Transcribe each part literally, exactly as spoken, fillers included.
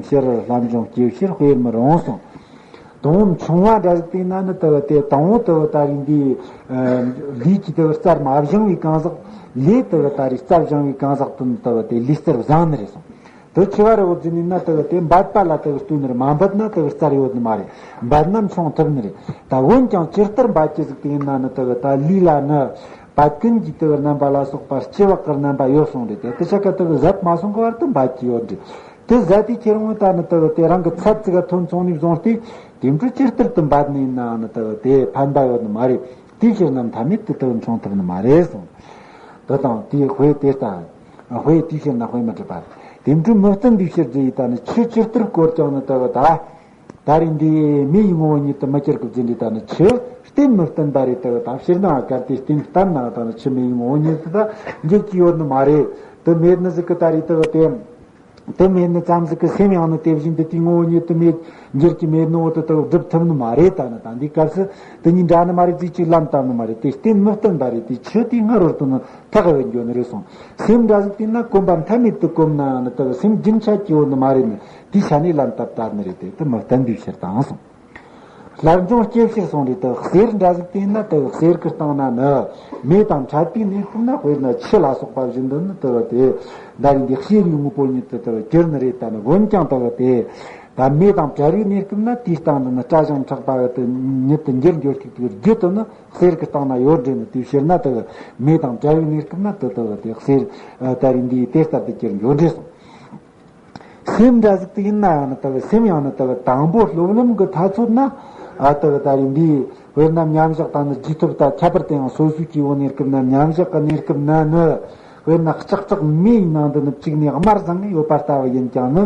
ཕྱིར་ལྷ་འབྱུང་སྐྱེ་ཕྱིར་དཔེར་མི་རུང་གསུངས། དང་པོ་ཆུང་བ་འདྲ་ཟིག་བལྟས་ན་ནི་དེ་གི་དེ་དང་པོ་དེ་གི་ད་རིང་འདི་ལུས་ཀྱི་དེ་གི་རྩལ་མ་བཞེངས་པའི་གང་ཟག་ལས་དེ་གི་ད་རིང་རྩལ་བཞེངས་པའི་གང་ཟག་དེ་ནི་དེ་གི་དེ་ལུས་རྩལ་བཟང་ནི་རེད་གསུངས། དེ་ཆེ་བ་རེ་བོ་བརྫིས་ནས་ན་དེ་གི་དེ་འབད་པ་ལ་དེ་གི་ལྟོས་ནི་རེད། མ་འབད་ན་དེ་གི་རྩལ་ཡོད་ནི་མ་རེད། འབད་ན་མཆོང་ཐུབ་ནི་རེད། ད་འོན་ཀྱང་ཇི་ལྟར་འབད་ཀྱི་ཟིག་དེ་ཡིན་ན་ནི་དེ་གི་ད་ལུས་ལ་ནི་བད་ཀན་གྱི་དེ་གི་རྣམ་པ་ལ་སོགས་པ་སྤྱི་བག་གི་རྣམ་པ་ཡོད་གསུངས་རེད། དེ་དེ་ཆ་ག་དེ་གི་ཟད་མ་སོང་གི་བར་དུ་འབད་ཀྱི་ཡོད་རེད། དེ་ཟད་དེ་ཁྱེར་འོང་ད་ནི་དེ་གི་དེ་རང་གི་ཚད་ཅིག་ག་ཐོན་སོང་ནས་བཟུང་སྟེ་དེ་འཕྲོ་ཇི་ལྟར་དུ་འབད་ནས་ཡིན་ནའང་ནི་དེ་གི་དེ་ཕན་པ་ཡོད་ནི་མ་རེད། དེའི་ཕྱིར་ན་མཐའ་མེད་དུ་དེ་གི་མཆོང་ཐུབ་ནི་མ་རེད་གསུངས། དེ་དང་དེའི་དཔེ་དེ་ལྟ། དཔེ་དེའི་ཕྱིར་ན་དཔེ་མི་སྲིད་པ། དེ་འཕྲོ་མི་བརྟན་པའི་ཕྱིར་དུ་ཡིན་ད་ནི་ཆུ་ཇི་ལྟར་བསྐོར་ཀྱང་ནི་དེ་གི་ད། ད་རེས་འདི་མེ་ཡི་ངོ་བོ་ཉིད་དུ་མི་གྱུར་གི་བརྫིས་འདི་ད་ནི་ཆུ་རྟེན་མི་བརྟན་པ་རེད། དེ་གི་ད་ཕྱིར་ན་གལ་ཏེ་རྟེན་བརྟན་ན་ད་ནི་ཆུ་མེ་ཡི་ངོ་བོ་ཉིད་དུ་ད་འགྱུར་གྱི་ཡོད་ནི་མ་རེད། དེ་མེད་ནི་ཟིག་གི་ད་རེས་དེ་གི་དེ། དེ་མེད་ནི་ཙམ་ཟིག་གི་སེམས་ཡང་ནི་དེ་བཞིན་དུ་དེའི་ངོ་བོ་ཉིད་དུ་མེད་འགྱུར་གྱི་མེད་ནོ་དེ་དེ་སྒྲུབ་ཐུབ་ནི་མ་རེད། ད་ནི་ད་འདི་སྐབས་སུ་དེ་གཉིས་འདྲ་ནི་མ་རེད། རྩིས་གཅིག་ལན་བཏབ་ནི་མ་རེད། དེ་རྟེན་མི་བརྟན་པ་རེད། དེ་ཆུ་དེའི་སྔ་རོལ་དུ་ནི་ཐག་གི་འགྱོ་ནི་རེད་གསུངས། སེམས་འདྲ་ཟིག་བལྟས་ན་གོམས་པ་མཐའ་མེད་དུ་གོམས་ན་ནི་དེ་སེམས་རྒྱུན་ཆད་ཀྱི་ཡོད་ནི་མ་རེད་ནི་དེའི་ཆ་ནས་ལན་བཏབ་བཏབ་ནི་རེད། དེ་དེ་མི་བརྟན་པའི་ཕྱིར་དང་གསུངས། སླར་འབྱུང་སྐྱེ་ཕྱིར་གསུངས་རེད། དེ་གསེར་འདྲ་ཟིག་བལྟས་ན་དེ་གསེར་གྱི་སྟེང་ན་ནི་མེ་དང་འཕྲད་པའི་གནས་སྐབས་ན་དཔེར་ན་ཆུ་ལ་སོགས་པ་བཞིན་དུ་ནི་དེ་དེ་ད་རེས་འདི་ཤེལ་ཡི་དངོས་པོ་ཉིད་དུ་དེ་གྱུར་ནི་རེད། ད་ནི་འོན་ཀྱང་དེ་དེ་ད་མེ་དང་བྲལ་བའི་གནས་སྐབས་ན་དེའི་སྟེང་དུ་ནི་སྐྲ་བཞིན་མཁྲེགས་པ་གི་དེ་ཉིད་དུ་འགྱུར་འགྱུར་ཞིག་དེ་རྒྱུ་དེ་ནི་གསེར་གྱི་སྟེང་ན་ཡོད་རེད་ནི། དེའི་ཕྱིར་ན་དེ་མེ་དང་བྲལ་བའི་གནས་སྐབས་ན་དེ་དེ་དེ་གསེར་ད་རེས་འདི་དེ་ལྟར་དུ་གྱུར་འགྱོ་འདྲེ་གསུངས། སེམས་འདྲ་ཟིག་དེ་ཡིན་ན་ཡང་ནི་དེ་གི་སེམས་ཡང་ནི་དེ་གི་དང་པོ་སློབ་ལམ་གྱི་ཐ་ཚོད་ན། ཨ་དེ་གི་ད་རེས་འདི་དཔེར་ན་མཉམ་བཞག་དང་ནི་རྗེས་ཐོབ་དང་ཁྱད་པར་དུ་ཡང་སོ་སོའི་སྐྱེ་བོ་གནས་སྐབས་ན། མཉམ་བཞག་གི་གནས་སྐབས་ན་ནི་དཔེར་ན་ལྕགས་སྲེག་མེ་ཡི་ནང་དུ་ནི་བཅུག་ནས་དམར་བཟང་ངེ་ཡོད་པ་ལྟ་བུ་ཡིན་ཀྱང་ནི།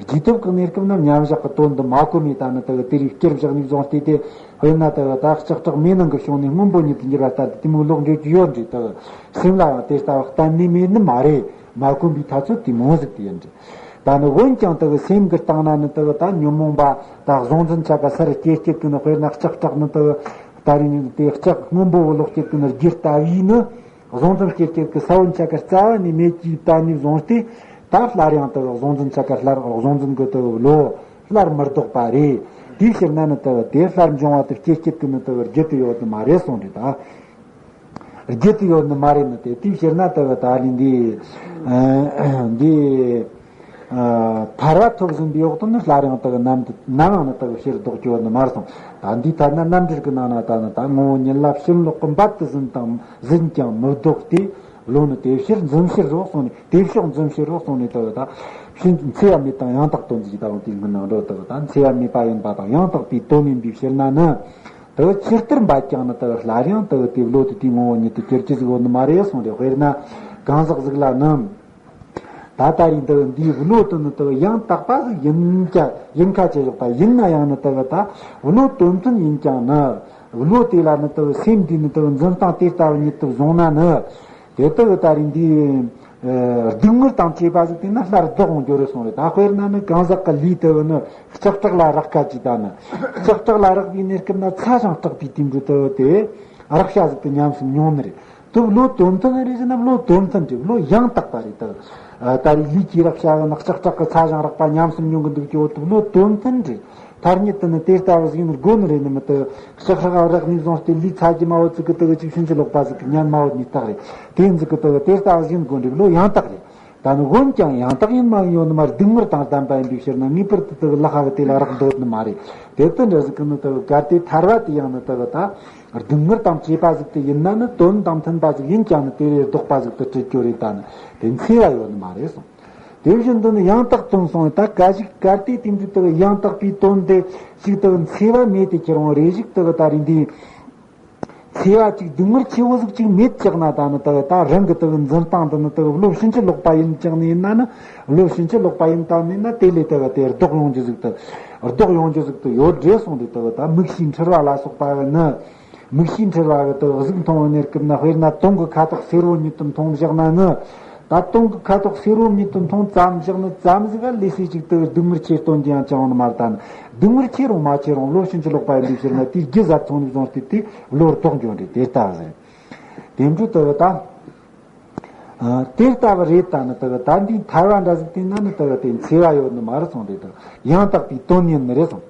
རྗེས་ཐོབ་ཀྱི་གནས་སྐབས་ན་མཉམ་བཞག་གི་དོན་དུ་མ་གོམས་ནས་ད་ནི་དེ་གི་དེ་རིགས་བསྐྱུར་བཞག་ནས་བཟུང་སྟེ། དེ་དཔེར་ན་དེ་གི་ད་ལྕགས་སྲེག་མེ་ནང་གི་བྱུང་ནས་སྔོན་པོ་ཉིད་དུ་འགྱུར་བ་ལྟར་དུ་དེ་མོ་ལོག་འགྱོ་རྒྱུ་ཡོད་འདྲེ། དེ་གི་སེམས་ལ་ཡང་དེ་ལྟ་བུ་གཏན་ནས་མེད་ནི་མ་རེད། མ་གོམས་པའི་ཐ་ཚོད་དེ་མོ་ཟིག་དེ་ཡིན་འདྲེ། ད་ནི་འོན་ཀྱང་དེ་གི་སེམས་ཀྱི་སྟེང་ན་ནི་དེ་གི་ད་ཉོན་མོངས་པ་ད་གཟུང་འཛིན་ཆ་ག་སར་སྐྱེ་སྐྱེ་གི་ནི། དཔེར་ན་ལྕགས་སྲེག་ནི་དེ་གི་ད་རིང་དེ་ལྕགས་སྔོན་པོ་བུ་ལོག་སྐྱེ་གི་ནི་རྒྱུ་ལྟ་བུའི་ནི་གཟུང་འཛིན་སྐྱེ་སྐྱེ་གི་ས་བོན་ཆ་ག་རྩ་བ་ནས་མེད་ཀྱི་ད་ནས་བཟུང་སྟེ། ད་སླར་ཡང་དེ་གི་གཟུང་འཛིན་ཆ་ག་སླར་གཟུང་འཛིན་གི་དེ་གི་བློ་སླར་མི་ལྡོག་པ་རེད། དེའི་ཕྱིར་ན་ནི་དེ་གི་དེ་སླར་འབྱུང་བ་དེ་སྐྱེ་སྐྱེ་གི་ནི་དེ་གི་རྒྱུ་དེ་ཡོད་ནི་མ་རེད་གསུངས་རེད་ད། རྒྱུ་དེ་ཡོད་ནི་མ་རེད་ནི་དེ། དེའི་ཕྱིར་ན་དེ་གི་ད་ནི་འདི་འདི་ཐར་བ་ཐོབ་ཟིན་པའི་འོག་ཏུ་ནི་སླར་ཡང་དེ་གི་ནམ་ནམ་ཡང་ནི་དེ་གི་ཕྱིར་ལྡོག་རྒྱུ་ཡོད་ནི་མ་རེད་གསུངས། ད་འདི་ཐ་ན་རྣམ་འགྲེལ་གྱི་ནང་ན་ད་ནི་ད་ངོ་བོ་ཉིད་ལ་ཕྱིན་ལོག་གི་འབད་དུ་ཟིན་དང་ཟིན་ཀྱང་མི་ལྡོག་སྟེ། བློ་ནི་དེ་ཕྱིར་འཛིན་ཕྱིར་རོ་གསུངས་ནས། དེ་ཕྱོགས་འཛིན་ཕྱིར་རོ་གསུངས་ནས། དེ་གི་ད་ཕྱིན་འཚེ་བ་མེད་དང་ཡང་དག་དོན་གྱི་ད་དེ་སྔོན་ནང་འགྲོ་དེ་གི་ད་འཚེ་བ་མེད་པ་ཡིན་པ་དང་ཡང་དག་པའི་དོན་ཡིན་པའི་ཕྱིར་ན་ནི། དེ་ཇི་ལྟར་འབད་ཀྱང་ནི་དེ་སླར་ཡང་དེ་དེ་བློ་དེ་དེའི་ངོ་བོ་ཉིད་དུ་གྱུར་གྱི་ཟིག་ཡོད་ནི་མ་རེད་གསུངས་རེད། དཔེར་ན་གང་ཟག་ཟིག་ལ་ནི། ད་ལྟ་རིང་དེ་འདིའི་བློ་དེ་ནི་དེ་ཡང་དག་པ་ཟིག་ཡིན་ཀྱང་ཡིན་ཁ་ཆེ་ཞོག་པ་ཡིན་ན་ཡང་ནི་དེ་ད་བློ་དོན་མཐུན་ཡིན་ཀྱང་ནི། བློ་དེ་ལ་ནི་དེ་སེམས་འདི་ནི་དེ་འཛིན་སྟངས་དེ་ལྟ་བུ་ཉིད་དུ་བཟུང་ན་ནི། དེ་ལྟ་བུ་ད་རིང་འདི་སྡུག་བསྔལ་དང་བཅས་པ་ཟིག་དེ་ན་སླར་ལྡོག་འོང་རྒྱུ་རེད་གསུངས་རེད། ད་དཔེར་ན་ནི་གང་ཟག་གི་ལུས་དེ་བུ་ནི་ལྕགས་སྲེག་ལ་རེག་ཁ་ཅིག་ད་ནི། ལྕགས་སྲེག་ལ་རེག་པའི་གནས་སྐབས་ན་ཚ་ཞིང་སྲེག་པའི་དུས་འགྲོ་དེ་བུ་དེ་རེག་བྱ་ཟིག་དེ་ཉམས་སུ་མྱོང་ནི་རེད། དེ་བློ་དོན་མཐུན་རེད་ཟེར་ན་བློ་དོན་མཐུན་རེད། བློ་ཡང་དག་པ་རེད། ད་ད་རིང་ལུས་ཀྱིས་རེག་བྱ་ཡང་ན་ལྕགས་སྲེག་གི་ཚ་ཞིང་རེག་པ་ཉམས་སུ་མྱོང་གི་འདུག་ཀྱི་འོ་དེ་བློ་དོན་མཐུན་རེད། ཐ་སྙད་དུ་ནི་དེ་ལྟ་བུ་ཟིག་ཡིན་དགོས་ནི་རེད་ནི་མི་དེ། ལྕགས་སྲེག་རེག་ནས་བཟུང་སྟེ་ལུས་ཚ་གྱི་མ་བོ་ཙིག་གི་དེ་གི་ཅིག་ཕྱིན་ཅི་ལོག་པ་ཟིག་གི་ཉན་མ་བོ་ནི་རྟགས་རེད། དེ་ཟིག་གི་དེ་གི་དེ་ལྟ་བུ་ཟིག་ཡིན་དགོས་ནི་རེད། བློ་ཡང་དག་རེད། ད་ནི་འོན་ཀྱང་ཡང་དག་ཡིན་མ་ཡིན་ཡོད་ནི་མ་རེད། སྡུག་བསྔལ་དང་ལྡན་པ་ཡིན་པའི་ཕྱིར་ན་ངེས་པར་དུ་དེ་གི་ལྷག་ག་གི་དེ་ལ་རེག་འདོད་ནི་མ་རེད། དེ་ལྟ་འདྲ་ཟིག་གི་ནི་དེ་གི་གལ་ཏེ་ཐར་བ་དེ་ཡང་ནི་དེ་གི་ད་སྡུག་བསྔལ་དང་བཅས་པ་ཟིག་དེ་ཡིན་ན་ནི་དོན་དང་མཐུན་པ་ཟིག་ཡིན་ཀྱང་ནི་དེ་ལས་ལྡོག་པ་ཟིག་ཏུ་གྲུབ་རྒྱུ་རེད། ད་ནི་དེ་འཚེ་བ་ཡོད་ནི་མ་རེད་གསུངས། དེ་བཞིན་དུ་ནི་ཡང་དག་དོན་གསུངས། ད་ག་ཞིག་གལ་ཏེ་དེ་འདྲའི་དེ་གི་ཡང་དག་པའི་དོན་དེ་ཞིག་དེ་གི་འཚེ་བ་མེད་དེ་ཁྱེར་འོང་རེ་ཞིག་དེ་གི་ད་རིང་འདི་འཚེ་བ་ཅིག་སྡུག་བསྔལ་ཆེ་བོ་ཟིག་ཅིག་མེད་ཀྱག་ན། ད་ནི་དེ་གི་ད་རང་གི་དེ་གི་འཛིན་སྟངས་དེ་ནི་དེ་གི་བློ་ཕྱིན་ཅི་ལོག་པ་ཡིན་ཀྱག་ནི་ཡིན་ན་ནི། བློ་ཕྱིན་ཅི་ལོག་པ་ཡིན་དང་ནི་ན་དེ་ལས་དེ་གི་དེ་ལྡོག་ཡོང་རྒྱུ་ཟིག་དེ་ལྡོག་ཡོང་རྒྱུ་ཟིག་དེ་ཡོད་རེད་གསུངས་ཏེ། དེ་གི་ད་མིག་ཤེས་འཁྲུལ་བ་ལ་སོགས་པ་ནི། མིག་ཤེས་འཁྲུལ་བ་གི་དེ་གཟུགས་མཐོང་བའི་གནས་སྐབས་ན་དཔེར་ན་དུང་གི་ཁ་དོག་སེར་བོ་ཉིད་དུ་མཐོང་བཞག་ན་ནི། ད་དུང་གི་ཁ་དོག་སེར་བོ་ཉིད་དུ་མཐོང་ཙམ་བཞག་ན་ཙམ་ཟིག་ག་ལས་སྲིད་ཅིག་དེ་གི་སྡུག་བསྔལ་ཆེ་སྟོན་གྱི་ཡང་ཅང་ནི་མ་རེད། ད་ནི་སྡུག་བསྔལ་ཆེ་རུང་མ་ཆེ་རུང་བློ་ཕྱིན་ཅི་ལོག་པ་ཡིན་པའི་ཕྱིར་ན་དེའི་རྒྱུ་ཟད་སོང་ནས་བཟུང་སྟེ་དེ་བློ་ལྡོག་འགྱོ་རེད། དེ་ལྟ་ཟེར། དེ་འཕྲོ་དེ་གི་ད། ཨ། དེ་ལྟ་བུ་རེད། ད་ནི་དེ་གི་ད་འདིའི་ཐར་བ་འདྲ་ཟིག་དེ་ན་ནི་དེ་གི་དེ་འཚེ་བ་ཡོད་ནི་མ་རེད་གསུངས་ཏེ། དེ་ཡང་དག་པའི་དོན་ཡིན་ནི་རེད་གསུངས།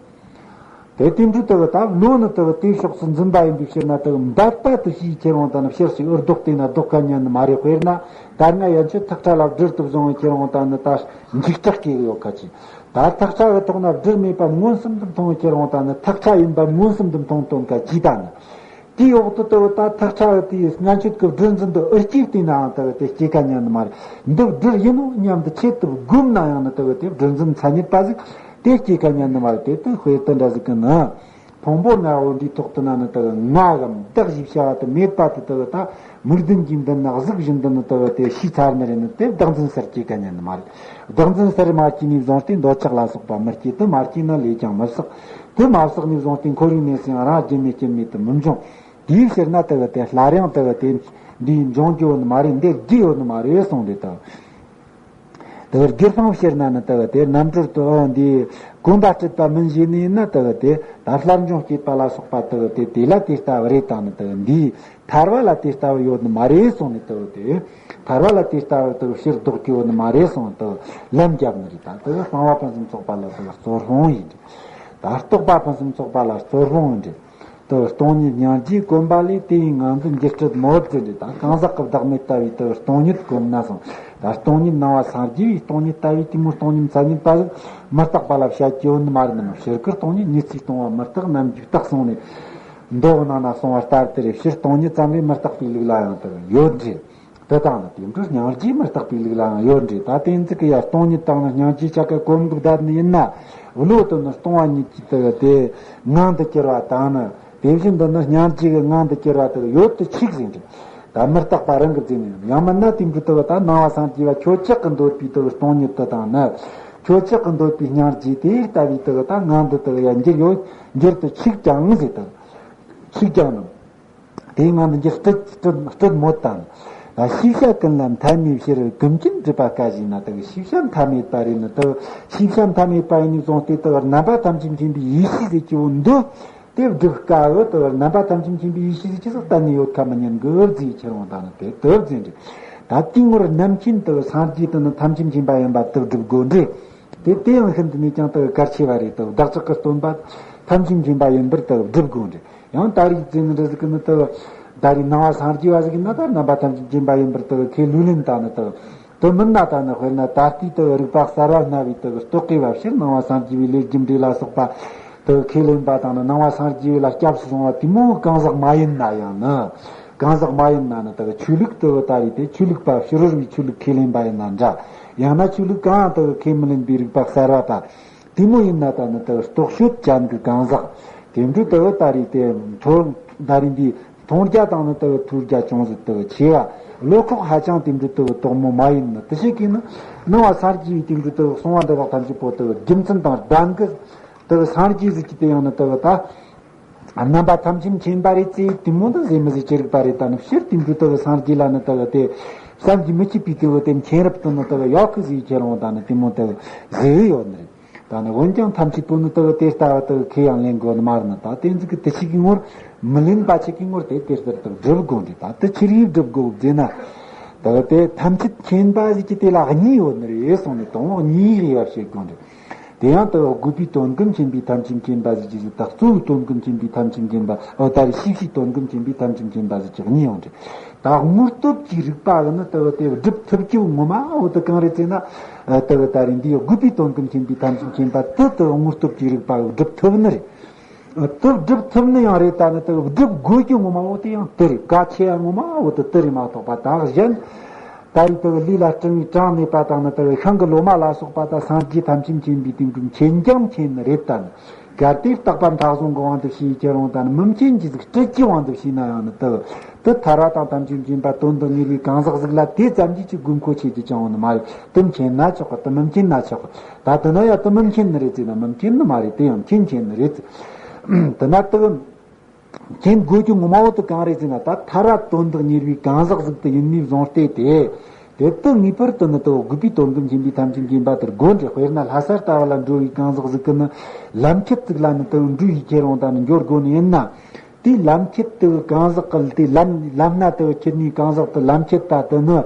དེ་དེ་འདྲ་དེ་གི་ད་བློ་ནི་དེ་གི་དེའི་ཕྱོགས་སུ་འཛིན་པ་ཡིན་པའི་ཕྱིར་ན། དེ་གི་འབད་པ་དེ་བྱས་ཁྱེར་འོང་ད་ནི་ཕྱིར་ཞིག་འུར་རྡོག་དེ་ན་རྡོག་ཁ་ཉན་ནི་མ་རེད། དཔེར་ན་ད་ང་ཡན་ཆད་ཐག་ཁྲ་ལ་སྦྲུལ་དུ་བཟུང་བའི་ཁྱེར་འོང་ད་ནི་ད་འཇིགས་སྐྲག་སྐྱེ་གི་ཡོད་ཁ་ཅིག། ད་ཐག་ཁྲ་གི་ཐོག་ན་སྦྲུལ་མེད་པ་མངོན་སུམ་དུ་མཐོང་བའི་ཁྱེར་འོང་ད་ནི་ཐག་ཁྲ་ཡིན་པ་མངོན་སུམ་དུ་མཐོང་དོན་ཁ་ཅིག་ད་ནི། དེའི་འོག་ཏུ་དེ་གི་ད་ཐག་ཁྲ་གི་དེའི་སྔན་ཆད་ཀྱི་སྦྲུལ་འཛིན་དེ་འུར་སྐྱེས་བལྟས་ནའང་དེ་གི་དེ་སྐྱེ་ཁ་ཉན་ནི་མ་རེད། འདི་སྦྲུལ་ཡིན་ནོ་སྙམ་དུ་ཆེད་དུ་བསྒོམས་ན་ཡང་ནི་དེ་གི་དེ་སྦྲུལ་འཛིན་མཚན་ཉིད་པ་ཟིག་དེ་སྐྱེ་ཁ་ཉན་ནི་མ་རེད། དེ་དེ་དཔེ་དེ་འདྲ་ཟིག་གི་ནི། ཕུང་པོ་ལྔ་བོ་འདིའི་ཐོག་ཏུ་ན་ནི་དེ་གི་ང་གམ་བདག་ཞེས་བྱ་བ་དེ་མེད་པ་དེ་དེ་གི་ད་མིག་ལྡན་གྱིས་མདུན་ན་གཟིགས་བཞིན་དུ་ནི་དེ་གི་དེ་ཤེས་ཚར་ནི་རེད། ནི་དེ་བདག་འཛིན་སར་སྐྱེ་ཁ་ཉན་ནི་མ་རེད། བདག་འཛིན་སར་མ་སྐྱེས་ནས་བཟུང་སྟེ་འདོད་ཆགས་ལ་སོགས་པ་མི་སྐྱེ། དེ་མ་སྐྱེས་ན་ལས་ཀྱང་མི་བསགས། དེ་མ་བསགས་ནས་བཟུང་སྟེ་འཁོར་བའི་གནས་སུ་ཡང་རང་རྒྱུད་ནས་སྐྱེ་མེད་དུ་མི་འབྱུང་། དེའི་ཕྱིར་ན་དེ་གི་དེ་སླར་ཡང་དེ་གི་དེ་འདིའི་འབྱུང་རྒྱུ་ཡོད་ནི་མ་རེད། འདིར་རྒྱུ་ཡོད་ནི་མ་རེད་གསུངས་ཏེ། དེ་དེ་གི་རྒྱུ་སྤང་ཕྱིར་ན་ནི་དེ་གི་དེ་རྣམ་གྲོལ་དུ་འདི་གོམས་པ་སྤྲད་པ་མིན་ཞེས་ནི་ཡིན་ན། དེ་གི་དེ་ད་སླར་འབྱུང་སྐྱེད་པ་ལ་སོགས་པ་དེ་གི་དེ་དེ་ལ་དེ་ལྟ་བུ་རེད། ད་ནི་དེ་གི་འདིའི་ཐར་བ་ལ་དེ་ལྟ་བུ་ཡོད་ནི་མ་རེད་གསུངས་ནས། དེ་གི་དེ་ཐར་བ་ལ་དེ་ལྟ་བུ་དེ་གི་ཕྱིར་ལྡོག་རྒྱུ་ཡོད་ནི་མ་རེད་གསུངས། དེ་གི་ལན་བརྒྱབ་ནི་རེད། ད་དེ་གི་སྤང་བ་ཕུན་སུམ་ཚོགས་པ་ལ་དེ་གི་རྩོད་སྤོང་ཡིན་ཏེ། ད་རྟོགས་པ་ཕུན་སུམ་ཚོགས་པ་ལ་རྩོད་སྤོང་ཡིན་ཏེ། དེ་གི་སྟོང་ཉིད་སྙིང་རྗེས་གོམས་པ་ལས། དེ་ཡི་ངང་དུ་འགྱུར་སྲིད་མོད་ཟེར་ཏེ། ད་གང་ཟག་གི་བདག་མེད་ལྟ་བུའི་དེ་གི་སྟོང་ཉིད་གོམས་ན་སོང་། ད་སྟོང་ཉིད་སྣང་བ་སངས་རྒྱས་པའི་སྟོང་ཉིད་ལྟ་བུའི་དེ་མོ་སྟོང་ཉིད་མཚན་ཉིད་པ་ཟིག་མི་རྟག་པ་ལ་བཤད་རྒྱུ་ཡོད་ནི་མ་རེད། ནམ་ཕྱིར་གི་སྟོང་ཉིད་ཉི་ཚེ་སྟོང་བ་མི་རྟག་ནམ་རྒྱུན་རྟག་སོང་ནས། མདོ་ནང་ན་གསུངས་པ་ལྟར་དེ་རེད། སྤྱིར་སྟོང་ཉིད་ཙམ་ལས་མི་རྟག་པའི་ལུགས་ལ་ཡང་དེ་གི་ཡོད་འདྲ། དེ་དང་ནི་དེ་འདྲའི་སྙིང་རྗེ་མི་རྟག་པའི་ལུགས་ལའང་ཡོད་འདྲ། ད་དེ་ཚིག་གི་ཡ་སྟོང་ཉིད་དང་ནི་སྙིང་རྗེ་ཆ་ག་གོམས་གི་བསྡད་ནི་ཡིན་ན། བློ་དེ་ནི་སྟོང་བ་ཉིད་ཀྱི་དེ་གི་དེ་ངང་དུ་གྱུར་བ་དང་ནི། དེ་བཞིན་དུ་ནི་སྙིང་རྗེ་གི་ངང་དུ་གྱུར་བ་དེ་གི་ཡོད་དུ་ཆུག་ཟིན་འདྲ། ད་མི་རྟག་པ་རང་གི་རྫས་ནི་ཡང་མིན་ན་དེ་འདྲའི་དེ་གི་ད་སྣང་བ་སངས་རྒྱས་པ་ཁྱོད་ཅག་གི་འདོད་པའི་དེ་གི་སྟོང་ཉིད་དེ་དང་ནི། ཁྱོད་ཅག་གི་འདོད་པའི་སྙིང་རྗེ་དེ་ལྟ་བུའི་དེ་གི་ད་ངང་དུ་དེ་གི་ཡ་འགྱུར་ཡོད། འགྱུར་དུ་ཆུག་ཀྱང་ཟེར། དེ་གི་ཆུག་ཀྱང་ནི། དེའི་ངང་དུ་འགྱུར་སྲིད་སྲིད་སྲིད་མོད་དང་། ཤེས་བྱ་ཀུན་ལ་མཐའ་མེད་ཕྱིར། ཀུན་མཁྱེན་སྒྲུབ་པ་དཀའ་ཞེ་ན། དེ་གི་ཤེས་བྱ་མཐའ་མེད་པ་རེད། ནི་དེ་གི་ཤེས་བྱ་མཐའ་མེད་པ་ཡིན་ནས་བཟུང་སྟེ། དེ་གི་རྣམ་པ་ཐམས་ཅད་མཁྱེན་པའི་ཡེ་ཤེས་ཟེར་རྒྱུ་བོ་འདི་དེ་སྒྲུབ་དཀའ་བོ། དེ་གི་རྣམ་པ་ཐམས་ཅད་མཁྱེན་པའི་ཡེ་ཤེས་ཟེར་རྒྱུ་ཟིག་གཏན་ནས་ཡོད་ཁ་མི་ཉན་གི་རྫས་ཁྱེར་འོང་ད་ནི་དེ་དེ་རྫས་འདྲ། ད་དེའི་ངོར་རྣམ་མཁྱེན་དེ་གི་སངས་རྒྱས་དེ་ནི་ཐམས་ཅད་མཁྱེན་པ་ཡིན་པ་དེ་སྒྲུབ་དགོས་འདྲ། དེ་དེ་ཡང་ཤིན་ཏུ་ནས་ཀྱང་དེ་གལ་ཆེ་བ་རེད། དེ་བདག་ཅག་གི་སྟོན་པ་ཐམས་ཅད་མཁྱེན་པ་ཡིན་པར་དེ་སྒྲུབ་དགོས་འདྲ། ཡང་ད་རེས་ཟེར་ནི་འདྲ་ཟིག་གི་ནི་དེ་ད་རེས་སྣང་བ་སངས་རྒྱས་པ་ཟིག་ཡིན་ན། ད་རྣམ་པ་ཐམས་ཅད་མཁྱེན་པ་ཡིན་པར་དེ་ཁས་ལེན་ད་ནི་དེ་དེ་མིན་ན། ད་ནི་དཔེར་ན་ད་ལྟའི་དེ་རིག་པ་གསར་བ་སྨྲ་བའི་དེ་རྟོག་གེ་བ་ཕྱིར་སྣང་བ་སངས་རྒྱས་པའི་ལས་རྒྱུ་འབྲས་ལ་སོགས་པ་དེ་ཁས་ལེན་པ་དང་ནི། སྣང་བ་སངས་རྒྱས་པ་ལ་སྐྱབས་སུ་སོང་བ་དེ་མོ་གང་ཟག་མ་ཡིན་ན་ཡང་ནི། གང་ཟག་མ་ཡིན་ན་ནི་དེ་ཆོས་ལུགས་དེ་ད་རེས་དེ་ཆོས་ལུགས་པ་ཕྱི་རོལ་བའི་ཆོས་ལུགས་ཁས་ལེན་པ་ཡིན་ན་འདྲ། ཡང་ན་ཆོས་ལུགས་གང་དེ་ཁས་མི་ལེན་པའི་རིག་པ་གསར་བ་པ། དེ་མོ་ཡིན་ན་ད་ནི་དེ་རྟོག་དཔྱོད་ཅན་གྱི་གང་ཟག་དེ་འདྲ་དེ་ད་རེས་དེ་མཐོ་ད་རེས་འདི་མཐོང་རྒྱ་དང་ནི་དེ་ཐོས་རྒྱ་ཅུང་ཟད་དེ་ཆེ་བ། བློ་ཁོག་ཧ་ཅང་དེ་འདྲ་དེ་དོག་མོ་མ་ཡིན་ནི། དེ་ཞིག་གིས་ནི་སྣང་བ་སངས་རྒྱས་པའི་དེ་འདྲ་དེ་གསུང་བ་འདི་དག་ཐམས་ཅད་པོ་དེ་རྒྱུ་མཚན་དང་ལྡན་གི། དེ་སངས་རྒྱས་ཟེར་གྱི་དེ་ཡང་ནི་དེ་ད་རྣམ་པ་ཐམས་ཅད་མཁྱེན་པ་རེད་ཟེར་དེ་མོ་འདི་ཟེར་མི་ཟེར་ཅི་རིགས་པ་རེད། ད་ནི་ཕྱིར་དེ་འདྲ་དེ་སངས་རྒྱས་ལ་ནི་དེ་དེ་བསམ་གྱིས་མི་ཁྱབ་པའི་དེ་བོ་དེ་མཁྱེན་རབ་ཏུ་ནི་དེ་ཡག་གི་ཟེར་ཁྱེར་འོང་ད་ནི་དེ་མོ་དེ་ཟེར་ཡོད་ནི་རེད། ད་ནི་འོན་ཀྱང་ཐམས་ཅད་པོ་ནི་དེ་དེ་ལྟ་བུ་དེ་ཁས་ཡང་ལེན་དགོས་ནི་མ་རེད། ན་ད་དེ་ཚིག་གི་དེ་ཞིག་གི་ངོར་མི་ལེན་པ་ཞིག་གི་ངོར་དེ་དེ་ལྟར་དུ་སྒྲུབ་དགོས་འདྲ། ད་དེ་ཆི་རིགས་སྒྲུབ་དགོས་ཟེར་ན། དེ་དེ་ཐམས་ཅད་མཁྱེན་པ་ཟེར་གྱི་དེ་ལ་གཉིས་ཡོད་ནི་རེད་གསུངས་ནས། དང་པོ་གཉིས་རེ་བ་བྱེད་དགོས་འདྲ། དེ་ཡང་དེ་དགོས་པའི་དོན་ཀུན་མཁྱེན་པའི་ཐམས་ཅད་མཁྱེན་པ་ཟེར་གྱི་ཟིག་དང་། གཙོ་བོའི་དོན་ཀུན་མཁྱེན་པའི་ཐམས་ཅད་མཁྱེན་པ། འོ་ད་རེས་ཤེས་བྱའི་དོན་ཀུན་མཁྱེན་པའི་ཐམས་ཅད་མཁྱེན་པ་ཟེར་གྱི་གཉིས་ཡོད་འདྲ། ད་དངོས་སྟོབས་ཀྱི་རིག་པ་གི་ནི་དེ་དེ་སྒྲུབ་ཐུབ་རྒྱུ་ངོ་མ་བོ་དེ་གང་རེད་ཟེར་ན། དེ་ད་རེས་འདི་དགོས་པའི་དོན་ཀུན་མཁྱེན་པའི་ཐམས་ཅད་མཁྱེན་པ་དེ་དེ་དངོས་སྟོབས་ཀྱི་རིག་པ་གི་སྒྲུབ་ཐུབ་ནི་རེད། དེ་སྒྲུབ་ཐུབ་ནི་ཡང་རེད། ད་ནི་དེ་སྒྲུབ་དགོས་རྒྱུ་ངོ་མ་བོ་དེ་ཡང་དེ་རེད། གལ་ཆེ་ཡང་ངོ་མ་བོ་དེ་དེ་རེད་མ་གཏོགས་པ། ད་གཞན་ད་རེས་དེ་ལུས་ལ་སྤྲིང་བའི་གྲངས་མེད་པ་དང་ནི། དེ་ཤིང་གི་ལོ་མ་ལ་སོགས་པ་དང་སངས་རྒྱས་ཐམས་ཅད་མཁྱེན་པའི་དེ་འདྲ་མཁྱེན་ཀྱང་མཁྱེན་ནི་རེད། ད་ནི་གལ་ཏེ་རྟག་པ་མཐའ་བཟུང་གི་དབང་དུ་བྱས་ཁྱེར་འོང་ད་ནི། མི་མཁྱེན་གྱི་ཟིག་སྤྲད་ཀྱི་དབང་དུ་བྱས་ན་ཡང་ནི་དེ་དེ་ཐར་བ་དང་ཐམས་ཅད་མཁྱེན་པ་དོན་དུ་གཉེར་བའི་གང་ཟག་ཟིག་ལ་དེ་ཙམ་གྱིས་ཅིག་དགོས་མཁོ་ཆེ་རྒྱུ་ཅང་ཡོད་ནི་མ་རེད། དེ་མཁྱེན་ན་ཆོག་གི། དེ་མི་མཁྱེན་ན་ཆོག་གི། ད་དེ་ན་ཡང་དེ་མི་མཁྱེན་ནི་རེད་ཟེར་ན་མི་མཁྱེན་ནི་མ་རེད། དེ་ཡང་མཁྱེན་མཁྱེན་ནི་རེད། དེ་ན་དེ་མཁྱེན་དགོས་རྒྱུ་ངོ་མ་བོ་དེ་གང་རེད་ཟེར་ན། ད་ཐར་བ་དོན་དུ་གཉེར་བའི་གང་ཟག་ཟིག་དེ་ཡིན་ནས་བཟུང་སྟེ། དེ་དེ་དེ་ངེས་པར་དུ་ནི་དེ་དགོས་པའི་དོན་ཀུན་མཁྱེན་པའི་ཐམས་ཅད་མཁྱེན་པ་དེར་དགོས་འདྲ། དཔེར་ན་ལྷ་ས་ལྟ་བུ་ལ་འགྲོ་བའི་གང་ཟག་ཟིག་གི་ནི་ལམ་ཁྱེར་ཅིག་ལ་ནི་དེ་འགྲོ་བའི་ཁྱེར་འོང་ད་ནི་འགྱོ་དགོས་ནི་ཡིན་ན། དེའི་ལམ་ཁྱེར་དེ་གང་ཟག་གི་དེ་ལམ་ལམ་སྣ་དེ་ཁྱེར་ནས་གང་ཟག་དེ་ལམ་ཁྱེར་ད་དེ་ནི།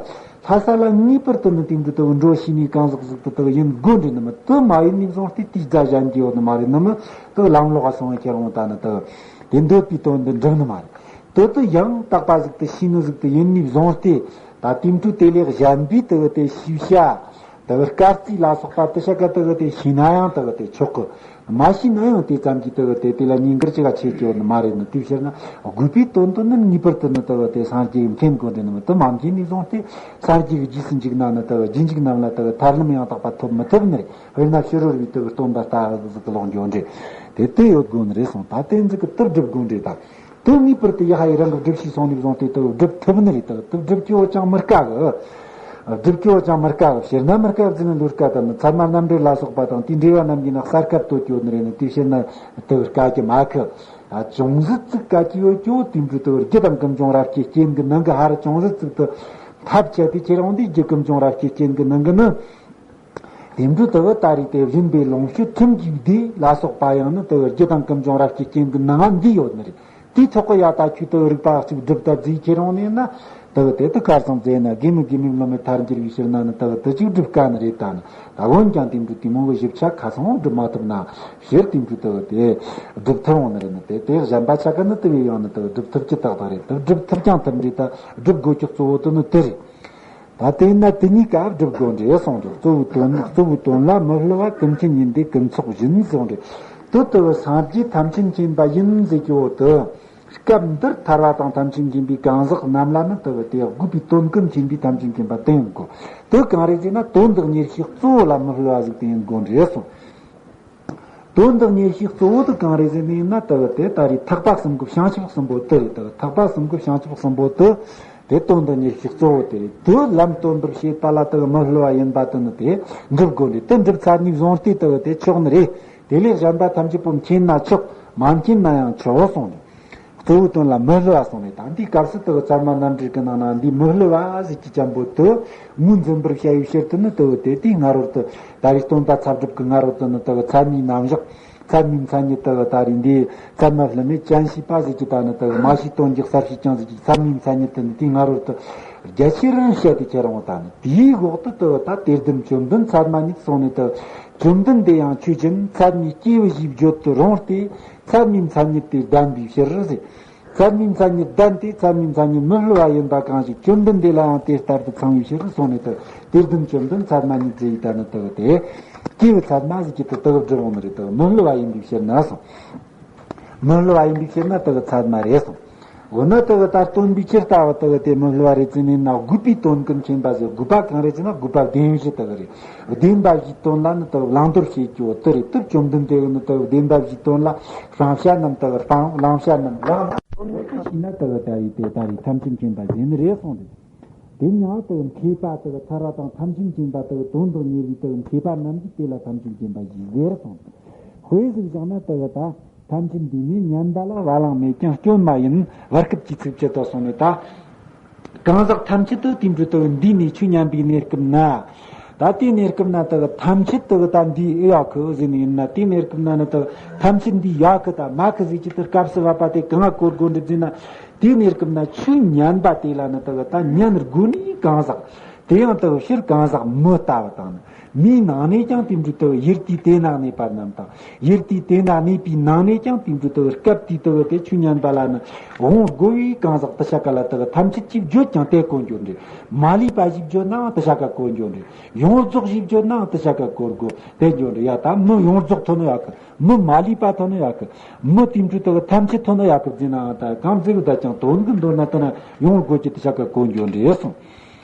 ཕ་ས་ལ་ངེས་པར་དུ་ནི་དེ་འདྲ་དུ་འགྲོ་ཤེས་ནི་གང་ཟག་ཟིག་ཏུ་དུ་ཡིན་དགོས་འདྲི་ནི་མི་དུ་མ་ཡིན་ནི་བཟུང་སྟེ་དེའི་རྫ་གཞན་གྱི་ཡོད་ནི་མ་རེད་ནི་མི་དུ་ལམ་ལོག་སོང་བའི་ཁྱེར་འོང་ད་ནི་དུ་དེ་འདོད་པའི་དོན་དུ་འགྲུབ་ནི་མ་རེད། དུ་དུ་ཡང་དག་པ་ཟིག་ཏུ་ཤེས་ནི་ཟིག་ཏུ་ཡིན་ནི་བཟུང་སྟེ་ད་དེ་འདྲ་དེ་ལས་གཞན་པའི་དུ་དེ་ཤེས་བྱ། དེ་བར་སྐར་རྩིས་ལ་སོགས་པ་དེ་ཤ་ཀ་དེ་གི་དེ་ཤེས་ན་ཡང་དེ་གི་དེ་ཆོག་གི། མ་ཤེས་ན་ཡང་དེ་ཙམ་གྱིས་དེ་གི་དེ་དེ་ལ་ཉིན་དཀར་ཅི་ག་ཆེ་སྐྱོ་ནི་མ་རེད་ནི། དེ་ཕྱིར་ན་དགོས་པའི་དོན་དུ་ནི་ངེས་པར་དུ་ནི་དེ་གི་དེ་སངས་རྒྱས་མཁྱེན་དགོས་འདྲ་ནི་མི་དེ་མ་མཁྱེན་ནས་བཟུང་སྟེ་སངས་རྒྱས་ཀྱི་རྗེས་སུ་འཇུག་ན་ནི་དེ་གི་རྗེས་འཇུག་རྣམས་ལ་དེ་གི་ཐར་ལམ་ཡང་དག་པ་ཐོབ་མི་ཐུབ་ནི་རེད། དཔེར་ན་ཕྱི་རོལ་བའི་དེ་གི་སྟོན་པ་ལྟ་བུ་ཟིག་གི་ལོག་འགྱོ་འདྲ་དེ་དེ་ཡོད་དགོས་ནི་རེད་གསུངས། ད་དེ་ཟིག་གི་དེ་སྒྲུབ་དགོས་འདྲ་ད། དོན་ངེས་པར་དུ་ཡ་ཧ་ཡི་རང་གི་སྒྲུབ་བྱས་སོང་ནས་བཟུང་སྟེ་དུ་སྒྲུབ་ཐུབ་ནི་རེད། དུ་དུ་སྒྲུབ་སྐྱོ་བོ་ཅང་མི་དཀའ་གི། སྒྲུབ་སྐྱོ་བོ་ཅང་མི་དཀའ་གི། ཕྱིར་ན་མི་དཀའ་བརྫི་ནི་ལོས་དཀའ་དུ་ནི་ཚད་མ་རྣམ་འགྲེལ་ལ་སོགས་པ་དང་དེའི་འགྲེལ་བ་རྣམས་ཀྱིས་ན་གསར་སྐབས་དོད་སྐྱོ་ནི་རེད་ནི་དེ་ཕྱིར་ན་དུ་དཀའ་གི་མ་ཁི། ཅུང་ཟད་ཙིག་དཀའ་གི་ཡོད་སྐྱོ་བོ་དེ་འདྲ་དུ་རྒྱུ་དང་ཀུན་འབྱུང་རབ་ཀྱི་རྐྱེན་གྱི་ནང་གི་ཧ་ར་ཅུང་ཟད་ཙིག་དུ་ཐབས་ཆད་དེ་ཁྱེར་འོང་དུས་རྒྱུ་ཀུན་འབྱུང་རབ་ཀྱི་རྐྱེན་གྱི་ནང་གི་ནི། དེ་འདྲ་དུ་ད་རེས་དེ་བཞིན་པའི་ལོངས་སྤྱོད་ཁྲིམས་ཀྱི་སྡེ་ལ་སོགས་པ་ཡང་ནི་དུ་རྒྱུ་དང་ཀུན་འབྱུང་རབ་ཀྱི་རྐྱེན་གྱི་ནང་ང་འདུས་ཡོད་ནི་རེད། དེའི་ཐོག་གི་ཡ་ད་ཁྱོད་དུ་རིགས་པ་གཅིག་སྒྲུབ་ད་རྫིས་ཁྱེར་འོང་ནས་ན་དུ་དེ་དུ་ཁར་སང་རྫས་ན་དགེ་མི་དགེ་མི་བློ་མི་ཐར་འགྱུར་བའི་ཕྱིར་ན་ནི་དུ་དུ་གཅིག་སྒྲུབ་དཀའ་ནི་རེད། ད་ནི་ད་འོན་ཀྱང་དེ་འདྲ་དེ་མོ་གི་ཞིབ་ཆ་ཁ་སང་སྒྲུབ་མ་ཐུབ་ན་ཕྱིར་དེ་འདྲ་དུ་དེ་སྒྲུབ་ཐུབ་འོང་ནི་རེད། ནི་དེ་དེ་གཞན་པ་ཆ་ག་ནི་དུ་བས་ཡང་ནི་དུ་སྒྲུབ་ཐུབ་ཀྱི་ཏག་ཏག་རེད། དུ་སྒྲུབ་ཐུབ་ཀྱང་ཐུབ་འདྲ་ད་སྒྲུབ་དགོས་ཀྱི་གཙོ་བོ་དུ་ནི་དེ་རེད། ད་དེས་ན་དེ་གཉིས་ཀ་སྒྲུབ་དགོས་འདྲ་གསུངས་འདུག། གཙོ་བོའི་དོན་གཙོ་བོའི་དོན་ལ་མི་བསླུ་བ་ཀུན་མཁྱེན་ཡིན་ཏེ་ཀུན་ཚོགས་བཞིན་གསུངས་འདྲ། དུ་དུ་བུ་སངས་རྒྱས་ཐམས་ཅད་མཁྱེན་པ་ཡིན་ཟེར་གྱི་འོ་དུ། སྐབས་འདིར་ཐར་བ་དང་ཐམས་ཅད་མཁྱེན་པའི་གང་ཟག་རྣམས་ལ་ནི་དུ་བུ་དེ་དགོས་པའི་དོན་ཀུན་མཁྱེན་པའི་ཐམས་ཅད་མཁྱེན་པ་དེ་ཡིན་དགོས། དུ་གང་རེད་ཟེར་ན་དོན་དག་གཉེར་བྱེད་གཙོ་བོ་ལ་མི་བསླུ་བ་ཟིག་དེ་ཡིན་དགོས་འདྲ་གསུངས། དོན་དག་གཉེར་བྱེད་གཙོ་བོ་དེ་གང་རེད་ཟེར་ནས་ཡིན་ན་དེ་གི་དེ་ད་རེས་ཐེག་པ་གསུམ་གི་བྱང་ཆུབ་གསུམ་པོ་དེ་རེད། དེ་གི་ཐེག་པ་གསུམ་གི་བྱང་ཆུབ་གསུམ་པོ་དེ་དེ་དོན་དག་གཉེར་བྱེད་གཙོ་བོ་དེ་རེད། དེ་ལམ་སྟོན་པར་བྱེད་པ་ལ་དེ་གི་མི་བསླུ་བ་ཡིན་པ་དེ་ནི་དེ་འགྲུབ་དགོས་རེད། དེ་འགྲུབ་ཚར་ནས་བཟུང་སྟེ་དེ་གི་དེ་ཆོག་ནི་རེད། དེ་ལས་གཞན་པ་ཐམས་ཅད་པོ་མཁྱེན་ན་ཆོག། མ་མཁྱེན་ན་ཡང་ཆོག་གསུངས་ནས། གཙོ་བོའི་དོན་ལ་མི་བསླུ་བ་གསུངས་ནས། ད་འདིའི་སྐབས་སུ་དེ་གི་ཚད་མ་རྣམ་འགྲེལ་གྱི་ནང་ན་འདིའི་མི་བསླུ་བ་ཟེར་གྱི་ཅན་པོ་དེ་ངོས་འཛིན་པར་བྱ་བའི་ཕྱིར་དུ་ནི་དེ་གི་དེ་དེའི་སྔ་རོལ་དུ་ད་རེས་སྟོན་པ་ཚབ་སྒྲུབ་ཀྱི་སྔ་རོལ་དུ་ནི་དེ་གི་ཚད་མའི་རྣམ་གཞག། ཚད་མའི་མཚན་ཉིད་དེ་གི་ད་རེས་འདིའི་ཚད་མ་བསླུ་མེད་ཅན་ཤེས་པ་ཟེར་གྱི་ད་ནི་དེ་གི་མ་ཤེས་དོན་གྱི་གསལ་བྱེད་ཅན་ཟེར་གྱི་ཚད་མའི་མཚན་ཉིད་དེ་ནི་དེའི་སྔ་རོལ་དུ་རྒྱ་ཆེར་བཤད་དེ་ཁྱེར་འོང་། ད་ནི་དེའི་འོག་ཏུ་དེ་གི་ད་དེར་ལྡན་བཅོམ་ལྡན་ཚད་མ་ཉིད་གསུངས་ནས་དེ་གི་བཅོམ་ལྡན་འདས་ཡང་ཆོས་ཅན་ཚད་མའི་སྐྱེས་བུ་ཞེས་བརྗོད་དུ་རུང་སྟེ། ཚད་མའི་མཚན་ཉིད་དེ་ལྡན་པའི་ཕྱིར་ཟེར། ཚད་མའི་མཚན་ཉིད་ལྡན་ཏེ་ཚད་མའི་མཚན་ཉིད་མི་བསླུ་བ་ཡིན་པ་གང་ཞིག་བཅོམ་ལྡན་འདས་ལའང་དེ་ལྟར་དུ་ཚང་བའི་ཕྱིར་གསུངས་ནས་དེ་གི་དེར་ལྡན་བཅོམ་ལྡན་ཚད་མ་ཉིད་ཟེར་ཡི་ད་ནི་དེ་གི་དེ་སྐྱེས་བུ་ཚད་མ་ཟེར་གྱི་དེ་དེ་གི་སྒྲུབ་འོང་ནི་རེད། དེ་གི་མི་བསླུ་བ་ཡིན་པའི་ཕྱིར་ན་གསུངས། མི་བསླུ་བ་ཡིན་པའི་ཕྱིར་ན་དེ་གི་ཚད་མ་རེད་གསུངས། འོ་ན་དེ་གི་ད་སྟོན་པའི་ཕྱིར་ལྟ་བུ་དེ་གི་དེ་མི་བསླུ་བ་རེད་ཟེར་ནས་ན་དགོས་པའི་དོན་ཀུན་མཁྱེན་པ་ཟེར། དགོས་པ་གང་རེད་ཟེར་ན་དགོས་པ་བདེན་བཞི་དེ་གི་རེད། བདེན་པ་བཞིའི་དོན་ལ་ནི་དེ་གི་བླང་དོར་བྱེད་རྒྱུ་དེ་རེད། དེ་བཅོམ་ལྡན་འདས་གི་ནི་དེ་གི་བདེན་པ་བཞིའི་དོན་ལ་སྤང་བྱ་རྣམས་དེ་གི་སྤང་། བླང་བྱ་རྣམས་བླང་། དོན་ནི་ཁ་ཤེས་ན་དེ་གི་ད་ཡི་དེ་ད་རེས་ཐམས་ཅད་མཁྱེན་པ་ཟེར་ནི་རེད་གསུངས་རེད། དེ་ཡང་དེ་གི་མཁས་པ་དེ་གི་ཐར་བ་དང་ཐམས་ཅད་མཁྱེན་པ་དེ་གི་དོན་དག་གཉེར་བའི་དེ་གི་མཁས་པ་རྣམས་ཀྱིས་དེ་ལ་ཐམས་ཅད་མཁྱེན་པ་ཞེས་ཟེར་གསུངས། དཔེ་ཟིག་བཞག་ན་དེ་གི་ད་ཐམས་ཅད་འདུས་ནས་ཉན་པ་ལ་བ་ལང་མེད་ཀྱང་སྐྱོན་མ་ཡིན། བར་སྐབས་ཀྱི་ཚིགས་བཅད་དུ་སོང་ནས་ད། གང་ཟག་ཐམས་ཅད་དུ་དེ་འདྲ་དུ་འདུས་ནས་ཆོས་ཉན་པའི་གནས་སྐབས་ན། ད་དེའི་གནས་སྐབས་ན་དུ་ཐམས་ཅད་དུ་ད་འདུས་ཨེ་ཡོད་གི་ཟེར་ནས་ཡིན་ན། དེའི་གནས་སྐབས་ན་ནི་དུ་ཐམས་ཅད་འདུས་ཡོད་གི་ད་མེད་གི་ཟེར་གྱི་དུ་སྐབས་སུ་བབ་པ་དེ་གང་ང་གོ་དགོས་འདྲི་ཟེར་ན། དེའི་གནས་སྐབས་ན་ཆོས་ཉན་པ་དེ་ལ་ནི་དུ་ད་ཉན་དགོས་ནི་གང་ཟག། དེ་ཡང་དུ་ཕྱིར་གང་ཟག་མི་ལྟ་བུ་དང་ནི། མིའི་ནང་ནས་ཀྱང་དེ་འདྲའི་དུ་ཡུལ་དེའི་དེ་ན་གནས་པ་རྣམས་དང་། ཡུལ་དེའི་དེ་ན་གནས་པའི་ནང་ནས་ཀྱང་དེ་འདྲའི་དུ་སྐབས་དེའི་དུ་དེ་ཆོས་ཉན་པ་ལ་ནི་འོང་དགོས་པའི་གང་ཟག་དུ་ཆ་ག་ལ་དུ་ཐམས་ཅད་ཅིག་བརྗོད་ཀྱང་དེ་གོ་འགྱོ་འདྲི། མ་ལུས་པ་ཞིག་བརྗོད་ནའང་དུ་ཆ་ག་གོ་འགྱོ་འདྲི། ཡོངས་རྫོགས་ཞིག་བརྗོད་ནའང་དུ་ཆ་ག་གོ་དགོས་དེ་འགྱོ་འདྲི། ཡ་ད་མི་ཡོངས་རྫོགས་ཐོན་ནོ་ཡོད་གི། མི་མ་ལུས་པ་ཐོན་ནོ་ཡོད་གི། མི་དེ་འདྲའི་དུ་ཐམས་ཅད་ཐོན་ནོ་ཡོད་གི་ཟེར་ནའང་ད་གང་ཟེར་གི་ད་ཀྱང་དོན་གི་མདོར་ན་དུ་ན་ཡོངས་དགོས་ཀྱི་དུ་ཆ་ག་གོ་འགྱོ་འདྲི་གསུངས།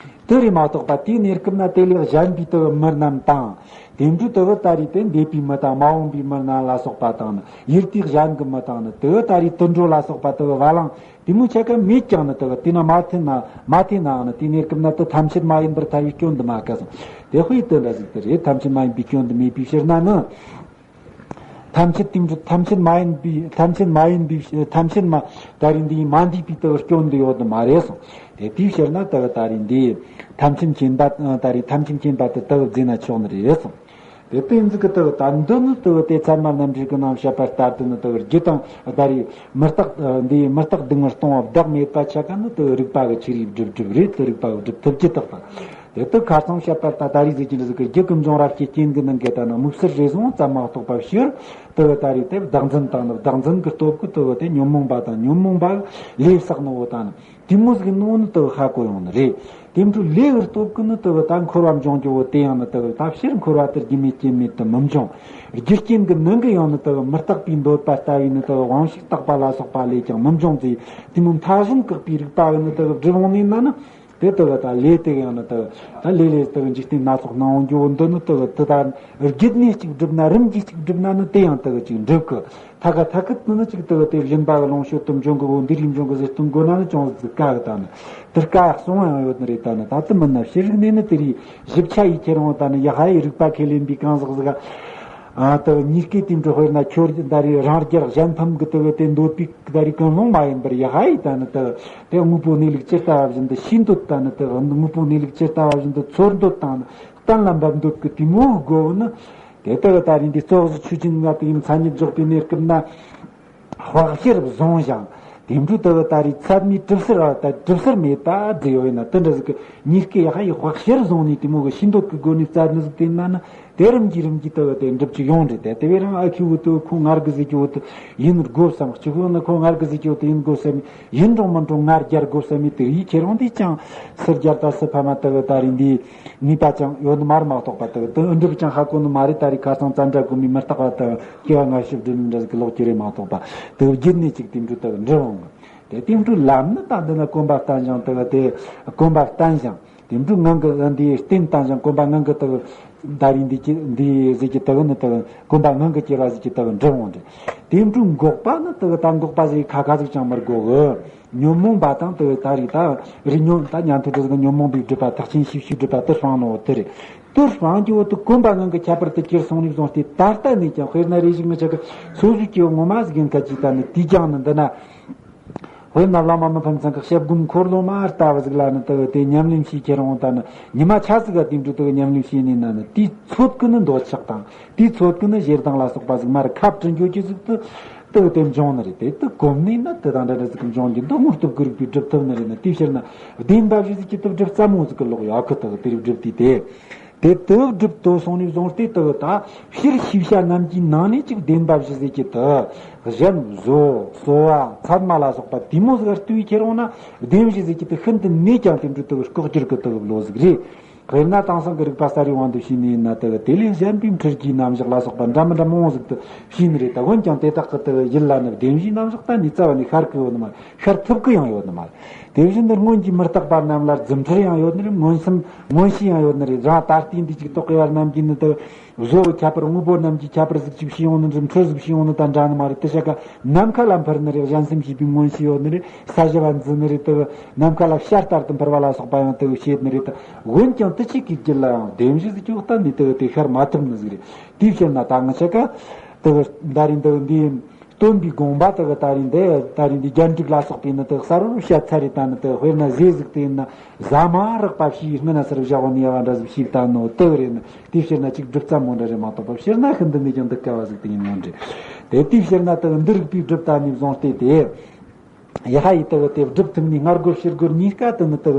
དེ་རེད་མ་གཏོགས་པ་དེའི་གནས་སྐབས་ན་དེ་ལས་གཞན་པའི་དུ་མི་རྣམས་དང་། དེ་འདྲའི་དུ་ད་རེས་དེ་འདས་པའི་མི་དང་མ་འོངས་པའི་མི་རྣམས་ལ་སོགས་པ་དང་ནི། ཡུལ་དེའི་གཞན་གྱི་མི་དང་ནི་དུ་ད་རེས་དུད་འགྲོ་ལ་སོགས་པ་དུ་བ་ལང་དེ་མོ་ཆ་ག་མེད་ཀྱང་ནི་དུ་དེ་ན་མ་ཐེན་ན་མ་ཐེན་ནའང་ནི་དེའི་གནས་སྐབས་ན་དུ་ཐམས་ཅད་མ་ཡིན་པར་ཐལ་བའི་སྐྱོན་དུ་མ་ག་སོང་། དེ་དཔེ་དེ་འདྲ་ཟིག་དུ་རེད། ཐམས་ཅད་མ་ཡིན་པའི་སྐྱོན་དུ་མེད་པའི་ཕྱིར་ན་ནི། ཐམས་ཅད་དེ་འདྲ་ཐམས་ཅད་མ་ཡིན་པའི་ཐམས་ཅད་མ་ཡིན་པའི་ཐམས་ཅད་མ་ད་རེས་འདིའི་མ་འདུས་པའི་དུ་སྐྱོན་འདི་ཡོད་ནི་མ་རེད་གསུངས། དེ་དེའི་ཕྱིར་ན་དུ་ད་རེས་འདིའི་ཐམས་ཅད་མཁྱེན་པ་ད་རེས་ཐམས་ཅད་མཁྱེན་པ་དུ་དུ་བརྫིས་ན་ཆོག་ནི་རེད་གསུངས། དེ་ལྟ་ཡིན་ཙི་གི་དུ་ད་འདི་ནི་དུ་དེ་ཚད་མ་རྣམ་འགྲེལ་གི་ནང་བཤད་པ་ལྟར་དུ་ནི་དུ་རྒྱུ་དང་ད་རེས་མུ་སྟེགས་འདི་མུ་སྟེགས་སྡུག་བསྔལ་སྟོང་བ་བདག་མེད་པ་ཆ་ག་ནི་དུ་རིགས་པ་གི་ཆོས་རིག་སྒྲུབ་སྒྲུབ་རེད། དུ་རིགས་པ་གི་སྒྲུབ་ཐུབ་ཀྱི་དག་དང་། དེ་དུ་ཁ་ཚང་བཤད་པ་ལྟར་ད་རེས་ཟེར་གྱི་འདི་ཟིག་གི་རྒྱུ་ཀུན་འབྱུང་རབ་ཀྱི་རྐྱེན་གི་ནང་གི་ད་ནི་དམིགས་བསལ་རེ་ཟུང་ཙམ་མ་གཏོགས་པ་ཕྱིར་དུ་ད་རེས་དེ་བདག་འཛིན་དང་ནི་བདག་འཛིན་གི་སྟོབས་གི་དུ་དེ་ཉོན་མོངས་པ་དང་ཉོན་མོངས་པ་ལས་བསགས་ནོ་བོ་དང་ནི། དེ་མོ་ཟིག་ནོ་ནི་དུ་ཧ་གོ་ཡོང་ནི་རེད། དེ་འཕྲོ་ལས་ཀྱི་སྟོབས་ཀྱིས་ནི་དུ་ད་འཁོར་བ་འབྱུང་རྒྱུ་བོ་དེ་ཡང་ནི་དུ་ད་ཕྱིར་འཁོར་བ་དེར་རྒྱུ་མེད་རྐྱེན་མེད་དུ་མི་འབྱུང་། རྒྱུ་རྐྱེན་གྱི་ནང་གི་ཡང་ནི་དུ་མི་རྟག་པའི་འདོད་པ་ལྟ་བུའི་ནི་དུ་དབང་ཕྱུག་རྟག་པ་ལ་སོགས་པ་ལས་ཀྱང་མི་འབྱུང་ཟེར། དེ་མོ་མཐའ་གཞུམ་བཀག་པའི་རིགས་པ་གི་ནི་དུ་སྒྲུབ་འོང་ནི་ན་ནི། དེ་དུ་ད་ལས་དེ་ཡང་ནི་དུ་ད་ལས་ལས་དུ་འཇིག་རྟེན་སྣ་ཚོགས་སྣང་འོང་རྒྱུ་བོ་འདི་ནི་དུ་དུ་ད་རྒྱུད་ནས་གཅིག་སྒྲུབ་ན་རིམ་གྱིས་གཅིག་སྒྲུབ་ན་ནི་དེ་ཡང་དུ་གཅིག་འགྲུབ་གི། ཐ་ག་ཐ་གི་དུ་ནི་གཅིག་དུ་དེ་སྦྱིན་པ་གི་ལོངས་སྤྱོད་དུ་འབྱུང་གི་བོ་འདི་རིགས་འབྱུང་གི་ཟེར་གཏོང་དགོས་ན་ནི་ཅུང་ཟད་དཀའ་གི། ད་ནི་དུ་དཀའ་གསུང་བ་ཡང་ཡོད་ནི་རེད། ད་ནི་ད་དུ་མིན་ན་ཕྱི་རིག་ནས་ནི་དེ་རིགས་ཞིབ་ཆ་ཡིས་ཁྱེར་འོང་ད་ནི་ཡ་ཧ་ཡི་རིག་པ་ཁས་ལེན་པའི་གང་ཟག་ཟིག་ག་ཨ་དུ་གཉིས་ཀའི་དེ་འདྲ་དཔེར་ན་ཁྱོད་ད་རེས་རང་རྒྱལ་གཞན་ཕམ་གི་དུ་བོ་དེ་འདོད་པའི་ད་རེས་ཀུན་སློང་མ་ཡིན་པར་ཡ་ཧ་ཡི་ད་ནི་དུ་དེ་དངོས་པོ་གནས་ལུགས་ཇི་ལྟ་བ་བཞིན་དུ་ཤེས་འདོད། ད་ནི་དུ་དངོས་པོ་གནས་ལུགས་ཇི་ལྟ་བ་བཞིན་དུ་ཚོར་འདོད་དང་ནི་གཏན་ལ་འབེབས་འདོད་ཀྱི་དེ་མོའི་སྒོ་ནི། དེ་ལྟ་བུ་ད་རིང་འདི་ཙོགས་སུ་ཆོས་ཅན་ལྔ་དེ་ཡི་མཚན་ཉིད་འཇོག་པའི་གནས་སྐབས་ན། དཔག་བྱར་བཟུང་ཞིང་དེ་འཕྲོ་ལྟ་བུ་ད་རེས་ཚད་མའི་གྲུབ་ཚུལ་ར་ད་གྲུབ་ཚུལ་མེད་པ་བརྫི་ཡོད་ན། དེ་འདྲ་ཟིག་གི་གཉིས་ཀའི་ཡ་ཧ་ཡི་དཔག་བྱར་བཟུང་ནས་དེ་མོ་གི་ཤེས་འདོད་ཀྱི་སྒོ་ནས་བཙལ་ནི་ཟིག་དེ་ན་ནི། དེ་རིམ་གྱིས་རིམ་གྱིས་ལྟ་བུ་དེ་འགྲུབ་ཀྱི་ཡོང་རེད། དེ་དེ་བས་རང་ཨ་ཁུ་བོ་དུ་ཁོང་ང་རྒྱལ་ཟིག་གི་བོ་དུ་ཡིན་དགོས་བསམ། གཅིག་བོ་ནི་ཁོང་ང་རྒྱལ་ཟིག་གི་བོ་དུ་ཡིན་དགོས་བསམ། ཡིན་རུང་མིན་རུང་ང་རྒྱལ་དགོས་བསམ། དེ་ཡིས་ཁྱེད་རང་དེ་ཅང་སུ་རྒྱལ་ད་སུ་ཕ་མ་ལྟ་བུ་ད་རིང་འདི། ནུས་པ་ཅང་ཡོད་ནི་མ་རེད་མ་གཏོགས་པ། དེ་དེ་འགྲུབ་ཅང་ཧ་གོ་ནི་མ་རེད། ད་རེས་ཁ་སང་ཙནྡྲ་གོ་མི་མི་རྟག་པ་དང་སྐྱེ་བ་སྔ་ཕྱི་སྒྲུབ་ནི་འདྲ་ཟིག་གི་ལོག་གི་རེད་མ་གཏོགས་པ། དེ་རྒྱུད་ནས་ཅིག་དེ་འཕྲོ་དེ་འགྲུབ་འོང་གི། དེ་དེ་འཕྲོ་ལམ་ནི་ད་འདི་ན་གོམ་པ་བརྟན་ཞིང་དེ་དེ་གོམ་པ་བརྟན་ཞིང་དེ་འཕྲོ་ངང་གི་འདི་བརྟན་བརྟན་ཞིང་གོམ་པ་ངང་གི་དེ་ད་རིང་འདི་ཅི་འདི་ཟིག་གི་དེ་ནི་དེ་གོམ་པ་ངང་གི་སྐྱེ་བ་ཟིག་གི་དེ་འགྲུབ་འོང་དེ། དེ་འཕྲོ་འགོག་པ་ནི་དེ་ད་འགོག་པ་ཟིག་ཁ་ཁ་ཟིག་ཅང་མི་དགོས་གི། ཉོན་མོངས་པ་དང་དེ་ད་རིགས་ད་རིགས་ཉོན་ད་ཉན་ཐོས་སྒྲུབ་ཀྱི་ཉོན་མོངས་པའི་སྒྲིབ་པ་ཐེག་ཆེན་ཤེས་བྱའི་སྒྲིབ་པ་དེ་སྤངས་ནོ་དེ་རེད། དེ་སྤངས་ཀྱི་འོག་ཏུ་གོམས་པ་ངང་གིས་ཁྱད་པར་དུ་གྱུར་སོང་ནས་བཟུང་སྟེ་ད་ལྟ་ནས་ཀྱང་དཔེར་ན་རེ་ཞིག་ངི་ཆ་གི་སོ་སོའི་སྐྱེ་བོ་ངོ་མ་ཟིག་ཡིན་ཁ་ཅིག་ད་ནི་དེས་ཀྱང་ནི་འདི་ན། དཔེར་ན་བླ་མ་མི་ཕམ་ཚང་གི་དཔྱད་སྒོམ་འཁོར་ལོ་མ་ལྟ་བུ་ཟིག་ལ་ནི་དེ་དེ་ཉམས་ལེན་བྱེད་ཁྱེར་འོང་ད་ནི་ཉི་མ་ཆ་ཟིག་ག་དེ་འདྲ་དེ་ཉམས་ལེན་བྱེད་ནས་ན་ནི་དེའི་ཚོད་ཀྱི་ནི་འདོད་ཆགས་དང་དེའི་ཚོད་ཀྱི་ནི་ཞེ་སྡང་ལ་སོགས་པ་ཟིག་མར་ཁ་བྲི་འགྱོ་རྒྱུ་ཟིག་ཏུ། དེ་དེ་འབྱུང་ནི་རེད། དེ་དེ་གོམས་ནས་ན་དེ་དང་འདྲ་འདྲ་ཟིག་གི་འབྱུང་རྒྱུ་འདི་དངོས་སྟོབས་ཀྱི་རིགས་པས་སྒྲུབ་ཐུབ་ནི་རེད་ན། དེའི་ཕྱིར་ན་བདེན་པ་བཞི་ཟིག་གི་དེ་སྒྲུབ་ཙམ་མོ་ཟིག་གི་ལོག་ཡོད་གི། དེ་དེ་རིགས་སྒྲུབ་དུས་དེ་དེ་དེ་སྒྲུབ་ཏུ་སོང་ནས་བཟུང་སྟེ་དེ་ད་སྤྱིར་ཤེས་བྱ་རྣམས་ཀྱི་ནང་ནས་ཅིག་བདེན་པ་བཞི་ཟིག་གི་དེ་གཞན་བཟོ་གསོ་བ་ཚད་མ་ལ་སོགས་པ་དེ་མོ་ཟིག་ལྟོས་ཁྱེར་འོང་ན་བདེན་བཞི་ཟིག་གི་དེ་ཤིན་ཏུ་ནས་ཀྱང་དེ་འདྲ་དེ་ལྐོག་གྱུར་གི་དེ་བློ་ཟིག་རེད། དཔེར་ན་དེང་སང་གི་རིག་པ་གསར་བའི་དབང་དུ་བྱས་ནས་ཡིན་ན་དེ་གི་དེ་ལས་གཞན་པའི་འཁྲུལ་རྒྱུའི་རྣམ་གཞག་ལ་སོགས་པ་འདྲ་མི་འདྲ་མང་བོ་ཟིག་ཏུ་བྱས་ནི་རེད། ད་འོན་ཀྱང་དེ་དག་གི་དེ་གི་ཡུལ་ལ་ནི་བདེན་བཞིའི་རྣམ་གཞག་གཏན་ནས་རྩ་བ་ནས་ཤར་གི་ཡོད་ནི་མ་རེད། ཤར་ཐུབ་གི་ཡང་ཡོད་ནི་མ་རེད། དེ་བཞིན་དུ་སྔོན་གྱི་མི་རྟག་པ་རྣམས་ལ་རྫུ་འཕྲུལ་ཡང་ཡོད་ནི་རེད། མངོན་སུམ་མངོན་ཤེས་ཡང་ཡོད་ནི་རེད། རང་ད་ལྟའི་འདི་ཅིག་རྟོག་གེ་བ་རྣམས་ཀྱིས་ནི་དེ་གི་བཟོ་བོ་ཁྱད་པར་དངོས་པོ་རྣམས་ཀྱི་ཁྱད་པར་ཟིག་ཅིག་བྱས་ཡོང་ནི་འདྲ། འཕྲུལ་ཟིག་བྱས་ཡོང་ནི་དང་འདྲ་ནི་མ་རེད། དེ་ཤ་ཀ་ནམ་མཁའ་ལ་འཕུར་ནི་རེད། གཞན་སེམས་ཤེས་པའི་མངོན་ཤེས་ཡོད་ནི་རེད། ས་གཞི་བ་འཛིན་ནི་རེད། དེ་ནམ་མཁའ་ལ་བྱ་ལྟར་དུ་འཕུར་བ་ལ་སོགས་པ་ཡང་དེ་བྱེད་ནི་རེད། འོན་ཀྱང་དེ་གཅིག་གི་རྒྱུད་ལ་ཡང་བདེན་བཞི་ཟིག་ཅིག་གཏན་ནས་དེ་དེ་ཤར་མ་ཐུབ་ནི་ཟིག་རེད། དེའི་ཕྱིར་ན་ད་ང་ཆ་ཀ་དེ་ད་རིང་འདི་འདི་སྟོན་པའི་དགོངས་པ་དེ་གི་ད་རིང་འདི་ད་རིང་འདི་རྒྱན་དྲུག་ལ་སོགས་པའི་ནི་དེ་གསལ་བོར་བཤད་ཚར་རེད། ད་ནི་དེ་དཔེར་ན་ཟས་ཟིག་དེ་ཡིན་ན། ཟ་མ་རགས་པ་ཞིག་སྔ་ན་སར་བཞག་འོ་ནི་ཡ་བ་འདྲ་ཟིག་ཞིག་ད་ནོ་དེ་རེད་ནི། དེའི་ཕྱིར་ན་ཅིག་སྒྲུབ་ཙམ་མོ་འདྲ་རེད་མ་གཏོགས་པ། ཕྱིར་ན་ཤིན་ཏུ་ནས་ཀྱང་འདི་དཀའ་བ་ཟིག་དེ་ཡིན་ནོ་འདྲ། དེ་དེའི་ཕྱིར་ན་དེ་འདི་རིགས་པའི་སྒྲུབ་ད་ནས་བཟུང་སྟེ་དེ། ཡ་ཧ་ཡི་དེ་དེ་སྒྲུབ་ཐུབ་ནི་སྔ་རྒོལ་ཕྱི་རྒོལ་གཉིས་ཀ་དེ་ནི་དེ་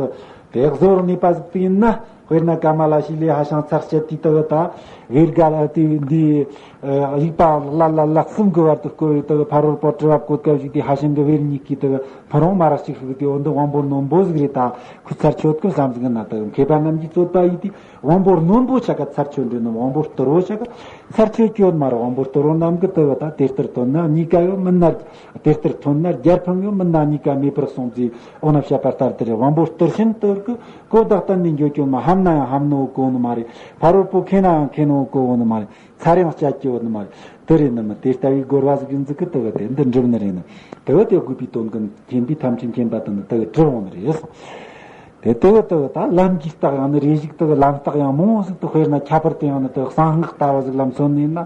དེ་གཟོ་རུ་ནུས་པ་ཟིག་དེ་ཡིན་ན། དཔེར་ན་ཀ་མ་ལ་ཤི་ལའི་ཧ་ཤང་ཚར་བཅད་དེ་དེ་ད་བེར་ག་ལ་དེ་འདི་དབྱུག་པ་ལ་ལ་ལ་གསུམ་གི་བར་དུ་བསྐོར་བའི་དེ་ཕ་རོལ་པོ་དྲི་བ་བཀོད་སྐབས་ཤིག་དེ་ཧ་ཤང་གི་བེར་གཉིས་ཀྱིས་དེ་ཕ་རོང་མ་རག་ཅིག་ཤིག་དེ་འོ་འདི་དབང་པོ་རྣོན་པོ་ཟིག་རེད། ད་ཁུ་ཚར་ཆོད་གི་བསམ་ཟིག་ན། དེ་མཁས་པ་རྣམས་ཀྱིས་རྩོད་པ་ཡིས་དེ་དབང་པོ་རྣོན་པོ་ཆ་ག་ཚར་ཆོད་འདྲེ་ནོ། དབང་པོ་སྟོར་བོ་ཆ་ག་ཚར་ཆོད་ཆོད་མ་རེད། དབང་པོ་སྟོར་བོ་རྣམས་ཀྱི་དེ་བ་ད་དེ་ལྟར་ཐོན་ན་གཉིས་ཀ་ཡོད་མིན་ན། དེ་ལྟར་ཐོན་ན་རྒྱལ་ཕམ་ཡོད་མིན་ན་གཉིས་ཀ་མེད་པར་གསུངས་ཏེ། འོ་ན་བཤད་པ་ལྟར་དེ་རེད། དབང་པོ་སྟོར་ཕྱིན་སྟོར་གི་གོ་བདག་གཏན་ནས་འགྱོ་སྐྱོ་མ་ཧམ་ན་ཡང་ཧམ་ནོ་གོ་ནི་མ་རེད། ཕ་རོལ་པོ་མཁས་ན་ཡང་མཁས་ནོ་གོ་ནི་མ་རེད། ཚར་ཡང་བཅད་ཀྱི་ཡོད་ནི་མ་རེད། དེ་རེད་ནི་མི་དེ་ལྟ་བུའི་རྒོལ་བ་ཟིག་ཡིན་ཟིག་གི་དེ་བ་དེ་འདི་འགྲུབ་ནི་རེད་ནི། དེ་བ་དེ་དགོས་པའི་དོན་ཀུན་མཁྱེན་པའི་ཐམས་ཅད་མཁྱེན་པ་དེ་ནི་དེ་བ་གྲུབ་འོང་ནི་རེད། དེ་ལྟ་བུ་ལྟ་བུ་ད་ལམ་གྱི་རྟགས་ཡང་ནི་རེ་ཞིག་ལྟ་བུ་ལམ་རྟགས་ཡང་མང་བོ་ཟིག་ཏུ་དཔེར་ན་ཁྱད་པར་དུ་ཡང་ནི་ལྟ་བུ་གསང་སྔགས་ལྟ་བུ་ཟིག་ལ་མཚོན་ནས་ན།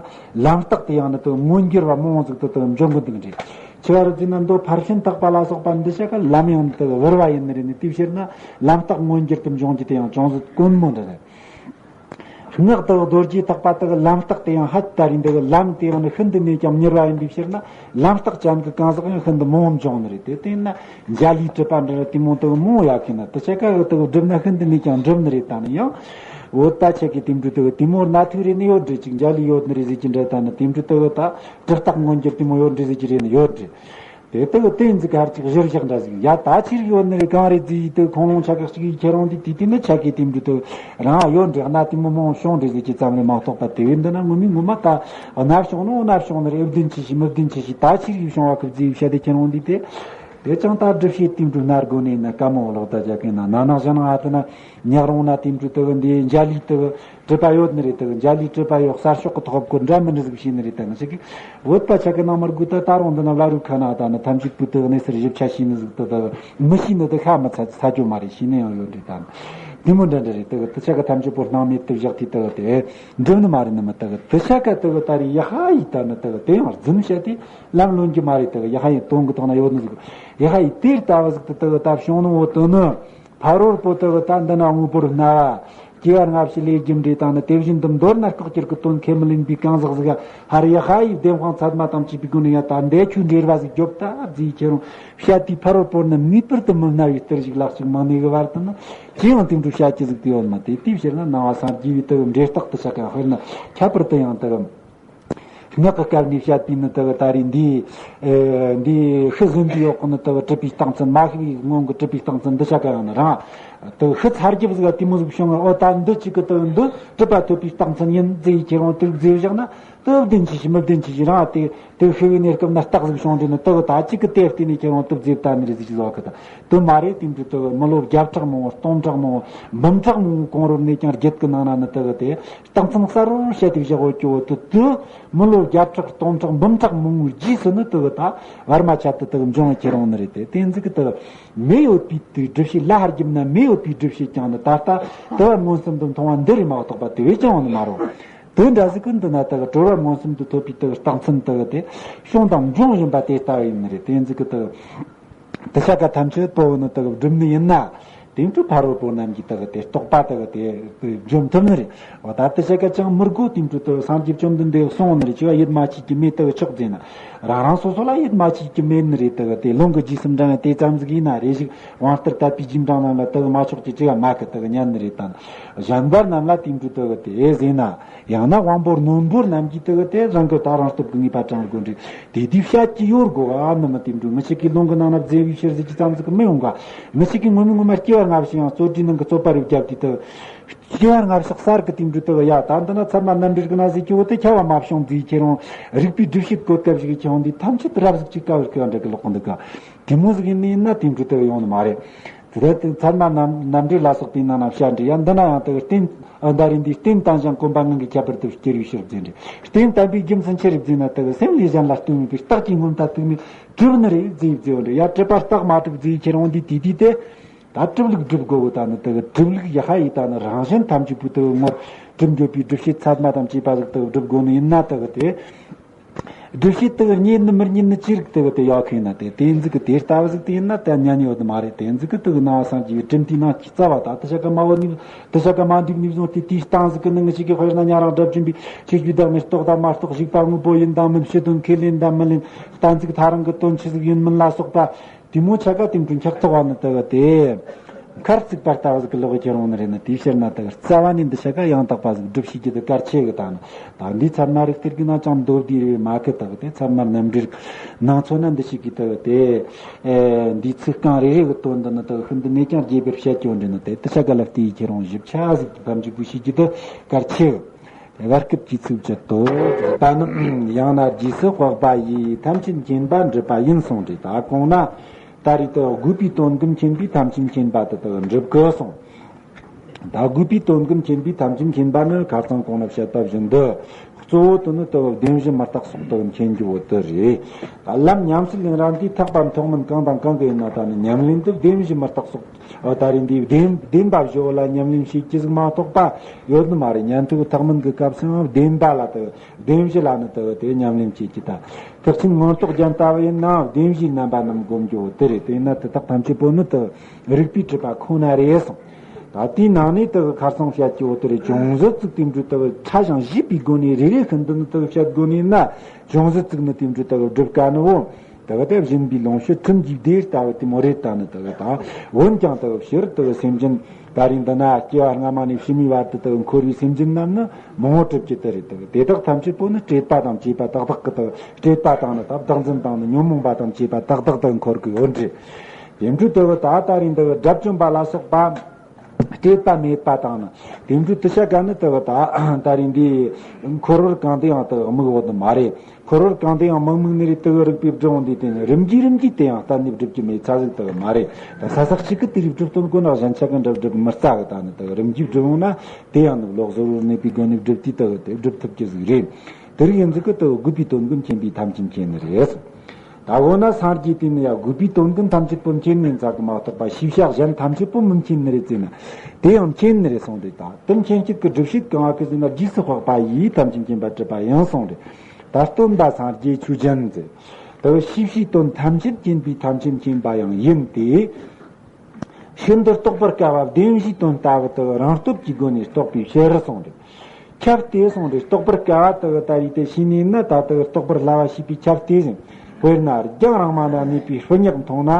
ལམ་རྟགས་དེ་ཡང་ནི་ལྟ་བུ་མངོན་གྱུར་བ་མང་བོ་ཟིག་ཏུ་ལྟ་བུ་འབྱུང་གི་འདུག་འདྲ། ཆེ་བ་རུ་བརྩིས་ན་མདོ་ཕར་ཕྱིན་བརྟག་པ་ལ་སོགས་པ་འདི་ཆ་ག་ལམ་ཡང་ནི་ལྟ་བུ་བར་བ་ཡིན་ནི་རེད་ནི། དེའི་ཕྱིར་ན་ལམ་རྟགས་མངོན་གྱུར་དུ་འབྱུང་རྒྱུ་དེ་ཡང་ཅུང་ཟད་དཀོན་མོ་འདྲ་རེད། ངག་དག་རྡོ་རྗེ་ཐེག་པ་དག་ལམ་རྟགས་དེ་ཡང་ཧད་ད་རིང་དག་ལམ་དེ་ཡང་ནི་ཤིན་ཏུ་ནས་ཀྱང་མྱུར་བ་ཡིན་པའི་ཕྱིར་ན། ལམ་རྟགས་ཅན་གྱི་གང་ཟག་ཡང་ཤིན་ཏུ་མང་བོ་འབྱུང་ནི་རེད། དེ་དེ་ན་འཇའ་ལུས་གྲུབ་པ་འདྲ་ར་དེ་མོ་དག་མང་ཡག་གི་ན། དེ་ཆ་ག་གི་དག་བསྒྲུབ་ན་ཤིན་ཏུ་ནས་ཀྱང་འགྲུབ་ནི་རེད། ད་ནི་ཡང་བོད་པ་ཆ་གི་དེ་འདྲ་དག་དེ་མོ་སྣ་ཐུག་རེ་ནི་ཡོད་འདྲ་ཅིག་འཇའ་ལུས་ཡོད་ནི་རེད་ཟེར་གྱི་འདྲ། ད་ནི་དེ་འདྲ་དག་ད་གྲུབ་རྟགས་མངོན་གྱུར་དེ་མོ་ཡོད་འདྲ་ཟེར་གྱི་རེད་ནི་ཡོད་འདྲ། དེ་དག་གི་རྟེན་འཛིན་གར་ཅིག་གཞིར་བཞག་འདྲ་ཟིག་ཡ་ད་ཆི་རིག་ཡོད་ནི་རེད། གང་རེད་ཟིག་དེ་ཁོང་ལོང་ཆ་ག་གཅིག་ཡིས་ཁྱེད་རང་འདི་དེ་དེ་ནི་ཆ་གི་དེ་འདྲ་དེ་རང་ཡོད་འདྲ། གནའ་དེ་མོ་མང་བྱུང་འདྲ་ཟིག་གི་ཙམ་རེད་མ་གཏོགས་པ། དེ་བས་འདི་ན་ངོ་མའི་ངོ་མ་ད་གནའ་བྱུང་ནོ་གནའ་བྱུང་ནི་རེད། ཨེ་བདེན་ཆི་ཞིག་མི་བདེན་ཆི་ཞིག་ད་ཆི་རིག་བྱུང་བ་གི་ཟིག་བཤད་དེ་ཁྱེད་རང་འདི་དེ། དེ་ཅང་ད་སྒྲུབ་བྱེད་དེ་འདྲ་སྣ་དགོས་ནས་ན་དཀའ་མོ་ལོག་ད་རྒྱག་གི་ན། ན་ནག་ཞང་ང་དེ་ན་ཉག་རོང་ན་དེ་འདྲ་དེ་གི་འདི་འཇའ་ལུས་དེ་གི་གྲུབ་པ་ཡོད་ནི་རེད། དེ་གི་འཇའ་ལུས་གྲུབ་པ་ཡོད། གསར་ཤོག་གི་ཐོག་གི་འདྲ་མི་འདྲ་ཟིག་བྱས་ནི་རེད། དེ་གི་ཅིག་གི་བོད་པ་ཆ་གི་ནང་མར་དགོས་ད་ད་རུང་འདི་ན་བླ་རུང་ཁ་ན་ད་ནི་ཐམས་ཅད་པོ་དེ་གི་གནས་སར་ཞིབ་ཆ་ཤེས་ནི་ཟིག་དེ་དེ་གི་མི་ཤེས་ནི་དེ་ཤ་མི་ཚ་ཚ་རྒྱུ་མ་རེད། ཤེས་ནི་ཡང་ཡོད་རེད། ད་ནི་དེ་མོ་འདྲ་འདྲ་རེད། དེ་གི་དེ་ཆ་གི་ཐམས་ཅད་པོ་སྣང་མེད་དུ་བཞག་དུས་དེ་གི་དེ་འགྲུབ་ནི་མ་རེད། ནི་མི་དེ་གི་དེ་ཆ་ག་དེ་གི་ད་རེས་ཡ་ཧ་ཡིས་ད་ནི་དེ་གི་དེ་ཡང་རྫུན་བཤད་དེ་ལམ་ལོན་རྒྱུ་མ་རེད། དེ་གི་ཡ་ཧ་ཡིས་དོན་གི་ཐོག་ན་ཡོད་ནི་ཟིག་ཡ་ཧ་ཡིས་དེ་ལྟ་བུ་ཟིག་དེ་དེ་གི་ད་བྱུང་ནི་འོ་དེ་ནི། ཕ་རོལ་པོ་དེ་གི་ད་འདི་ན་དངོས་པོར་སྨྲ་བ། སྐྱེ་བ་སྔ་ཕྱི་ལས་རྒྱུ་འབྲས་དང་ནི། དེ་བཞིན་དུ་མདོར་ན་ལྐོག་གྱུར་གྱི་དོན་ཁས་མི་ལེན་པའི་གང་ཟག་ཟིག་ཧ་རི་ཡ་ཧ་ཡིས་བདེན་དཔང་ཚད་མ་དང་བཅས་པའི་སྒོ་ནས་ཡང་ད་འདས་ཆོས་འབྲེལ་བ་ཟིག་རྒྱོབ་ད་རྫིས་ཁྱེད་རང་བཤད་དུས་ཕ་རོལ་པོར་ནི་ངེས་པར་དུ་མི་སྨྲ་བའི་གཏེར་ཞིག་ལག་ཅིག་མང་ནས་གི་བར་དུ་ནི་ཅི་ཡང་དེ་འདྲ་བཤད་ཀྱི་ཟིག་དེ་ཡོད་མ་དེ། དེའི་ཕྱིར་ན་ནང་བ་སངས་རྒྱས་པའི་དེ་གི་འབྲས་རྟགས་དེ་ཆ་ག་དཔེར་ན་ཁྱད་པར་དུ་ཡང་དེ་གི། སྔགས་ཀྱི་སྐབས་ནས་བཤད་པའི་ནི་དེ་གི་ད་རེས་འདི། ཨེ། འདི་ཤི་ཟིན་དུས་ཡོད་གི་ནི་དེ་གི་གྲུབ་པའི་རྟགས་མཚན། མ་ཤི་བའི་སྔོན་གྱི་གྲུབ་པའི་རྟགས་མཚན་འདི་ཆ་ག་ཡང་ནི་རང་དེ་གི་ཤི་ཚར་རྒྱུ་ཟིག་ག་དེ་མོ་ཟིག་བྱུང་ངེ་ཨོ་ད་འདི་གཅིག་གི་དེ་གི་འདི་གྲུབ་པ་ཐོབ་པའི་རྟགས་མཚན་ཡིན་ཟེར་ཡི་ཁྱེད་རང་དེ་གི་ཟེར་བཞག་ན་དེ་བདེན་ཆི་ཞིག་མི་བདེན་ཆི་ཞིག་རང་དེ་དེ་གི་ཤི་བའི་གནས་སྐབས་ན་རྟགས་ཟིག་བྱུང་དུས་ནི་དེ་གི་ད་གཅིག་གི་དེ་བརྟེན་ནས་ཁྱེད་རང་དེ་གི་ཟེར་ད་ནི་རེད་ཟིག་ཟེར་བ་གི་ད། དེ་མ་རེད། དེ་འདྲ་དེ་གི་མི་ལོ་བརྒྱ་ཕྲག་མང་བོ་སྟོང་ཕྲག་མང་བོ་འབུམ་ཕྲག་མང་བོ་གོང་རོལ་ནས་ཀྱང་རྒྱུད་ཀྱི་ནང་ན་ནི་དེ་གི་དེ་རྟགས་མཚན་གསལ་བོར་བཤད་དེ་བཞག་ཡོད་ཀྱི་འོ་དེ་དེ་མི་ལོ་བརྒྱ་ཕྲག་སྟོང་ཕྲག་འབུམ་ཕྲག་མང་བོའི་རྗེས་སུ་ནི་དེ་གི་ད་བར་མ་ཆད་དུ་དེ་གི་འབྱུང་བ་ཁྱེད་རང་ནི་རེད། དེ་དེ་ཟིག་གི་དེ་གི་མེ་ཡོད་པའི་དེ་སྒྲུབ་བྱེད་ལ་ཧར་རྒྱབ་ན་མེ་ཡོད་པའི་སྒྲུབ་བྱེད་ཀྱང་ནི་ད་ལྟ་དེ་བ་མངོན་སུམ་དུ་མཐོང་བ་འདི་རེད་མ་གཏོགས་པ་དེ་བས་ཀྱང་ནི་མ་རེད། དེ་འདྲ་ཟིག་གི་འདི་ན་དེ་གི་གྲོལ་བ་མངོན་སུམ་དུ་ཐོབ་པའི་དེ་གི་རྟགས་མཚན་དེ་གི་དེ་བྱུང་དང་འབྱུང་བཞིན་པ་དེ་ལྟ་བུ་ཡིན་ནི་རེད། དེ་ཟིག་གི་དེ་གི། དེ་ཆ་ག་ཐམས་ཅད་པོ་ནི་དེ་གི་སྒྲུབ་ནི་ཡིན་ན། དེ་འཕྲོ་ཕ་རོལ་པོ་རྣམས་ཀྱིས་དེ་གི་དེ་རྟོགས་པ་དེ་གི་དེ་འཇོམས་ཐུབ་ནི་རེད། འོ་ད་དེ་ཆ་ག་ཅང་མི་དགོས། དེ་འཕྲོ་དེ་གི་སངས་རྒྱས་བཅོམ་ལྡན་འདས་གསུངས་ནི་རེད། ཅི་བ་ཡིད་མ་ཆེས་ཀྱི་མེ་དེ་གི་མཆོག་ཟེར་ན། རང་རང་སོ་སོ་ལ་ཡིད་མ་ཆེས་ཀྱི་མེ་ནི་རེད། དེ་གི་དེ་ལུང་གི་རྗེས་སུ་འབྲང་བའི་དེ་ཙམ་ཟིག་ཡིན་ན་རེ་ཞིག་དབང་ལྟར་དད་པའི་རྗེས་འབྲང་རྣམས་ལ་དེ་གི་མ་ཆོག་ཅི་ཅི་ག་མ་གི་དེ་གི་ཉན་ནི་རེད་དང་། གཞན་པ་རྣམས་ལ་དེ་འཕྲོ་དེ་གི་དེ་ཟེར་ན། ཡང་ན་དབང་པོ་རྣོན་པོ་རྣམས་ཀྱིས་དེ་གི་དེ་རང་གི་ད་རང་སྟོབས་ཀྱིས་ངེས་པ་དྲངས་དགོས་འདྲ། དེ་དུས་བཤད་ཀྱི་ཡོད་དགོས་ག་ནི་མི་དེ་འདྲ། ངི་ཞིག་གིས་ལུང་གི་ནང་ན་བཙལ་བའི་ཕྱིར་ཟེར་གྱི་ཙམ་ཟིག་གི་མི་ཡོང་ག། ངི་ཞིག་གིས་ངོ་མ་ངོ་མ་སྐྱེ་བ་སྔ་ཕྱི་ཡང་རྩོད་འགྲེལ་ནང་གི་རྩོད་པ་རེ་བརྒྱབ་དུས་དེ་སྐྱེ་བ་སྔ་ཕྱི་གསར་གི་དེ་འདྲ་དེ་གི་ཡ་ད་འདི་ན་ཚད་མ་རྣམ་འགྲེལ་གི་ན་ཟེར་གྱི་འོ་དེ་ཁྱབ་པ་མ་བྱུང་ཟེར་ཁྱེད་རང་རིགས་པའི་སྒྲུབ་བྱེད་གོ་སྐབས་ཤིག་གི་ཁྱེད་རང་འདི་ཐམས་ཅད་རབ་ཟིག་ཅིག་དཀའ་བར་སྐྱེ་བ་འདྲ་གི་ལོག་གི་འདུག་ག། དེ་མོ་ཟིག་ཡིན་ནི་ཡིན་ན་དེ་འདྲ་དེ་གི་ཡོང་ནི་མ་རེད། དེ་ལྟར་དེ་ཚད་མ་རྣམ་རྣམ་འགྲེལ་ལ་སོགས་པའི་ནང་ན་བཤད་འདྲ་ཡ། འདི་ན་ཡང་དེ་གི་རྟེན་ཨ་ད་རེས་འདིའི་རྟེན་དང་ཞེན་གོམས་པ་ངང་གིས་ཁྱད་པར་དུ་སྐྱེ་བའི་ཕྱིར་ཟེར་འདྲ། རྟེན་དམ་པའི་རྒྱུ་མཚན་ཆི་རེད་ཟེར་ན་དེ་གི་སེམས་ལས་གཞན་ལ་ལྟོས་མེད་པའི་རྟགས་ཀྱིས་མངོན་མཐའ་གཏུགས་ནས་གྲུབ་ནི་རེད་ཟེར་ཟེར་བ་འདྲ་ཡ། གྲུབ་པ་རྟགས་མ་གྲུབ་ཟེར་ཁྱེད་རང་འདི་དེ་དུས་དེ། ད་གྲུབ་ལུགས་སྒྲུབ་དགོས་གི། ད་ནི་དེ་གི་གྲུབ་ལུགས་ཡ་ཧ་ཡིས་ད་ནི་རང་གཞན་ཐམས་ཅད་པོ་དེ་གི་ངོར་གྲུབ་འགྱོད་པའི་སྒྲུབ་བྱེད་ཚད་མ་དང་བཅས་པ་ཟིག་དེ་གི་སྒྲུབ་དགོས་ནི་ཡིན་ན་དེ་གི་དེ། སྒྲུབ་བྱེད་དེ་གི་རྙེད་ནི་མི་རྙེད་ནི་ཅི་རིགས་དེ་གི་དེ་ཡོད་མཁན་ན་དེ་དེ་ཟིག་གི་དེ་ལྟ་བུ་ཟིག་དེ་ཡིན་ན་དེ་ཉན་ཡོད་ནི་མ་རེད། དེ་ཟིག་གི་དེ་གི་ནང་བ་སངས་རྒྱས་པའི་གྲུབ་མཐའི་ནང་གི་རྩ་བ་ད་དེ་ཆ་ག་མ་བོ་ནི་དེ་ཆ་ག་མ་འགྲིག་ནི་བཟུང་སྟེ་དེའི་སྟེང་ཟིག་གི་ནི་ངི་ཞིག་གི་དཔེར་ན་ཉན་རང་སྒྲ་བཅོམ་པའི་ཆོས་བརྒྱུད་བདག་མེད་རྟོགས་དང་མ་རྟོགས་བཞུགས་པ་དངོས་པོ་ཡིན་དང་མིན་ཕྱི་དོན་ཁས་ལེན་དང་མི་ལེན་གཏན་ཚིགས་ཐ་རང་གི་དོན་ཆི་ཟིག་ཡིན་མིན་ལ་སོགས་པ། དེ་མོ་ཆ་ག་དེ་འཕྲོ་འཁྱག་ཐོག་བ་ནི་དེ་གི་དེ། མཁར་བརྩིགས་པ་ལྟ་བུ་ཟིག་གི་ལོག་གི་ཁྱེར་འོང་ནི་རེད་ན། དེའི་ཕྱིར་ན་དེ་གི་རྩ་བ་ནས་འདི་ཆ་ག་ཡང་དག་པ་ཟིག་སྒྲུབ་བྱེད་ཀྱི་དེ་གལ་ཆེ་གི། ད་ནི་ད་འདིའི་ཚད་མ་རིགས་གཏེར་གི་ནང་ཅང་མདོར་བསྡུས་རེ་བས་མ་གི། དེ་གི་དེ་ཚད་མ་རྣམ་འགྲེལ་ནང་མཚོན་ན་འདི་ཞིག་གི་དེ་གི་དེ། ཨེ། འདིའི་ཚིག་རྐང་རེ་རེ་གི་དོན་འདི་ནི་དེ་གི་ཤིན་ཏུ་ནས་ཀྱང་རྒྱས་པར་བཤད་ཀྱི་འོ་འདྲ་ནི་དེ་དེ་ཆ་ག་ལ་བལྟས་ཡི་ཁྱེར་འོང་ཞིབ་ཆ་ཟིག་གི་ཕམ་འཇུག་པོ་ཤེས་ཀྱི་དེ་གལ་ཆེ་གི། བར་སྐབས་ཀྱི་ཚིག་བཅད་དོ། ད་ནི་ཡང་ན་རྗེས་སུ་དཔག་པ་ཡིས་ཐམས་ཅད་མཁྱེན་པ་འགྲུབ་པ་ཡིན་གསུངས་ཏེ། ད་གོང་ན་ད་རེས་དེ་དགོས་པའི་དོན་གྱིས་མཁྱེན་པས་ཐམས་ཅད་མཁྱེན་པ་དེ་དག་འགྲུབ་གི་གསུངས། ད་དགོས་པའི་དོན་གྱིས་མཁྱེན་པས་ཐམས་ཅད་མཁྱེན་པ་ནི་ཁ་སང་གོང་ན་བཤད་པ་བཞིན་དུ་གཙོ་བོ་དེ་ནི་དེ་བདེན་བཞི་མི་རྟག་སོགས་དེ་མཁྱེན་རྒྱུ་བོ་དེ་རེད། ད་ལམ་ཉམས་སུ་ལེན་རང་དེའི་ཐེག་པ་མཐོང་མིན་གང་དང་གང་གི་ཡིན་ན། ད་ནི་ཉམས་ལེན་དེ་བདེན་བཞི་མི་རྟག་སོགས། ཨ། ད་རེས་འདི་བདེན་བདེན་པ་བཞི་བོ་ལ་ཉམས་ལེན་བྱེད་ཀྱི་ཟིག་མ་གཏོགས་པ་ཡོད་ནི་མ་རེད། ཉན་ཐོས་ཐེག་དམན་གྱི་སྐབས་སུའང་བདེན་པ་ལ་དེ་བདེན་བཞི་ལ་ནི་དེ་དེ་ཉམས་ལེན་བྱེད་ཀྱི། ད་ཐེག་ཆེན་མངོན་རྟོགས་རྒྱན་ལྟ་བུ་ཡིན་ནའང་བདེན་བཞིའི་རྣམ་པ་རྣམས་སྒོམ་རྒྱུ་བོ་དེ་རེད། དེས་ན་དེ་དག་ཐམས་ཅད་པོ་ནི་དེ་རིགས་པས་གྲུབ་པ་ཁོ་ན་རེད་གསུངས། ད་ ད་དེའི་ནང་ནས་དེ་གི་ཁ་སང་བཤད་ཀྱི་འོ་དེ་རེད། ཅུང་ཟད་ཙིག་དེ་འདྲའི་དེ་གི་ཕྲ་ཞིང་ཞིབ་པའི་སྒོ་ནས་རེ་རེ་ཤིན་ཏུ་ནི་དེ་གི་བཤད་དགོས་ནས་ན། ཅུང་ཟད་ཙིག་ནི་དེ་འདྲའི་དེ་གི་སྒྲུབ་དཀའ་ནི་འོ། དེ་གི་དེ་སྦྱིན་པའི་ལོངས་སྤྱོད་ཁྲིམས་ཀྱི་སྡེ་ལྟ་བུ་དེ་མོ་རེད། ད་ནི་དེ་གི་ད་འོན་ཀྱང་དེ་གི་ཕྱིར་དེ་གི་སེམས་ཅན་ད་རིང་འདི་ན་སྐྱེ་བ་སྔ་མ་ནས་ཕྱི་མའི་བར་དུ་དེ་གི་འཁོར་བའི་སེམས་ཅན་རྣམས་ནི་མང་བོ་གྲུབ་ཀྱི་དེ་རེད། དེ་གི་དེ་དག་ཐམས་ཅད་པོ་ནི་སྤྲད་པ་དང་བཅས་པ་ཏག་ཏག་གི་དེ་གི་སྤྲད་པ་དང་ནི་ད་བདག་འཛིན་དང་ནི་ཉོན་མོངས་པ་དང་བཅས་པ་ཏག་ཏག་དེ་གི་འཁོར་གི་ཡོད་རེད། དེ་འདྲའི་དེ་གི་ད་ད་རིང་དེ་གི་དགྲ་བཅོམ་པ་ལ་སོགས་པ། སྤྲད་པ་མེད་པ་དང་ནི། དེ་འདྲའི་དེ་ཆ་ག་ནི་དེ་གི་ད་ད་རིང་འདི་འཁོར་བར་གང་དུ་ཡང་དེ་གི་དམིགས་འོ་དེ་མ་རེད། འཁོར་བར་གང་དུ་ཡང་མི་དམིགས་ནི་རེད། དེ་གི་རིགས་པའི་སྒྲུབ་འོང་འདི་དེ་ནི་རིམ་གྱིས་རིམ་གྱིས་དེ་ཡང་གཏན་ནས་སྒྲུབ་ཀྱི་མེད་ས་ཟིག་དེ་གི་མ་རེད། ད་ས་སག་ཅིག་གི་དེ་རིགས་སྒྲུབ་སྟོན་དགོས་ན་གཞན་ཆ་གི་འདྲ་སྒྲུབ་མི་རྩ་གི། ད་ནི་དེ་གི་རིམ་གྱིས་སྒྲུབ་འོང་ན་དེ་ཡང་ནི་ལོག་ཟོར་བོར་གནས་པའི་སྒོ་ནས་སྒྲུབ་དུས་དེ་གི་དེ་སྒྲུབ་ཐུབ་ཀྱི་ཟིག་རེད། དེ་རིགས་ཡིན་ཟིག་གི་དེ་གི་དགོས་པའི་དོན་ཀུན་མཁྱེན་པའི་ཐམས་ཅད་མཁྱེན་ནི་རེད། ད་འོ་ན་སངས་རྒྱས་དེ་ནི་ཡང་དགོས་པའི་དོན་ཀུན་ཐམས་ཅད་པོ་མཁྱེན་ནས་ཚར་གི་མ་གཏོགས་པ་ཤེས་བྱ་གཞན་ཐམས་ཅད་པོ་མི་མཁྱེན་ནི་རེད་ཟེར་ན། དེ་ཡང་མཁྱེན་ནི་རེད་གསུངས་ཏེ། ད་དེ་མཁྱེན་བྱེད་ཀྱི་སྒྲུབ་བྱེད་གང་བ་གི་ཟེར་ན། རྗེས་སུ་དཔག་པ་ཡིས་ཐམས་ཅད་མཁྱེན་པར་གྲུབ་པ་ཡིན་གསུངས་ཏེ། ད་སྟོན་པ་སངས་རྒྱས་ཆོས་ཅན་ཟེར། དེ་ཤེས་བྱའི་དོན་ཐམས་ཅད་མཁྱེན་པའི་ཐམས་ཅད་མཁྱེན་པ་ཡང་ཡིན་ཏེ། ཤིན་ཏུ་རྟོགས་པར་དཀའ་བ་བདེན་བཞིའི་དོན་ལྟ་བུ་དེ་རང་སྟོབས་ཀྱི་སྒོ་ནས་རྟོགས་པའི་ཕྱིར་གསུངས་ཏེ། ཁྱབ་སྟེ་གསུངས་ཏེ། རྟོགས་པར་དཀའ་བ་དེ་གི་ད་རིགས་དེ་ཤེས་ནས་ན། ད་དེ་གི་རྟོགས་པར་སླ་བ་ཤེས་པའི་ཁྱབ་སྟེ་ཟེར། དཔེར་ན་རྒྱང་རིང་མ་ན་གནས་པའི་སྤུ་ཉག་མཐོང་ན།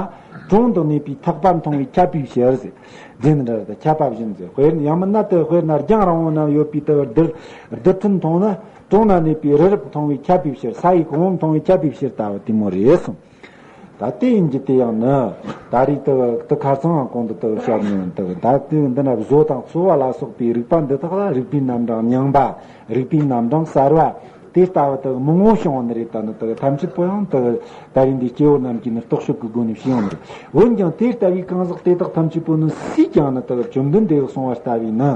གྲོང་དུ་གནས་པའི་ཐག་པ་མཐོང་བས་ཁྱབ་པའི་ཕྱིར་ཟེར། རྫས་འདི་འདྲ་དེ་ཁྱབ་པ་བཞིན་ཟེར། དཔེར་ན་ཡང་མིན་ན་དེ་དཔེར་ན་རྒྱང་རིང་བོ་ན་ཡོད་པའི་དེ་གི་རྡུལ་རྡུལ་ཕྲན་མཐོང་ན། གྲོང་ན་གནས་པའི་རི་རབ་མཐོང་བས་ཁྱབ་པའི་ཕྱིར། ས་ཡི་གོང་བུ་མཐོང་བས་ཁྱབ་པའི་ཕྱིར་ལྟ་བུ་དེ་མོ་རེད་གསུངས། ད་དེ་ཡིན་གྱི་དེ་ཡང་ནི། ད་རེས་དེ་དེ་ཁ་སང་ཡང་གོང་དུ་དེ་བཤད་ནས་དེ་ད་དེ་འདི་ན་བཟོ་དང་གསོ་བ་ལ་སོགས་པའི་རིགས་པ་འདི་དག་ལ་རིགས་པའི་རྣམ་གྲངས་རྙིང་པ། རིགས་པའི་རྣམ་གྲངས་གསར་བ་དེ་ལྟ་བུ་དེ་མང་བོ་བྱུང་བ་ནི་རེད། ད་ནི་དེ་ཐམས་ཅད་པོ་ཡང་དེ་ད་རེས་འདི་སྐྱེ་བོ་རྣམས་ཀྱིས་ནི་རྟོག་ཞིབ་ཀྱི་སྒོ་ནས་བྱས་ཡོང་ནི་རེད། འོན་ཀྱང་དེ་ལྟ་བུའི་གང་ཟག་དེ་དག་ཐམས་ཅད་པོ་ནི་སུས་ཀྱང་ནི་དེ་བཅོམ་ལྡན་འདས་གསུངས་པ་ལྟ་བུའི་ནི།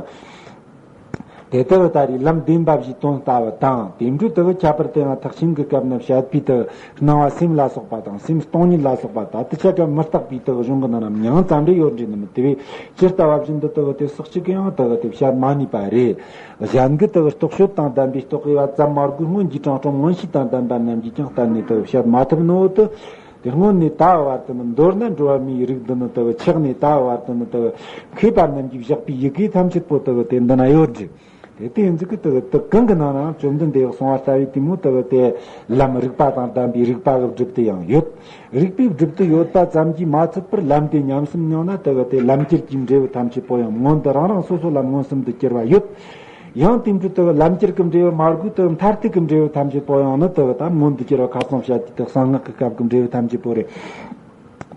དེ་ལྟ་བུ་ད་རེས་ལམ་བདེན་པ་བཞིའི་དོན་ལྟ་བུ་དང་། དེ་འཕྲོས་དེ་ཁྱད་པར་དུ་ཡང་ཐེག་ཆེན་གྱི་སྐབས་ན་བཤད་པའི་དེ་སྣང་བ་སེམས་ལ་སོགས་པ་དང་། སེམས་སྟོང་ཉིད་ལ་སོགས་པ་ད་དེ་ཆ་ག་མི་རྟག་པའི་དེ་གཞུང་གི་ནང་ན་མྱང་ཙམ་རེ་ཡོད་འདྲེ་ནི་མི། དེ་བས་ཇི་ལྟ་བ་བཞིན་དུ་དེ་དེ་སོགས་གཅིག་གི་ཡང་དེ་དེ་བཤད་མ་ནུས་པ་རེད། གཞན་གྱི་དེ་རྟོག་དཔྱོད་དང་ལྡན་པའི་རྟོག་གེ་བ་ཙམ་མ་དགོས་སྔོན་གྱི་དྲང་སྲོང་མངོན་ཤེས་དང་ལྡན་པ་རྣམས་ཀྱིས་ཀྱང་གཏན་ནས་དེ་བཤད་མ་ཐུབ་ནོ་དེ། དེ་སྔོན་ནས་ད་བར་དུ་ནི། མདོར་ན་འགྲོ་བ་མིའི་རིགས་འདི་ནི་དེ་ཆགས་ནས་ད་བར་དུ་ནི་དེ་མཁས་པ་རྣམས་ཀྱིས་བཞག་པའི་ཡི་གེ་ཐམས་ཅད་པོ་དེ་དེ་འདི་ན་ཡོད་རེད། དེ་དེ་ཡིན་ཙི་གི་དེ་དེ་གང་གི་ནང་ན་བཅོམ་ལྡན་འདས་གསུངས་པ་ལྟ་བུའི་དེ་མོ་དེ་དེ་ལམ་རིགས་པ་དང་ལྡན་པའི་རིགས་པ་གི་སྒྲུབ་དེ་ཡང་ཡོད། རིགས་པའི་སྒྲུབ་དེ་ཡོད་པ་ཙམ་གྱིས་མ་ཚད་པར་ལམ་དེ་ཉམས་སུ་མྱོང་ན་དེ་དེ་ལམ་ཁྱེར་གྱི་འབྲས་བུ་ཐམས་ཅད་པོ་ཡང་མངོན་དུ་རང་རང་སོ་སོ་ལ་མངོན་སུམ་དུ་གྱུར་པ་ཡོད། ཡང་དེ་འདྲའི་དེ་ལམ་ཁྱེར་གྱི་འབྲས་བུ་མ་དགོས་དེ་མཐར་ཐུག་གི་འབྲས་བུ་ཐམས་ཅད་པོ་ཡང་ནི་དེ་ད་མངོན་དུ་གྱུར་པ། ཁ་སང་བཤད་དེ་དེ་གསང་སྔགས་ཀྱི་སྐབས་ཀྱི་འབྲས་བུ་ཐམས་ཅད་པོ་རེད།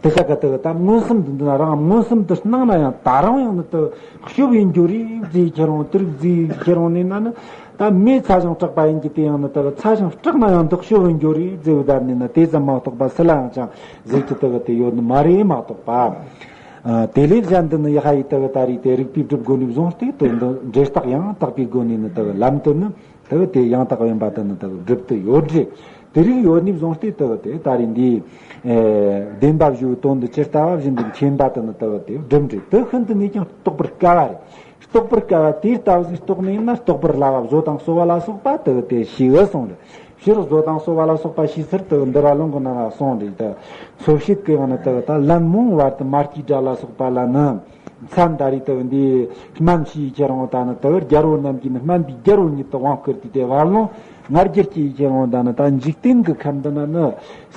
དེ་ཆ་ག་དེ་ད་མངོན་སུམ་དུ་འདི་ན་རང་མངོན་སུམ་དུ་སྣང་ན་ཡང་ད་རུང་ཡང་ནི་དེ་ཤོབ་ཡིན་རྒྱུ་རེད་ཟེར་ཁྱེར་འོང་། དེ་རིགས་ཟེར་ཁྱེར་འོང་ནས་ན་ནི་ད་མེ་ཚ་ཞིང་སྐྲག་པ་ཡིན་གྱི་དེ་ཡང་ནི་དེ་ཚ་ཞིང་སྐྲག་ན་ཡང་འདི་ཤོབ་ཡིན་རྒྱུ་རེད་ཟེར་བའི་བསྡད་ནས་ན། དེ་ཙམ་མ་གཏོགས་པ་སུ་ལ་ཡང་ཅང་ཟེར་གྱི་དེ་དེ་ཡོད་ནི་མ་རེད་མ་གཏོགས་པ། ཨ། དེ་ལས་གཞན་དུ་ནི་ཡ་ཧ་ཡི་དེ་ད་རེས་དེ་རིགས་པའི་སྒྲུབ་སྒོ་ནས་བཟུང་སྟེ་དོན་དུ་འབྲས་རྟགས་ཡང་དག་པའི་སྒོ་ནས་ནི་དེ་ལམ་དུ་ནི་དེ་དེ་ཡང་དག་ཡིན་པ་དེ་ནི་དེ་སྒྲུབ་ཏུ་ཡོད་རེད། དེ་རིགས་ཡོད་ནས་བཟུང་སྟེ་དེ་དེ་ད་རེས་འདི་ཨེ་བདེན་པ་བཞིའི་དོན་དུ་ཇི་ལྟ་བ་བཞིན་དུ་མཁྱེན་པ་དེ་ནི་དེ་དེ་སྒྲུབ་འབྲས་དེ་ཤིན་ཏུ་ནས་ཀྱང་རྟོགས་པར་དཀའ་བ་རེད། རྟོགས་པར་དཀའ་བ་དེ་ལྟ་བུ་ཞིག་རྟོགས་ནས་ན་རྟོགས་པར་སླ་བ་བཟོ་དང་གསོ་བ་ལ་སོགས་པ་དེ་དེ་ཤེས་གསུངས་རེད། སྤྱིར་བཟོ་དང་གསོ་བ་ལ་སོགས་པ་ཤེས་ཚུལ་དེ་འདུལ་བ་ལུང་གི་ནང་ལ་གསུངས་རེད། དེ་འཚོ་བྱེད་ཀྱི་ཡང་ན་དེ་ད་ལན་མང་བར་དུ་མ་སྐྱེས་དགྲ་ལ་སོགས་པ་ལ་ནི། མཚན་ད་རེས་དེ་འདི་སྨན་ཞེས་ཁྱེར་འོང་ད་ནི་དེ་རྒྱལ་པོ་རྣམས་ཀྱིས་ནི་སྨན་པའི་རྒྱལ་པོ་ཉིད་དུ་དབང་བསྐུར་ཏེ། དེ་བར་ལོང་ང་རྒྱལ་གྱིས་ཁྱེར་འོང་ད་ནི་ད་འཇིག་རྟེན་གྱི་ཁམས་འདི་ན་ནི་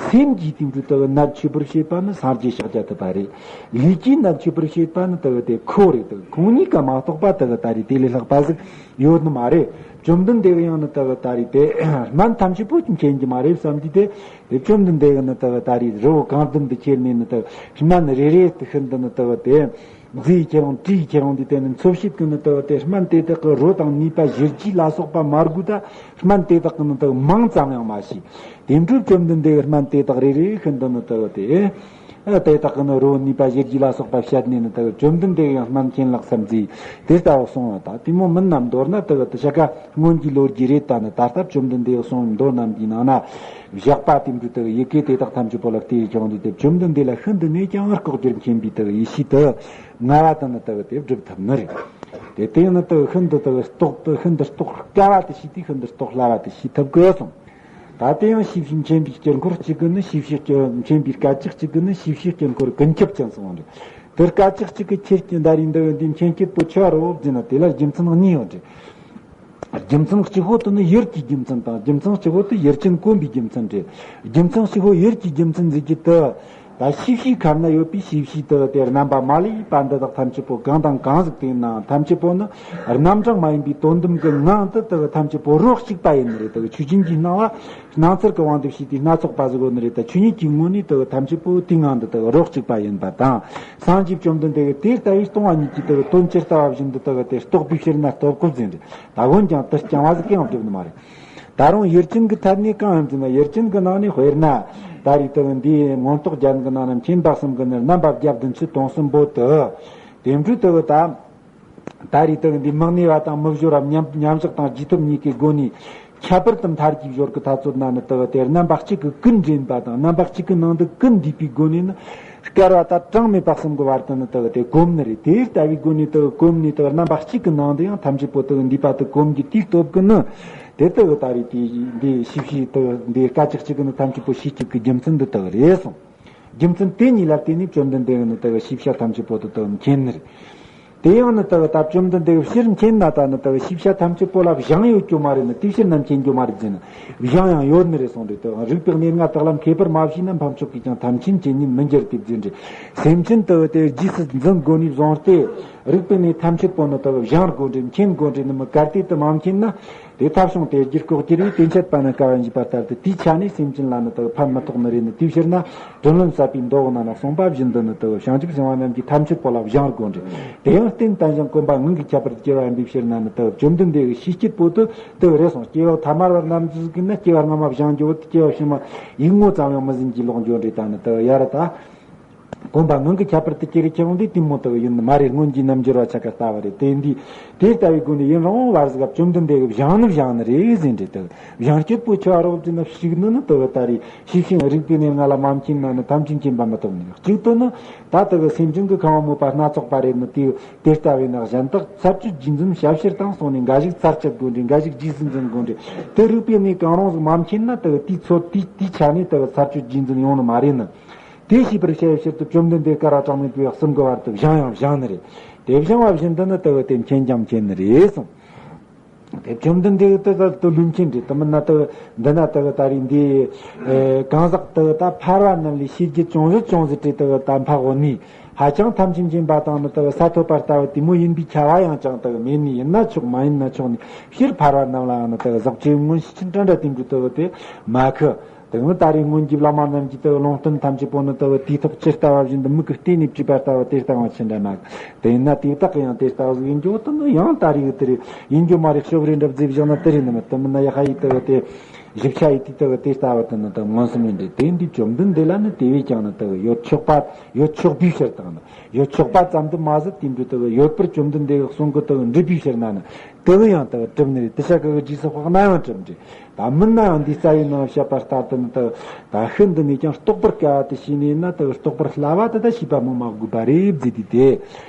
སེམས་ཀྱི་དེ་འདྲའི་དེ་ནད་མཆེད་པར་བྱེད་པ་ནི་སངས་རྒྱས་ཤཱཀྱ་ཐུབ་པ་རེད། ལུས་ཀྱི་ནད་མཆེད་པར་བྱེད་པ་ནི་དེ་དེ་ཁོ་རེད། དེ་ཁོང་གཉིས་ཀ་མ་གཏོགས་པ་དེ་ད་རེས་དེ་ལས་ལྷག་པ་ཟིག་ཡོད་ནི་མ་རེད། བཅོམ་ལྡན་འདས་ཀྱི་ཡང་ནི་དེ་ད་རེས་དེ་སྨན་ཐམས་ཅད་པོ་མཁྱེན་གྱི་མ་རེད་བསམ་གྱི་དེ། དེ་བཅོམ་ལྡན་འདས་ཀྱི་ནི་དེ་ད་རེས་རི་བོ་གངས་ལྡན་དུ་ཁྱེར་ནས་ནི་དེ་སྨན་རེ་རེ་དེ་ཤིན་ཏུ་ནི་དེ་དེ་རྫས་ཁྱེར་འོང་། དྲིས་ཁྱེར་འོང་དུས་དེ་ནི་འཚོ་བྱེད་ཀྱི་ནི་དེ་དེ་སྨན་དེ་དག་གི་རོ་དང་ནུས་པ་གཞིར་གྱིས་ལ་སོགས་པ་མ་དགོས། ད་སྨན་དེ་དག་གི་ནི་དེ་མིང་ཙམ་ཡང་མ་ཤེས། དེ་འཕྲོས་བཅོམ་ལྡན་འདས་ཀྱི་སྨན་དེ་དག་རེ་རེ་ཤིན་ཏུ་ནི་དེ་དེ། ཨ། དེ་དག་གི་ནི་རོ་ནུས་པ་གཞིར་གྱིས་ལ་སོགས་པ་བཤད་ནས་ནི་དེ་བཅོམ་ལྡན་འདས་ཀྱི་ཡང་སྨན་མཁྱེན་ལགས་སམ་མཛད། དེ་ལྟ་བུ་གསུངས་པ་ད་དེ་མོ་མིན་ནམ། མདོར་ན་དེ་དེ་ཆ་ག་སྔོན་གྱི་ལོ་རྒྱུས་རེད། ད་ནི་ད་ལྟ་བཅོམ་ལྡན་འདས་ཀྱི་གསུང་མདོ་རྣམས་ཀྱི་ནང་ན་བཞག་པ་དེ་འདྲའི་དེ་ཡི་གེ་དེ་དག་ཐམས་ཅད་པོ་ལ་བལྟས་ཀྱང་དེ་དེ་བཅོམ་ལྡན་འདས་ལ་ཤིན་ཏུ་ནས་ཀྱང་ལྐོག་གྱུར་མཁྱེན་པའི་དེ་ཡེ་ཤེས་དེ་མངའ་བ་དེ་ནི་དེ་དེ་སྒྲུབ་ཐུབ་ནི་རེད། དེ་དེ་ནི་དེ་ཤིན་ཏུ་དེ་རྟོགས་དེ་ཤིན་ཏུ་རྟོགས་དཀའ་བ་དེ་ཤེས་དུས་ཤིན་ཏུ་རྟོགས་སླ་བ་དེ་ཤེས་ཐུབ་དགོས་གསུངས། ད་དེ་ཡང་ཤེས་བྱེད་མཁྱེན་པའི་དཀྱིལ་འཁོར་གཅིག་གི་ནི། ཤེས་བྱེད་མཁྱེན་པའི་སྐད་ཅིག་གཅིག་གི་ནི། ཤེས་བྱེད་དཀྱིལ་འཁོར་ཀུན་ཁྱབ་ཅན་གསུངས་པ་རེད། དེར་སྐད་ཅིག་གཅིག་གི་ཁྱེད་ཀྱི་ཟླ་རེའི་འདི་འདི་མཁྱེན་བསྐྱེད་པོ་ཆེ་བ་རོ་བཟླས་ན། དེ་ལ་རྒྱུ་མཚན་གཉིས་ཡོད་རེད། རྒྱུ་མཚན་གཅིག་པོ་དེ་ནི་ཡུལ་གྱི་རྒྱུ་མཚན་དང་། རྒྱུ་མཚན་གཅིག་པོ་དེ་ཡུལ་ཅན་གོམས་པའི་རྒྱུ་མཚན་རེད། རྒྱུ་མཚན་གཅིག་པོ་ཡུལ་གྱི་རྒྱུ་མཚན་ཟེར་གྱི་དེ། ད་ཤེས་བྱའི་ཁམས་ན་ཡོད་པའི་ཤེས་བྱའི་དེ་དེ་རྣམ་པ་མ་ལུས་པ་འདི་དག་ཐམས་ཅད་པོ་གང་དང་གང་ཟིག་དེ་ཡིན་ནའང་ཐམས་ཅད་པོ་ནི་རྣམ་གྲངས་མ་ཡིན་པའི་དོན་དམ་གྱི་ངང་དུ་དེ་ཐམས་ཅད་པོ་རོ་གཅིག་པ་ཡིན་ནི་རེད། དེ་ཆོས་ཅན་གྱི་སྣང་བ་སྣང་ཚུལ་གྱི་དབང་དུ་བྱས་ཏེ་སྣ་ཚོགས་པ་ཟིག་ཡོད་ནི་རེད། ད་ཆོས་ཉིད་ཀྱི་ངོས་ནས་དེ་ཐམས་ཅད་པོ་དེའི་ངང་དུ་དེ་རོ་གཅིག་པ་ཡིན་པ་དང་། སངས་རྒྱས་བཅོམ་ལྡན་འདས་ཀྱིས་དེ་ལྟ་བུའི་སྟོང་པ་ཉིད་ཀྱི་དེ་དོན་ཇི་ལྟ་བ་བཞིན་དུ་དེ་དེ་རྟོགས་པའི་ཕྱིར་ན་རྟོགས་དགོས་ཟེར་རེད། ད་འོན་ཀྱང་དེ་རྐྱང་བ་ཟིག་གིས་ཡང་འགྲུབ་ནི་མ་རེད། ད་རུང་ཡུལ་ཅན་གྱི་ཐད་ནས་གང་ཡིན་ཟེར་ན། ཡུལ་ཅན་གྱི་ནང་ནས་དཔེར་ན་ད་རེས་དེ་འདིའི་མངོན་རྟོགས་རྒྱན་གྱི་ནང་ན་མཁྱེན་པ་གསུམ་གྱི་ནི་རྣམ་པ་བརྒྱད་བདུན་ཅུ་དོན་གསུམ་པོ་དེ། དེ་འཕྲོས་དེ་ད། ད་རེས་དེ་འདི་མི་གནས་པ་དང་མི་སྦྱོར་བ་མཉམ་མཉམ་བཞག་དང་རྗེས་ཐོབ་གཉིས་ཀྱི་སྒོ་ནས་ཁྱད་པར་དུ་མཐར་གྱིས་སྦྱོར་གྱི་ཐག་ཚོད་ན་ནི་དེ་དེ་རྣམ་པ་གཅིག་གི་ཀུན་འདྲེན་པ་དང་། རྣམ་པ་གཅིག་གི་ནང་དུ་ཀུན་འདུས་པའི་སྒོ་ནས་ནི། བསྐལ་པ་དང་གྲངས་མེད་པ་གསུམ་གྱི་བར་དུ་ནི་དེ་དེ་གོམས་ནི་རེད། དེ་ལྟ་བུའི་སྒོ་ནས་དེ་གོམས་ནས་དེ་རྣམ་པ་གཅིག་གི་ནང་དུ་ཡང་ཐམས་ཅད་པོ་དེ་འདུས་པ་དེ་གོམས་ཀྱི་དེའི་སྟོབས་ཀྱིས་ནི། དེ་དེ་ད་རེས་དེ་འདི་ཤེས་བྱའི་དེ་འདི་སྐད་ཅིག་གཅིག་གིས་ནི་ཐམས་ཅད་པོ་ཤེས་བྱེད་ཀྱི་རྒྱུ་མཚན་འདི་དག་རེད་གསུངས། རྒྱུ་མཚན་དེ་གཉིས་ལ་བརྟེན་ནས་བཅོམ་ལྡན་འདས་ཀྱིས་ནི་དེ་ཤེས་བྱ་ཐམས་ཅད་པོ་དེ་དེ་མཁྱེན་ནི་རེད། དེ་ཡང་ནི་དེ་ད་བཅོམ་ལྡན་འདས་ཀྱིས་ཕྱིར་མཁྱེན་ན་ད་ནི་དེ་ཤེས་བྱ་ཐམས་ཅད་པོ་ལ་བཞེངས་ཡོད་རྒྱུ་མ་རེད་ནི། དེ་ཕྱིར་ན་མཁྱེན་རྒྱུ་མ་རེད་ཟེར་ན། བཞེངས་ཡང་ཡོད་ནི་རེད་གསུངས་རེད། དེ་རིག་པའི་གནས་ལྔ་དག་ལ་མཁས་པར་མ་བྱས་ན། འཕགས་མཆོག་གིས་ཀྱང་ཐམས་ཅད་མཁྱེན་ཉིད་མི་འགྱུར་ཏེ་ཟེར་རེད། སེམས་ཅན་དེ་དེ་རྗེས་སུ་འཛིན་དགོས་ནས་བཟུང་སྟེ། རིག་པའི་གནས་ཐམས་ཅད་པོ་ནི་དེ་བཞེངས་དགོས་རེད། མཁྱེན་དགོས་རེད་ནི་མི། གལ་ཏེ་དེ་མ་མཁྱེན་ན། དེ་ཐབས་བྱུང་སྟེ་རྒྱུ་ལྐོག་གྱུར་བའི་དེ་འཆད་པ་ནི་དཀའ་བ་ཡིན་པ་ལྟར་དུ། དེའི་ཆ་ནས་སེམས་ཅན་ལ་ནི་དེ་ཕན་མི་ཐོགས་ནི་རེད་ནི། དེའི་ཕྱིར་ན་དྲི་ལན་གསབ་པའི་མདོ་ནང་ན་གསུངས་པ་བཞིན་དུ་ནི་དེ་བྱང་ཆུབ་སེམས་དཔའ་རྣམས་ཀྱིས་ཐམས་ཅད་པོ་ལ་བཞེངས་དགོས་རེད། དེ་ཡང་རྟེན་དང་ཞིང་བསྐོན་པ་སྔོན་གྱི་ཁྱད་པར་དུ་སྐྱེ་བ་ཡིན་པའི་ཕྱིར་ན་ནི་དེ་བཅོམ་ལྡན་འདས་ཀྱི་ཤེས་བྱེད་པོ་དེ་དེ་རེད་གསུངས། སྐྱེ་བ་ཐ་མལ་བར་རྣམ་འགྱུར་གྱི་ནི། སྐྱེ་བ་སྔ་མ་བཞེངས་རྒྱུ་བོ་དེ། སྐྱེ་བ་ཕྱི་མ་ཡིག་ངོ་ཙམ་ཡང་མི་ཟིན་གྱི་ལོག་འགྱོ་རེད། ད་ནི་དེ་ཡ་ར་ད། བསྐོན་པ་སྔོན་གྱི་ཁྱད་པར་དུ་སྐྱེ་རིགས་ཁྱེད་རང་འདི་དེ་མོ་དག་ཡིན་ནི་མ་རེད། སྔོན་གྱི་རྣམ་འགྱུར་བ་ཆ་ག་ལྟ་བ་རེད། དེ་འདི་དེ་ལྟ་བུའི་སྒོ་ནས་ཡུན་རིང་བར་ཟིག་བཅོམ་ལྡན་འདས་ཀྱིས་བཞེངས་ནི་བཞེངས་ནི་རེད་ཟེར་རེད། དེ་བཞེངས་སྐྱོད་པོ་ཆེ་བ་རོགས་ཀྱི་ནི་ཞིག་ནི་ནི་དེ་ལྟ་རེད། ཤེས་བྱའི་རིག་པའི་གནས་ལྔ་ལ་མ་མཁྱེན་ན་ནི་ཐམས་ཅད་མཁྱེན་པ་མི་ཐོབ་ནི། གཅིག་ཏུ་ནི་ད་དེ་གི་སེམས་ཅན་གྱི་ཁམས་པ་མོས་པ་སྣ་ཚོགས་པ་རེད་ནི། དེ་དེ་ལྟ་བས་ནི་གཞན་དག་ཚར་གཅོད་རྗེས་འཛིན་ཞབས་ཕྱིར་དང་གསུངས་ནས། འགའ་ཞིག་ཚར་གཅད་དགོས་རེད། འགའ་ཞིག་རྗེས་སུ་འཛིན་དགོས་རེད། དེ་རིག་པའི་གནས་གང་རུང་ཟིག་མ་མཁྱེན་ན་དེ་གི་དེའི་ཚོད་དེའི་དེའི་ཆ་ནས་དེ་གི་ཚར་གཅོད་རྗེས་འཛིན་ཡོང་ནི་མ་རེད་ནི། དེ་ཤེས་པར་བྱ་བའི་ཕྱིར་དུ་བཅོམ་ལྡན་འདས་ཀ་ར་གྲངས་མེད་པའི་གསུམ་གྱི་བར་དུ་བཞེངས་ཡང་བཞེངས་ནི་རེད། དེ་བཞེངས་པ་བཞིན་དུ་ནི་དེ་བས་དེ་མཁྱེན་ཀྱང་མཁྱེན་ནི་རེད་གསུངས། དེ་བཅོམ་ལྡན་འདས་ཀྱིས་དེ་ལྟར་དུ་ལུས་མཁྱེན་ཏེ། དེ་མིན་ན་དེ་འདི་ན་དེ་ད་རེས་འདི་གང་ཟག་དེ་ད་ཕལ་བ་རྣམས་ལས་ཤེས་རྒྱུ་ཅུང་ཟད་ཅུང་ཟད་དེ་དེ་ད་འཕགས་འོ་ནི། ཧ་ཅང་ཐམས་ཅད་མཁྱེན་པ་དང་ནི་དེ་ས་ཐོབ་པ་ལྟ་བུ་དེ་མོ་ཡིན་པའི་ཁྱབ་པ་ཡང་ཅང་དེ་མེད་ནི། ཡིན་ན་ཆོག་མ་ཡིན་ན་ཆོག་ནི། ཕྱིར་ཕལ་བ་རྣམས་ལའང་ནི་དེ་ཟག་བཅས་མངོན་ཤེས་ཅན་དྲན་དྲ་དེ་འདྲ་དེ་དེ་མ་ཁི། དེ་ཡང་ད་རེས་སྔོན་གྱི་བླ་མ་རྣམས་ཀྱིས་དེ་ལུང་བསྟན་ཐམས་ཅད་པོ་ནི་དེ་དེའི་ཐོག་ཇི་ལྟ་བ་བཞིན་དུ་མིག་གིས་བལྟས་ནས་བྲིས་པ་ལྟ་བུ་དེ་ལྟ་བ་ཅི་འདྲ་མ། དེ་ཡིན་ན་དེ་དག་གི་ཡང་དེ་ལྟ་བུ་ཡིན་རྒྱུ་དེ་ནི་ཡང་ད་རེས་དེ་རེད་ཡིན་རྒྱུ་མ་རེད། ཤོབ་རེ་འདྲ་བཟླས་བཞག་ན་དེ་རེད་ནི་མ། དེ་མིན་ན་ཡ་ཧ་ཡི་དེ་དེ་ཞིབ་ཆ་ཡི་དེ་དེ་དེ་ལྟ་བུ་དེ་ནི་དེ་མངོན་སུམ་ཡིན་རེད། དེ་འདི་བཅོམ་ལྡན་འདས་ལ་ནི་དེ་བས་ཀྱང་ནི་དེ་ཡོད་ཆོག་པ་ཡོད་ཆོག་པའི་ཕྱིར་དང་ནི་ཡོད་ཆོག་པ་ཙམ་དུ་མ་ཟད་དེ་འདྲ་དེ་ཡོད་པར་བཅོམ་ལྡན་འདས་ཀྱི་གསུང་གི་དེ་འགྲུབ་པའི་ཕྱིར་ན་ནི་དེ་བས་ཡང་དེ་གྲུབ་ནི་རེད། དེ་ཤ་ཀ་གི་རྗེས་སུ་དཔག་ན་ཡང་གྲུབ་འདྲ། ད་མིན་ན་ཡང་འདི་རྩ་བའི་ནང་བཤད་པ་ལྟར་དུ་ནི་དེ་ད་ཤིན་ཏུ་ནས་ཀྱང་རྟོགས་པར་དཀའ་བ་དེ་ཤེས་ནས་ན་དེ་རྟོགས་པར་སླ་བ་དེ་ད་ཤེས་པ་མོ་མ་དགོས་པ་རེད་བཟླས་ཏེ་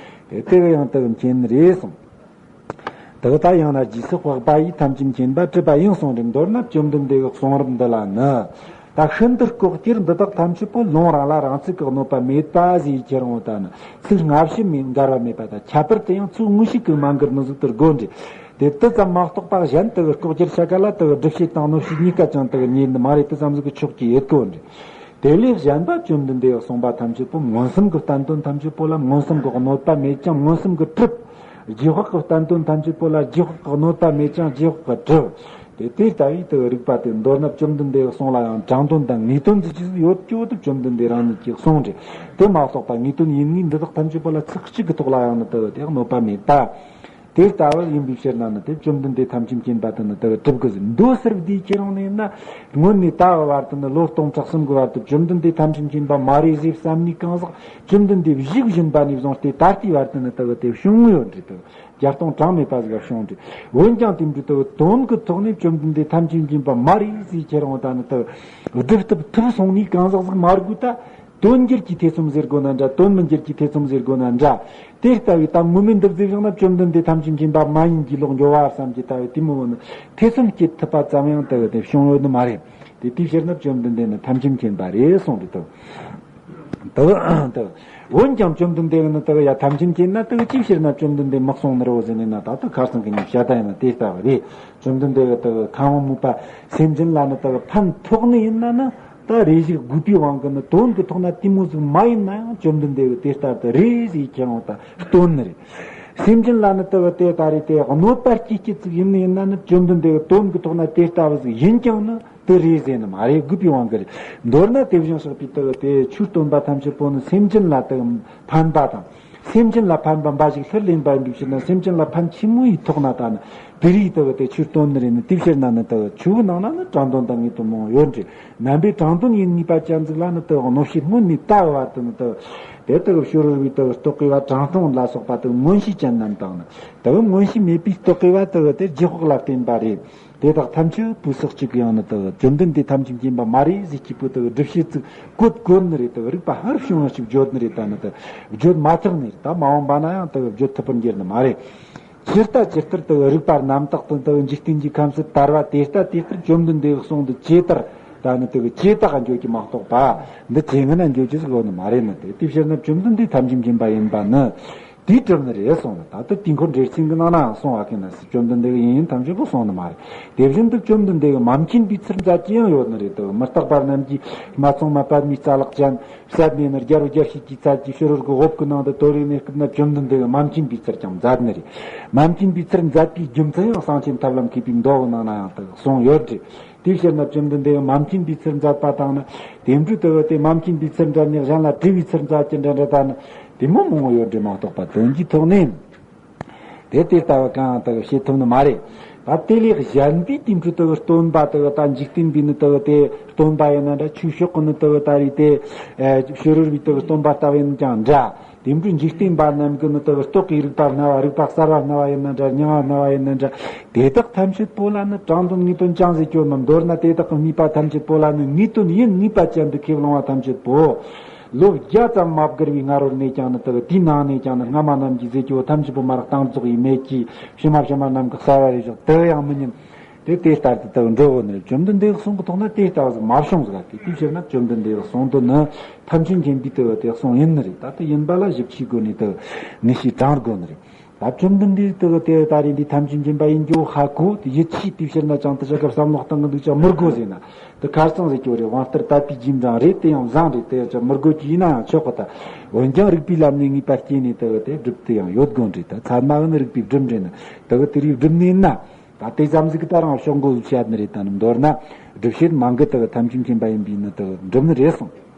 དེ། དེ་བས་ཡང་དེ་མཁྱེན་ནི་རེད་གསུངས། དེ་ད་ཡང་ན་རྗེས་སུ་དཔག་པ་ཡིས་ཐམས་ཅད་མཁྱེན་པ་གྲུབ་པ་ཡིན་གསུངས་རེད། མདོར་ན་བཅོམ་ལྡན་འདས་ཀྱི་གསུང་རབ་འདི་ལ་ནི། ད་ཤིན་ཏུ་ལྐོག་གྱུར་འདི་དག་ཐམས་ཅད་པོ་ལུང་རང་ལ་རང་ཚུགས་ཀྱི་གནོད་པ་མེད་པ་ཟེར་ཁྱེར་འོང་ད་ནི་ཚིག་སྔ་ཕྱི་མེད་འགལ་བ་མེད་པ་དང་། ཁྱད་པར་དུ་ཡང་ཚིག་དངོས་ཤུགས་ཀྱིས་མ་འགལ་ནི་ཟིག་ཏུ་དགོས་འདྲ། དེ་དེ་ཙམ་མ་གཏོགས་པ་གཞན་དག་ལྐོག་གྱུར་ཤ་ཀ་ལ་དག་སྒྲུབ་བྱེད་དང་གནོད་བྱེད་གཉིས་ཀ་ཅང་དག་རྙེད་ནི་མ་རེད། དེ་ཙམ་ཟིག་གི་ཆོག་གི་ཡོད་དགོས་འདྲ། དེ་ལས་གཞན་པ་བཅོམ་ལྡན་འདས་ཀྱིས་གསུངས་པ་ཐམས་ཅད་པོ་མངོན་སུམ་གྱི་བསྟན་དོན་ཐམས་ཅད་པོ་ལ་མངོན་སུམ་གྱི་གནོད་པ་མེད་ཅིང་མངོན་སུམ་གྱིས་གྲུབ། རྗེས་དཔག་གི་བསྟན་དོན་ཐམས་ཅད་པོ་ལ་རྗེས་དཔག་གི་གནོད་པ་མེད་ཅིང་རྗེས་དཔག་གིས་གྲུབ། དེ་དེ་ལྟ་བུའི་དེ་རིགས་པ་དེ་མདོར་ན་བཅོམ་ལྡན་འདས་ཀྱི་གསུང་ལ་ཡང་དྲང་དོན་དང་ངེས་དོན་ཟེར་གྱི་ཡོད་ཀྱི་ཡོད་དུ་བཅོམ་ལྡན་འདས་རང་ཉིད་ཀྱིས་གསུངས་རེད། དེ་མ་གཏོགས་པ་ངེས་དོན་ཡིན་ངེས་འདི་དག་ཐམས་ཅད་པོ་ལ་ཚིག་གཅིག་གི་ཐོག་ལ་ཡང་ནི་དེ་དེ་གནོད་པ་མེད་ད། དེ་ལྟ་བུ་ཡིན་པའི་ཕྱིར་ན་ནི་དེ་བཅོམ་ལྡན་འདས་ཐམས་ཅད་མཁྱེན་པ་དེ་ནི་དེ་གྲུབ་དགོས་ཟེར། མདོ་གསར་བསྡུས་ཁྱེར་ཡོང་ནས་ན་སྔོན་ནས་ད་བར་དུ་ནི་ལོ་སྟོང་ཕྲག་གསུམ་གྱི་བར་དུ་བཅོམ་ལྡན་འདས་ཐམས་ཅད་མཁྱེན་པ་མ་རེད་ཟེར་བསམ་ནས་གང་ཟག་བཅོམ་ལྡན་འདས་བཞུགས་བཞིན་པ་ནས་བཟུང་སྟེ་ད་ལྟའི་བར་དུ་ནི་དེ་དེ་བྱུང་ཡོད་རེད་དེ། བརྒྱ་སྟོང་གྲངས་མེད་པ་ཟིག་བྱུང་རེད། འོན་ཀྱང་དེ་འདྲ་དེ་དོན་གྱི་ཐོག་ནས་བཅོམ་ལྡན་འདས་ཐམས་ཅད་མཁྱེན་པ་མ་རེད་ཟེར་ཁྱེར་ཡོང་ད་ནི་དེ་སྒྲུབ་ཐུབ་ཐུབ་སོང་ནས་གང་ཟག་ཟིག་མ་དགོས་ད། དོན་འགྱུར་གྱི་ཐེ་ཚོམ་ཟེར་དགོས་ན་འདྲ། དོན་མི་འགྱུར་གྱི་ཐེ་ཚོམ་ཟེར་དགོས་ན་འདྲ། དེ་ལྟ་བུའི་ད་ངོ་མའི་འདི་བཟོས་བཞག་ན་བཅོམ་ལྡན་འདས་ཐམས་ཅད་མཁྱེན་པ་མ་ཡིན་གྱི་ལོག་འགྱོ་བ་བསམ་གྱི་ལྟ་བུ་དེ་མོ་བོ་ནི་ཐེ་ཚོམ་སྐྱེ་ཐུབ་པ་ཙམ་ཡང་ལྟ་བུ་དེ་བྱུང་ཡོད་ནི་མ་རེད། དེ་དེའི་ཕྱིར་ན་བཅོམ་ལྡན་འདས་ནི་ཐམས་ཅད་མཁྱེན་པ་རེད་གསུངས་རེད་དོ། དེ་དེ་ འོན་ཀྱང་བཅོམ་ལྡན་འདས་ཀྱིས་ནི་དེ་གི་ཡ་ཐམས་ཅད་མཁྱེན་ན་དེ་གི་ཅིའི་ཕྱིར་ན་བཅོམ་ལྡན་འདས་མི་གསུང་ནི་རེད་བོ་ཟེར་ནས་ན། ད་ལྟ་ཁ་སང་གི་ཉིན་བཤད་ད་ཡིན་ན་དེ་ལྟ་བུ་རེད། བཅོམ་ལྡན་འདས་ཀྱིས་དེ་གི་ཁམས་དབང་མོས་པ་སེམས་ཅན་ལ་ནི་དེ་གི་ཕན་ཐོགས་ནི་ཡིན་ན་ནི། ད་རེ་ཞིག་དགོས་པའི་དབང་གིས་ནི་དོན་གྱི་ཐོག་ན་དེ་མོ་ཟིག་མ་ཡིན་ན་ཡང་བཅོམ་ལྡན་འདས་ཀྱིས་དེ་ལྟར་དུ་རེ་ཞིག་ཁྱེད་རང་ད་སྟོན་ནི་རེད། སེམས་ཅན་ལ་ནི་དེ་གི་དེ་ད་རེས་དེ་གནོད་པ་སྐྱེལ་སྐྱེལ་ཅིག་ཡིན་ནི་ཡིན་ན་ནི་བཅོམ་ལྡན་འདས་ཀྱིས་དོན་གྱི་ཐོག་ན་དེ་ལྟ་བུ་ཟིག་ཡིན་ཀྱང་ནི། དེ་རེད་ཟེར་ནི་མ་རེད། དགོས་པའི་དབང་གིས་རེད། མདོར་ན་དེ་བཞིན་གཤེགས་པའི་དེ་གི་དེ་ཆོས་སྟོན་པ་ཐམས་ཅད་པོ་ནི་སེམས་ཅན་ལ་དེ་གི་ཕན་པ་དང་། སེམས་ཅན་ལ་ཕན་པ་འབའ་ཞིག་ལྷུར་ལེན་པ་ཡིན་པའི་ཕྱིར་ན། སེམས་ཅན་ལ་ཕན་ཆེན་མོ་ཡི་ཐོག་ན་ད་ནི་དེ་རིགས་དེ་གི་དེ་ཆོས་སྟོན་ནི་རེད། ནི་དེའི་ཕྱིར་ན་ནི་དེ་གི་ཆོས་ནང་ན་ནི་དྲང་དོན་དང་ངེས་དོན་མང་བོ་ཡོད་རེད། རྣམ་པའི་དྲང་དོན་ཡིན་ངེས་པ་ཅན་ཟིག་ལ་ནི་དེ་གི་གནོད་བྱེད་སྔོན་ནས་བལྟ་བ་དེ་ནི་དེ་གི་དེ་དེ་གི་ཕྱི་རོལ་པའི་དེ་གི་རྟོག་གེ་བ་དྲང་སྲོང་ལ་སོགས་པ་དེ་གི་མངོན་ཤེས་ཅན་རྣམས་དང་ནི། དེ་གི་མངོན་ཤེས་མེད་པའི་རྟོག་གེ་བ་དེ་གི་དེ་རྗེས་དཔག་ལ་བརྟེན་པ་རེད། དེ་དག་ཐམས་ཅད་པོ་སུ་གཅིག་གིས་ཡང་ནི་དེ་གི་བཅོམ་ལྡན་འདས་ཐམས་ཅད་མཁྱེན་པ་མ་རེད་ཟེར་གྱི་པོ་དེ་གི་སྒྲུབ་བྱེད་ཅིག་བཀོད་དགོས་ནི་རེད། དེ་གི་རིགས་པ་སྔར་བྱུང་བ་ཞིག་བརྗོད་ནི་རེད། ད་ནི་དེ་གི་བརྗོད་མ་ཐག་ནི་རེད། ད་མ་འོངས་པ་ན་ཡང་དེ་གི་བརྗོད་ཐུབ་པར་འགྱུར་ནི་མ་རེད། ཇི་ལྟ་ཇི་ལྟར་དེ་གི་རིགས་པ་རྣམ་དག་དང་དེ་གི་འཇིག་རྟེན་གྱི་ཁམས་སུ་དར་བ་དེ་ལྟ་དེ་ལྟར་བཅོམ་ལྡན་འདས་ཀྱི་གསུང་དུ་ཇི་ལྟར་ད་ནི་དེ་གི་ཇི་ལྟར་འགྱོ་གི་མ་གཏོགས་པ་འདི་ཇི་སྔ་ན་འགྱོ་གི་ཟིག་ཡོད་ནི་མ་རེད། ནི་དེ་དེའི་ཕྱིར་ན་བཅོམ་ལྡན་འདས་ཐམས་ཅད་མཁྱེན་པ་ཡིན་པ་ནི། དེའི་གྲུབ་ནི་རེད་གསུངས་ལ། ད་ལྟ་དུས་འཁོར་འགྲེལ་ཆེན་གྱི་ནང་ན་གསུངས་པ་གི་ན་སྲིད་བཅོམ་ལྡན་འདས་ཀྱིས་ཡིན་ཡིན་ཐམས་ཅད་པོ་གསུངས་ནི་མ་རེད། དེ་བཞིན་དུ་བཅོམ་ལྡན་འདས་ཀྱིས་མ་མཁྱེན་པའི་ཚུལ་མཛད་ཀྱི་ཡང་ཡོད་ནི་རེད་དོ། མི་རྟག་པ་རྣམས་ཀྱིས་སྨད་འཚོང་མ་པདྨའི་རྩ་ལག་ཅན་ཟད་ནས་ནི་རྒྱལ་བུ་རྒྱལ་བྱེད་ཀྱི་ཚལ་གྱི་ཕྱི་རོལ་གྱི་འོབས་ཀྱི་ནང་དུ་དོར་བའི་གནས་སྐབས་ན་བཅོམ་ལྡན་འདས་ཀྱིས་མ་མཁྱེན་པའི་ཚུལ་ཀྱང་མཛད་ནི་རེད། མ་མཁྱེན་པའི་ཚུལ་མཛད་པའི་རྒྱུ་མཚན་ཡང་གསང་ཆེན་ཐབས་ལམ་མཁས་པའི་མདོ་གི་ནང་ན་ཡང་དག་གསུངས་ཡོད་རེད། དེའི་ཕྱིར་ན་བཅོམ་ལྡན་འདས་ཀྱིས་མ་མཁྱེན་པའི་ཚུལ་མཛད་པ་དང་ནི། དེ་འདྲའི་དེ་གི་དེ་མ་མཁྱེན་པའི་ཚུལ་འདྲ་ནི་གཞན་ལ་དྲི་བའི་ཚུལ་མཛད་ཀྱི་འདྲ་འདྲ་ད་ནི། དེ་མོ་མང་བོ་ཡོད་འདྲ་མ་གཏོགས་པ་དོན་གྱི་ཐོག་ནས། དེ་དེ་ལྟ་བུ་གང་དག་བྱེད་ཐུབ་ནི་མ་རེད། ད་དེ་ལས་གཞན་པའི་དེ་འཕྲོ་དེ་གི་སྟོན་པ་དེ་གི་ད་འཇིག་རྟེན་པའི་ནི་དེ་གི་དེ་སྟོན་པ་ཡིན་ན་འདྲ། ཆོས་ཕྱོགས་ཀྱི་ནི་དེ་གི་ད་རེད་དེ། ཨེ་ཕྱི་རོལ་པའི་དེ་གི་སྟོན་པ་ལྟ་བུ་ཡིན་ཀྱང་འདྲ། དེ་འཕྲོ་འཇིག་རྟེན་པ་རྣམས་ཀྱི་ནི་དེ་གི་རྟོག་གེའི་རིག་པ་སྨྲ་བ། རིག་པ་གསར་བ་སྨྲ་བ་ཡིན་ན་འདྲ། རྙིང་བ་སྨྲ་བ་ཡིན་ན་འདྲ། དེ་དག་ཐམས་ཅད་པོ་ལ་ནི་དྲང་དོན་ངེས་དོན་ཅང་ཟེར་རྒྱུ་མིན། མདོར་ན་དེ་དག་གི་སྨྲས་པ་ཐམས་ཅད་པོ་ལ་ནི་ངེས་དོན་ཡིན་ངེས་པ་ཅན་དུ་ཁས་བླངས་པ་ཐམས་ཅད་པོ། ལོ་བརྒྱ་ཙམ་མ་བསྒུལ་བའི་སྔ་རོལ་ནས་ཀྱང་ནི་དེ་གི་དེའི་ནང་ནས་ཀྱང་ནི་སྔ་མ་རྣམས་ཀྱིས་ཟེར་རྒྱུ་བོ་ཐམས་ཅད་པོ་མ་རག་གཏིང་རྫོགས་ཡིན་མེད་ཀྱི་ཕྱི་མ་ཕྱི་མ་རྣམས་ཀྱི་གསར་བ་རེ་བཞག་དེ་ཡང་མི་ཉན། དེ་དེ་ལྟར་དུ་དག་འགྲོ་བོ་ནི་རེད། བཅོམ་ལྡན་འདས་ཀྱི་གསུང་གི་ཐོག་ན་དེ་ལྟ་བུ་ཟིག་མ་བྱུང་ཟིག་ག་དེ་དེའི་ཕྱིར་ན་བཅོམ་ལྡན་འདས་ཀྱི་གསུང་དུ་ནི་ཐམས་ཅད་མཁྱེན་པའི་དེ་བ་དེ་གསུང་ཡིན་ནི་རེད། ད་དེ་ཡིན་པ་ལ་ཞིབ་ཆའི་སྒོ་ནས་དེ་ངེས་ཤེས་དྲང་དགོས་ནི་རེད། ད་བཅོམ་ལྡན་འདས་དེ་དེ་ད་རེས་འདི་ཐམས་ཅད་མཁྱེན་པ་ཡིན་རྒྱུ་ཧ་གོ་དེ་ཡིད་ཆེས་དེའི་ཕྱིར་ན་ཅང་དེ་ཞག་གི་བསམ་བློ་གཏང་གི་འདུག་ཅག་མི་དགོས་ཟེར་ན། དེ་ཁ་རྩང་ཟེར་རྒྱུ་རེད། དབང་ལྟར་དད་པའི་རྗེས་འབྲང་རེད། དེ་ཡང་བཟང་རེད། དེ་ཅག་མི་དགོས་ཀྱི་ཡིན་ན་ཡང་ཆོག་གི། ད་འོན་ཀྱང་རིགས་པའི་ལམ་ནས་ངེས་པ་སྐྱེས་ནས་དེ་དེ་སྒྲུབ་དེ་ཡང་ཡོད་དགོས་རེད། ད་ཚད་མ་གི་ནི་རིགས་པའི་སྒྲུབ་འདྲེན་ནི་དེ་གི་དེ་རིགས་སྒྲུབ་ནི་ཡིན་ན། ད་དེ་ཙམ་ཟིག་གི་ད་རང་ཕྱོགས་འགོ་བཤད་ནི་རེད། ད་ནི་མདོར་ན་སྒྲུབ་བྱེད་མང་གི་དག་ཐམས་ཅད་མཁྱེན་པ་ཡིན་པས་ནི་དག་འགྲུབ་ནི་རེད་གསུངས།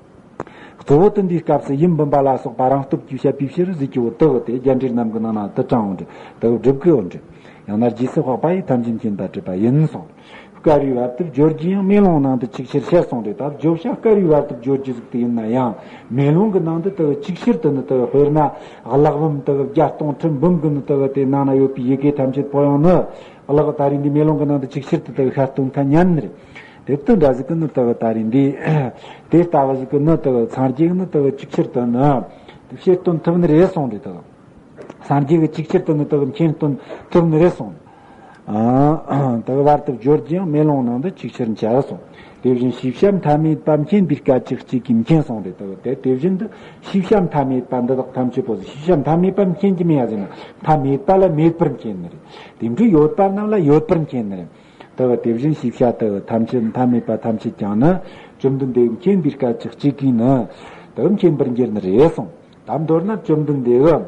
གཙོ་བོ་དེ་འདིའི་སྐབས་སུ་ཡུམ་འབུམ་པ་ལ་སོགས་པ་རང་སྟོབས་ཀྱིས་བཤད་པའི་ཕྱིར་ཟེར་རྒྱུ་བོ་དག་དེ་རྒྱན་འགྲེལ་རྣམས་ཀྱི་ནང་ན་དུ་དྲངས་འོང་འདྲ། དག་སྒྲུབ་དགོས་འོང་འདྲ། ཡང་ན་རྗེས་སུ་དཔག་པ་ཡིས་ཐམས་ཅད་མཁྱེན་པར་བྱེད་པ་ཡིན་གསུངས། དཀར་བའི་བར་དུ་བརྗོད་རྒྱུ་ཡང་མེ་ལོང་ནང་དུ་ཅིག་ཕྱིར་བཤད་གསུངས་འདྲ། ད་བརྗོད་བྱ་དཀར་བའི་བར་དུ་བརྗོད་རྒྱུ་ཟིག་དེ་ཡིན་ན་ཡང་མེ་ལོང་གི་ནང་དུ་དག་ཅིག་ཕྱིར་དུ་ནི་དག་དཔེར་ན་གླེགས་བམ་དག་བརྒྱ་སྟོང་ཁྲི་འབུམ་གི་ནི་དག་དེ་ནང་ན་ཡོད་པའི་ཡི་གེ་ཐམས་ཅད་པོ་ཡང་ནི། གླགས་ད་རེས་འདི་མེ་ལོང་གི་ནང་དུ་ཅིག་ཕྱིར་དུ་དག་ཤར་སྟོན་ཁ་ཉན་ནི་རེད། དེ་དུ་འདྲ་ཟིག་གི་ནི་དག་ད་རེས་འདི། དེ་ལྟ་བུ་ཟིག་གི་ནི་དག་སངས་རྒྱས་ནི་དག་ཅིག་ཕྱིར་དུ་ནི། དེ་ཕྱིར་སྟོན་ཐུབ་ནི་རེད་གསུངས་རེད་དག། སངས་རྒྱས་ཀྱི་ཅིག་ཕྱིར་དུ་ནི་དག་མཁྱེན་སྟོན་ཐུབ་ནི་རེད་གསུངས། ཨ། དག་བར་དུ་བརྗོད་རྒྱུ་ཡང་མེ་ལོང་ནང་དུ་ཅིག་ཕྱིར་འཆར་གསུངས། དེ་བཞིན་ཤེས་བྱ་མཐའ་མེད་པ་མཁྱེན་པའི་སྐད་ཅིག་གཅིག་གིས་མཁྱེན་གསུངས་རེད་དག། དེ་དེ་བཞིན་དུ་ཤེས་བྱ་མཐའ་མེད་པ་འདི་དག་ཐམས་ཅད་པོ་ཟིག་ཤེས་བྱ་མཐའ་མེད་པ་མཁྱེན་གྱི་མེད་ཡ་ཟེར་ན་མཐའ་མེད་པ་ལ་མེད་པར་མཁྱེན་ནི་རེད། དེ་འདྲའི་ཡོད་པ་རྣམས་ལ་ཡོད་པར་མཁྱེན་ནི་རེད། དེ་བ་དེ་བཞིན་ཤེས་བྱ་དེ་བ་ཐམས་ཅད་མཐའ་མེད་པ་ཐམས་ཅད་ཀྱང་ནི་བཅོམ་ལྡན་འདས་མཁྱེན་པའི་སྐད་ཅིག་གཅིག་གིས་ནི་དེ་བ་མཁྱེན་པར་འགྱུར་ནི་རེད་གསུངས། ད་མདོར་ན་བཅོམ་ལྡན་འདས་ཀྱིས་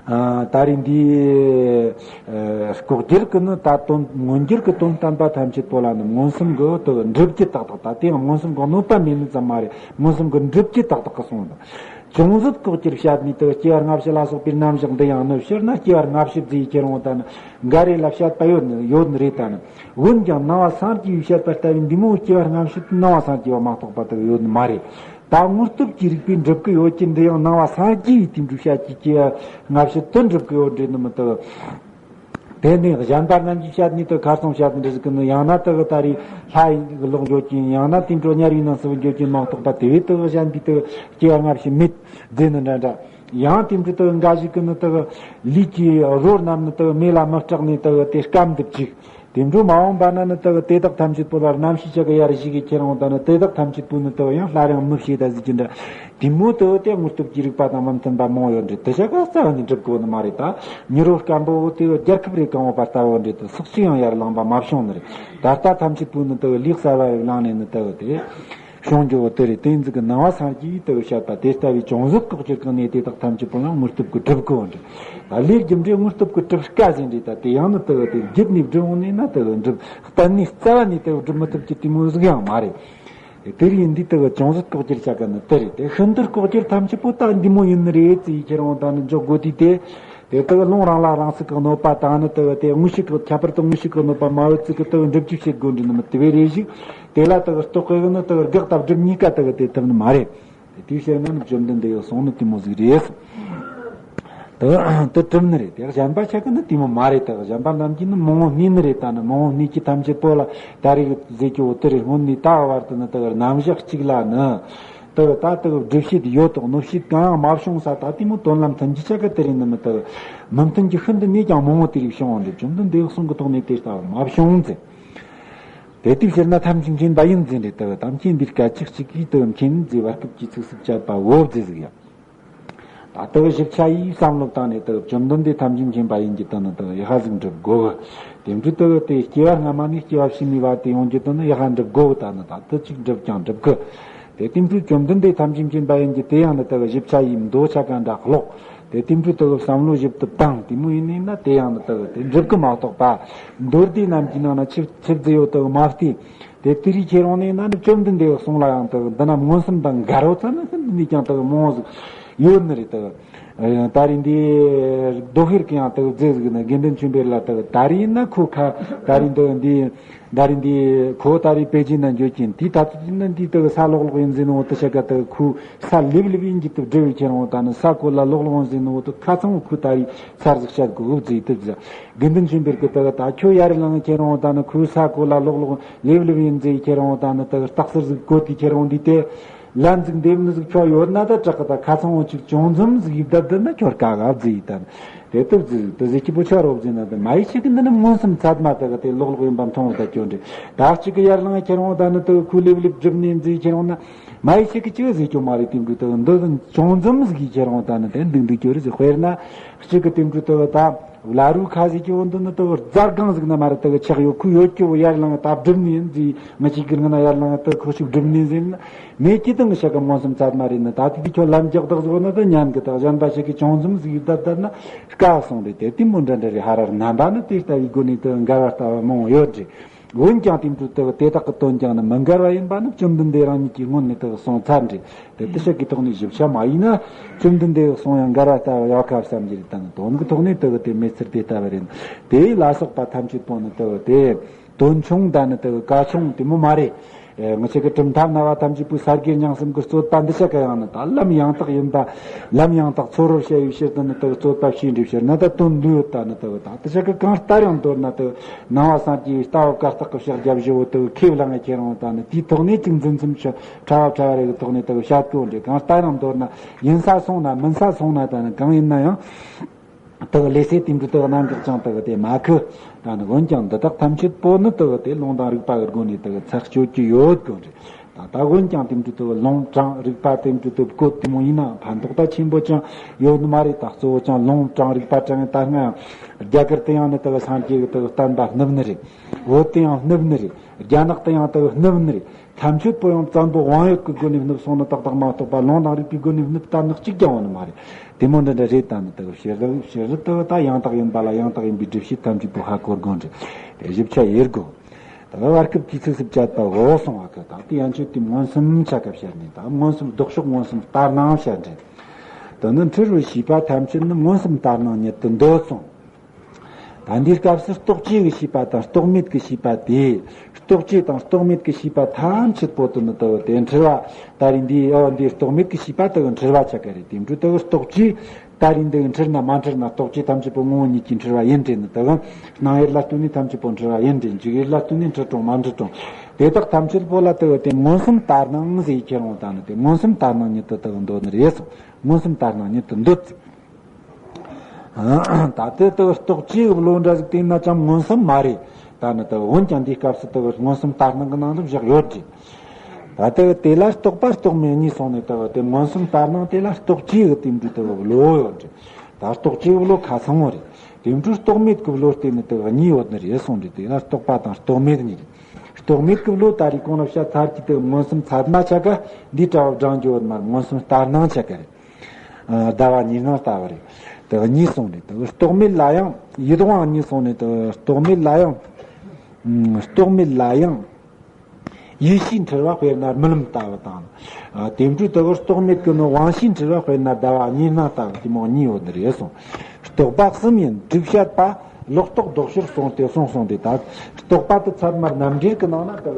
ཨ་ད་རེས་འདིའི་ཨ་ལྐོག་གྱུར་གྱི་ནི་ད་དོན་མངོན་གྱུར་གྱི་དོན་བསྟན་པ་ཐམས་ཅད་པོ་ལ་ནི་མངོན་སུམ་གྱི་དེ་བ་འགྲུབ་ཀྱི་ཏག་ཏག། ད་དེ་ཡང་མངོན་སུམ་གྱི་གནོད་པ་མེད་ནི་ཙམ་མ་རེད། མངོན་སུམ་གྱི་འགྲུབ་ཀྱི་ཏག་ཏག་གི་གསུངས་དང་། ཅུང་ཟད་ལྐོག་གྱུར་བཤད་ནས་དེ་སྐྱེ་བ་སྔ་ཕྱི་ལ་སོགས་པའི་རྣམ་གཞག་འདི་ཡང་ནི་ཕྱིར་ན་སྐྱེ་བ་སྔ་ཕྱི་ཟེར་ཁྱེར་འོང་ད་ནི་འགའ་རེ་ལ་བཤད་པ་ཡོད་ནི་ཡོད་ནི་རེད། ད་ནི་འོན་ཀྱང་ནང་བ་སངས་རྒྱས་པའི་བཤད་པ་ལྟ་བུའི་འདི་མོ་སྐྱེ་བ་སྔ་ཕྱི་དུ་ནང་བ་སངས་རྒྱས་པ་མ་གཏོགས་པ་དེ་ཡོད་ནི་མ་རེད། ད་དངོས་སྟོབས་ཀྱི་རིགས་པས་འགྲུབ་ཀྱི་ཡོད་ཀྱི་འདི་ཡང་ནང་བ་སངས་རྒྱས་པའི་དེ་འདྲ་བཤད་ཀྱི་སྐྱེ་བ་སྔ་ཕྱི་དུ་འགྲུབ་ཀྱི་ཡོད་འདྲེ་ནི་མི་དེ། དེ་ནས་གཞན་པ་རྣམས་ཀྱིས་བཤད་ནས་དེ་ཁ་སང་བཤད་འདྲ་ཟིག་གི་ནི་ཡང་ན་དེ་གི་ད་རེས་ལྷ་ཡི་གི་ལོག་འགྱོ་གྱིན། ཡང་ན་དེ་འགྲོ་དམྱལ་བའི་ནང་སུ་འགྱོ་གྱིན་མ་གཏོགས་པ་དེ་བས་དེ་གི་གཞན་པའི་དེ་གི་སྐྱེ་བ་སྔ་ཕྱི་མེད་ཟེར་ནི་འདྲ་འདྲ། ཡང་དེ་འདྲ་དེ་གི་འགའ་ཞིག་གི་ནི་དེ་གི་ལུས་ཀྱི་རོ་རྣམས་ནི་དེ་གི་མེ་ལ་མི་སྲེག་ནས་དེ་གི་དེ་སྐམ་འདུག་ཅིག། དེ་འདྲ་མ་འོངས་པ་ན་ནི་དེ་གི་དེ་དག་ཐམས་ཅད་པོ་ལ་རྣམ་ཤེས་ཅག་གི་ཡར་ཞིག་གི་ཁྱེར་འོང་ད་ནི་དེ་དག་ཐམས་ཅད་པོ་ནི་དེ་གི་ཡང་སླར་ཡང་མི་ཤེས་ད་ཟིག་གི་འདྲ། དེ་མོ་དེ་གི་དེ་དངོས་སྟོབས་ཀྱི་རིག་པ་དང་མི་མཐུན་པ་མང་ཡོད་འདྲ། དེ་ཆ་ག་རྩ་བ་ནས་འགྲུབ་དགོས་ནི་མ་རེད་ད། མྱི་རོ་སྐམ་པོ་དེ་གི་རྒྱལ་ཁབ་རེ་གང་བ་པ་ལྟ་བུ་འདྲ་དེ་སོག་ཅིག་ཡང་ཡར་ལངས་པ་མ་བྱུང་ནི་རེད། ད་ལྟ་ཐམས་ཅད་པོ་ནི་དེ་གི་ལུས་གསར་བ་རེ་བླངས་ནས་ནི་དེ་གི་དེ། བྱུང་རྒྱུ་བོ་དེ་རེད། དེ་ཟིག་གི་སྣང་བ་སངས་རྒྱས་དེ་གི་བཤད་པ་དེ་ལྟ་བུའི་བྱང་བཟོད་ལྐོག་གྱུར་གང་ནས་དེ་དག་ཐམས་ཅད་པོ་ཡང་དངོས་སྟོབས་ཀྱི་སྒྲུབ་དགོས་འདྲ། ད་ལས་རྒྱུ་འབྲས་དངོས་སྟོབས་ཀྱི་སྒྲུབ་དཀའ་ཟིན་རེད། ད་དེ་ཡང་ནི་དེ་གི་དེ་བརྒྱུད་ནས་སྒྲུབ་འོང་ནས་ན་དེ་གི་འགྲུབ་གཏན་ནས་རྩ་བ་ནས་དེ་གི་སྒྲུབ་མི་ཐུབ་ཀྱི་དེ་མོ་ཟིག་ཡང་མ་རེད། དེ་རིགས་འདི་དེ་གི་བྱང་བཟོད་ལྐོག་གྱུར་བྱ་དཀའ་ནི་དེ་རེད། དེ་ཤིན་ཏུ་ལྐོག་གྱུར་ཐམས་ཅད་པོ་ད་འདི་མོ་ཡིན་ནི་རེད་ཟེར་ཁྱེར་འོང་ད་ནི་འཇོག་དགོས་དུས་དེ། དེ་ལྟ་བུ་ལུང་རང་ལ་རང་ཚུགས་ཀྱི་གནོད་པ་དང་ནི་ལྟ་བུ་དེ་དངོས་ཤུགས་ཀྱི་ཁྱད་པར་དུ་དངོས་ཤུགས་ཀྱི་གནོད་པ་མ་བུ་ཚིག་གི་ལྟ་བུ་འགྲུབ་རྒྱུ་བྱེད་དགོས་འདྲི་ནི་མི་དེ་བས་རེ་ཞིག་དེ་ལ་ལྟ་བུ་རྟོག་གེ་ནི་ལྟ་བུ་དགག་དང་སྒྲུབ་གཉིས་ཀ་ལྟ་བུ་དེ་ཐུབ་ནི་མ་རེད། དེ་དུས་ཕྱིར་ན་ནི་བཅོམ་ལྡན་འདས་ཀྱིས་གསུངས་ནི་དེ་མོ་ཟིག་རེད། དེ་དེ་གྲུབ་ནི་རེད། དེ་གཞན་པ་ཆ་གི་ནི་དེ་མོ་མ་རེད། དེ་གཞན་པ་རྣམས་ཀྱིས་ནི་མང་བོ་སྨྲས་ནི་རེད། ད་ནི་མང་བོ་སྨྲས་ཀྱི་ཐམས་ཅད་པོ་ལ་ད་རེས་ཟེར་རྒྱུ་བོ་དེ་རེད། སྔོན་ནས་ད་བར་དུ་ནི་ལྟ་བུ་རྣམ་གཞག་གཅིག་ལ་ནི། དེ་ད་དེ་སྒྲུབ་བྱེད་ཡོད་དོ། གནོད་བྱེད་གང་ཡང་མ་བྱུང་ས། ད་དེ་མོ་དོན་ལ་མཐུན་གྱི་ཆ་ག་དེ་རིང་ནི་མི་དེ་མི་མཐུན་གྱི་ཤིན་ཏུ་ནས་ཀྱང་མང་བོ་དེ་རིགས་བྱུང་བ་འདི་བཅོམ་ལྡན་འདས་གསུང་གི་ཐོག་ནས་དེ་ལྟ་བུ་མ་བྱུང་ཟེར། དེ་དུས་ཕྱིར་ན་ཐམས་ཅད་མཁྱེན་པ་ཡིན་ཟེར་འདྲི་དེ་ཐམས་ཅད་འདིར་སྐད་ཅིག་གཅིག་གིས་དེ་མཁྱེན་ཟེར་བར་སྐབས་ཀྱི་ཚིག་སུ་བཅད་པ་བོ་ཟེར་ཟིག་ཡང་། ད་ལྟ་བུ་ཞིབ་ཆ་ཡིས་བསམ་བློ་བཏང་ནས་ལྟ་བུ་བཅོམ་ལྡན་འདས་ཐམས་ཅད་མཁྱེན་པ་ཡིན་གྱི་དོན་ནི་ལྟ་བུ་ཡག་པ་ཟིག་འགྲུབ་དགོས། དེ་འདྲའི་ལྟ་བུ་དེ་སྐྱེ་བ་སྔ་མ་ནས་སྐྱེ་བ་ཕྱི་མའི་བར་དུ་ཡོང་རྒྱུ་དོན་ནི་ཡག་པ་འགྲུབ་དགོས། ད་ནི་ད་ལྟ་ཅིག་འགྲུབ་ཀྱང་འགྲུབ་གི། དེ་དེ་འདྲའི་བཅོམ་ལྡན་འདས་ཐམས་ཅད་མཁྱེན་པ་ཡིན་གྱི་དེ་ཡང་ནི་ལྟ་བུ་ཞིབ་ཆ་ཡིས་མདོ་ཆ་ག་འདྲ་ཀློག་དེ་དེ་འདྲའི་ལྟ་བུ་བསམ་བློ་ཞིབ་ཏུ་བཏང་དེ་མོ་ཡིན་ནས་ན་དེ་ཡང་ནི་ལྟ་བུ་དེ་འགྲུབ་གི་མ་གཏོགས་པ། མདོ་སྡེ་རྣམས་ཀྱི་ནང་ན་ཆིབས་ཆིབས་རྫི་ཡོད་ལྟ་བུ་མ་བལྟས། དེ་དེ་རིགས་ཁྱེར་འོང་ནས་ན་ནི་བཅོམ་ལྡན་འདས་ཀྱི་གསུང་ལ་ཡང་དག་འདི་ན་མངོན་སུམ་དང་འགལ་བ་ཙམ་ནི་ཤིན་ཏུ་ནས་ཀྱང་དག་མང་བོ་ཟིག་ཡོད་ནི་རེད་དག་ད་རེས་འདི་རྡོ་ཧེར་གྱི་ཡང་དག་རྫས་ཟིག་ནི་དགེ་འདུན་ཆོས་འཕེལ་ལ་དག་ད་རེས་ན་ཁོ་ཁ་ད་རེས་འདི་འདི་ད་རེས་འདི་ཁོ་ད་རེས་པེ་ཅིན་ན་འགྱོད་ཀྱིན་དེ་ད་ལྟ་ན་འདི་དག་ས་ལོག་ལོག་ཡིན་ཟིན་ནོ་དུ་ཤ་ཀ་དག་ཁོ་ས་ལེབ་ལེབ་ཡིན་གྱི་དུ་འབྲེལ་བའི་ཁྱེར་འོང་ད་ནི་ས་གོ་ལ་ལོག་ལོག་ཡིན་ཟིན་ནོ་དུ་ཁ་ཚང་ཁོ་ད་རེས་ཚར་ཟིག་བཤད་དགོས་འུབ་ཟིག་དུ་ཟ། དགེ་འདུན་ཆོས་འཕེལ་གྱི་དག་ད་ཁྱོད་ཡར་ལངས་ཁྱེར་འོང་ད་ནི་ཁོའི་ས་གོ་ལ་ལོག་ལོག་ལེབ་ལེབ་ཡིན་ཟེར་ཁྱེར་འོང་ད་ནི་དག་རྟགས་གསལ་ཟིག་གོ་དེ་ཁྱེར་འོང་འདི་དེ་ལན་ཟིག་འདེབས་ནི་ཟིག་ཁྱོད་ཡོད་ན་ད་དྲག་གི་ད་ཁ་ཚང་འོང་ཅིག་ཅུང་ཙམ་ཟིག་ཡིབ་བརྡབ་བརྡབ་ན་ཁྱོད་དཀའ་ག་བཟི་ཡི་ད་ནི་དེ་ལྟར་ཟིག་དུ་ཟེར་གྱི་པོ་ཆ་རོབ་ཟིན་ན་ད་མ་ཡི་ཆེ་གི་འདི་ནི་མངོན་སུམ་ཚད་མ་དག་གི་དེ་ལོག་ལོག་ཡིན་པ་མཐོང་བ་ད་ཁྱོད་འདྲི་ད་གཅིག་གི་ཡར་ལངས་ཁྱེར་འོང་ད་ནི་དག་ཁོའི་ལེབ་ལེབ་སྒྲུབ་ནི་ཟིག་ཁྱེར་འོང་ན། མ་ཡི་ཆེ་གི་ཅི་ཟིག་ཁྱོད་མ་རེད་དེ་འདྲ་དག་འདི་ཅུང་ཙམ་ཟིག་ཁྱེར་འོང་ད་ནི་དེ་འདུག་འདུག་ཁྱོད་རེ་ཟིག་དཔེར་ན། གཅིག་གི་དེ་འདྲ་དག་ད་བླ་རུ་ཁ་ཟིག་གི་འོན་དུ་ནི་དག་རྫ་སྒང་ཟིག་ན་མ་རེད་དག་ཆགས་ཡོད་ཁུ་ཡོད་ཀྱི་བོ་ཡར་ལངས་ད་སྒྲུབ་ནི་ཡིན་ཟིག་ང་ཅིག་གི་ང་ན་ཡར་ལངས་དག་ཁོ་ཞིག་སྒྲུབ་ནི་ཟིན་མེད་ཀྱི་དང་ཤ་ཀ་མངོན་སུམ་ཚད་མ་རེད་ནི་ད་དེ་དུས་ཁྱོད་ལམ་རྒྱག་དག་ཟིག་ན་དག་ཉན་གི་དག་གཞན་པ་ཞིག་གི་ཅུང་ཙམ་ཟིག་ཡིབ་བརྡབ་བརྡབ་ན་དཀའ་སོང་རེད། དེ་དེ་མོ་འདྲ་འདྲ་རེད། ཧ་རར་རྣམ་པ་ནི་དེ་ལྟ་བུའི་སྒོ་ནས་དག་འགལ་བ་ལྟ་བུ་མང་བོ་ཡོད་རེད། འོན་ཀྱང་དེ་འདྲ་དག་དེ་དག་གི་དོན་ཀྱང་ནི་མི་འགལ་བ་ཡིན་པ་ནི་བཅོམ་ལྡན་འདས་རང་ཉིད་ཀྱིས་སྔོན་ནས་དག་གསུངས་ཚར་འདྲ། དེ་དེ་ཤེས་ཀྱི་ཐོག་ནས་ཞིབ་ཆ་མ་ཡིན་ན་བཅོམ་ལྡན་འདས་གསུང་ཡང་འགལ་བ་ལྟ་བུ་ཡག་ཁ་བསམ་གྱི་རེད། ད་ནི་དོན་གྱི་ཐོག་ནས་དག་དེ་མེད་ཚུལ་དེ་ལྟ་བུ་རེད། དེ་ལ་སོགས་པ་ཐམས་ཅད་པོ་ནི་དག་དེ་དོན་ཆུང་ད་ནི་དག་གལ་ཆུང་དེ་མོ་མ་རེད། ཨེ་ང་ཆེ་གི་གྲུབ་མཐའ་སྨྲ་བ་ཐམས་ཅད་པོའི་ས་དགེ་རྙིང་གསུམ་གྱི་རྩོད་པ་འདི་ཆ་ག་ཡང་ནི་ད་ལམ་ཡང་དག་ཡིན་པ་ལམ་ཡང་དག་ཚོར་བར་བྱ་བའི་ཕྱིར་དུ་ནི་དག་རྩོད་པ་བྱས་འདྲ་ཕྱིར་ན་ད་དོན་འདུས་ཡོད་ད་ནི་དག་ད་འདི་ཆ་ག་གང་ལྟར་ཡང་མདོར་ན་དག་ནང་པ་སངས་རྒྱས་པའི་ལྟ་བ་བཀའ་རྟགས་ཀྱི་ཕྱག་རྒྱ་བཞི་བོ་དག་ཁས་བླངས་ཁྱེར་འོང་ད་ནི་དེའི་ཐོག་ནས་ཅིག་འཛིན་མཚམས་ཕྲ་བ་ཕྲ་བ་རེ་གི་ཐོག་ནས་དག་བཤད་དགོས་འདྲ། གང་ལྟར་ཡང་མདོར་ན་ཡིན་ས་སོང་ན་མིན་ས་སོང་ན་ད་ནི་གང་ཡིན་ན་ཡང་དག་ལས་སེ་དེ་འདྲ་དག་གནད་འགག་ཅང་དག་དེ་མ་ཁུ་ད་ནི་འོན་ཀྱང་འདི་དག་ཐམས་ཅད་པོ་ནི་དག་དེ་ལུང་དང་རིགས་པ་གི་སྒོ་ནས་དག་ཚགས་གཅོད་ཀྱི་ཡོད་དགོས་འདྲ། ད་ལྟ་འོན་ཀྱང་དེ་འདྲ་དུ་ལུང་དྲངས་རིགས་པ་དེ་འདྲ་དུ་བཀོད་དེ་མོ་ཡིན་ན་ཕན་ཐོགས་ད་ཆེན་པོ་ཅང་ཡོད་ནི་མ་རེད། ད་གཙོ་བོ་ཅང་ལུང་དྲངས་རིགས་པ་དྲངས་ད་སྔ་ཡང་རྒྱ་གར་དུ་ཡང་ནི་དུ་སངས་རྒྱས་ཀྱི་དུ་བསྟན་པ་བསྣུབས་ནི་རེད། བོད་དུ་ཡང་བསྣུབས་ནི་རེད། རྒྱ་ནག་ཏུ་ཡང་དུ་བསྣུབས་ནི་རེད། ཐམས་ཅད་པོ་ཡང་བཙན་པོ་དབང་ཡོད་ཀྱི་སྒོ་ནས་བསྣུབས་སོང་ནི་ཏག་ཏག་མ་གཏོགས་པ་ལུང་དང་རིགས་པའི་སྒོ་ནས་བསྣུབས་ད་ནི་གཅིག་ཀྱང་ཡོད་ནི་མ་རེད། དེ་མོ་འདི་འདྲ་རེད། ད་ནི་དུ་ཕྱིར་ཕྱིར་དུ་ད་ཡང་དག་ཡིན་པ་ལ་ཡང་དག་ཡིན་པའི་སྒྲུབ་བྱེད་ཐམས་ཅད་པོ་ཧ་གོ་དགོས་འདྲ། དེ་ཞིབ་ཆ་ཡེར་དགོས། ད་བར་སྐབས་ཀྱི་ཚིགས་སུ་བཅད་པ་འོག་སོང་བ་ཀ་ད་དེ་ཡན་ཆོད་དེ་མངོན་སུམ་ཆ་སྐབས་བཤད་ནས་ད་མངོན་སུམ་ལྡོག་ཕྱོགས་མངོན་སུམ་ལྟར་སྣང་བཤད་འདྲེན། དེ་ནི་འཁྲུལ་བའི་ཤེས་པ་ཐམས་ཅད་ནི་མངོན་སུམ་ལྟར་སྣང་ཉིད་དུ་འདོད་གསུངས། ད་འདིའི་སྐབས་སུ་རྟོག་བཅས་ཀྱི་ཤེས་པ་དང་རྟོག་མེད་ཀྱི་ཤེས་པ་དེ། རྟོག་བཅས་དང་རྟོག་མེད་ཀྱི་ཤེས་པ་ཐམས་ཅད་པོ་དེ་ནི་དེ་དེ་འཁྲུལ་བ་ད་རེས་འདིའི་ཨོ་འདིའི་རྟོག་མེད་ཀྱི་ཤེས་པ་དེ་འཁྲུལ་བ་ཆ་ག་རེད། དེ་འདྲ་དེ་རྟོག་བཅས། ད་རེས་འདི་འཁྲུལ་ན་མ་འཁྲུལ་ན་རྟོག་བཅས་ཐམས་ཅད་པོ་ངོ་བོ་ཉིད་ཀྱིས་འཁྲུལ་བ་ཡིན་དྲན་ནི་དག་སྣང་ཡུལ་ལ་ལྟོས་ནས་ཐམས་ཅད་པོ་འཁྲུལ་བ་ཡིན་དྲན། འཇུག་ཡུལ་ལ་ལྟོས་ནས་འཁྲུལ་དྲུང་མ་འཁྲུལ་དྲུང་དེ་དག་ཐམས་ཅད་པོ་ལ་དེ་དེ་མངོན་སུམ་ལྟར་སྣང་ཟེར་ཁྱེར་འོང་ད་ནི་དེ་མངོན་སུམ་ལྟར་སྣང་ཉིད་དུ་དག་འདོད་ནི་རེད་སོ། མངོན་སུམ་ལྟར་སྣང་ཉིད་དུ་འདོད་ཅིག་ད་དེ་དག་རྟོག་བཅས་བློ་འདྲ་ཟིག་དེ་ན་ཅང་མངོན་སུམ་མ་རེད། ད་ནི་དེ་འོན་ཀྱང་འདིའི་སྐབས་སུ་དེ་མངོན་སུམ་ལྟར་སྣང་གི་ནང་དུ་བཞག་ཡོད་ཀྱི། ད་དེ་དེ་ལ་རྟོག་པ་རྟོག་མེད་གཉིས་གསུངས་ནས། དེ་དེ་མངོན་སུམ་ལྟར་སྣང་དེ་ལ་རྟོག་བཅས་ཀྱི་དེ་འདྲའི་དེ་བློ་ཡོད་ཀྱི། ད་རྟོག་བཅས་ཀྱི་བློ་ཁ་ཚང་བོ་རེད། དེ་འཕྲོ་རྟོག་མེད་ཀྱི་བློ་བརྟེན་ནས་དེ་གཉིས་ཡོད་ནི་རེད་གསུངས་རེད། དེ་ལ་རྟོག་པ་དང་རྟོག་མེད་གཉིས་རེད། རྟོག་མེད་ཀྱི་བློ་ད་རེས་གོང་ལ་བཤད་ཚར་གྱི་དེ་མངོན་སུམ་ཚད་མ་ཆ་ག་འདི་འདྲ་བ་བགྲང་རྒྱུ་ཡོད་མ་རེད། མངོན་སུམ་ལྟར་སྣང་ཆ་ག་རེད། ཨ། ཟླ་བ་གཉིས་སྣང་ལྟ་བུ་རེད། དེ་གཉིས་གསུངས་ནས། དེ་རྟོག་མེད་ལ་ཡང་ཡིད་དབང་གཉིས་གསུངས་ནས། དེ་རྟོག་མེད་ལ་ཡང་། ཨ། རྟོག་མེད་ལ་ཡང་ཡིད་ཤེས་འཁྲུལ་བ་དཔེར་ན་རྨི་ལམ་ལྟ་བུ་དང་། ཨ། དེ་འཕྲོ་དེ་རྟོག་མེད་ཀྱི་ནི་དབང་ཤེས་འཁྲུལ་བ་དཔེར་ན་ཟླ་བ་གཉིས་སྣང་ལྟ་བུ་དེ་མོ་གཉིས་ཡོད་ནི་རེད་གསུངས། རྟོག་པ་གསུམ་ཡིན། དྲུག་བཤད་པ། ལོག་རྟོག་ལྡོག་ཕྱིར་གསུངས་ཏེ་གསུངས་གསུངས་ཏེ། ད་རྟོག་པ་དེ་ཚད་མར་རྣམ་འགྲེལ་གྱི་ནང་ན་དེ་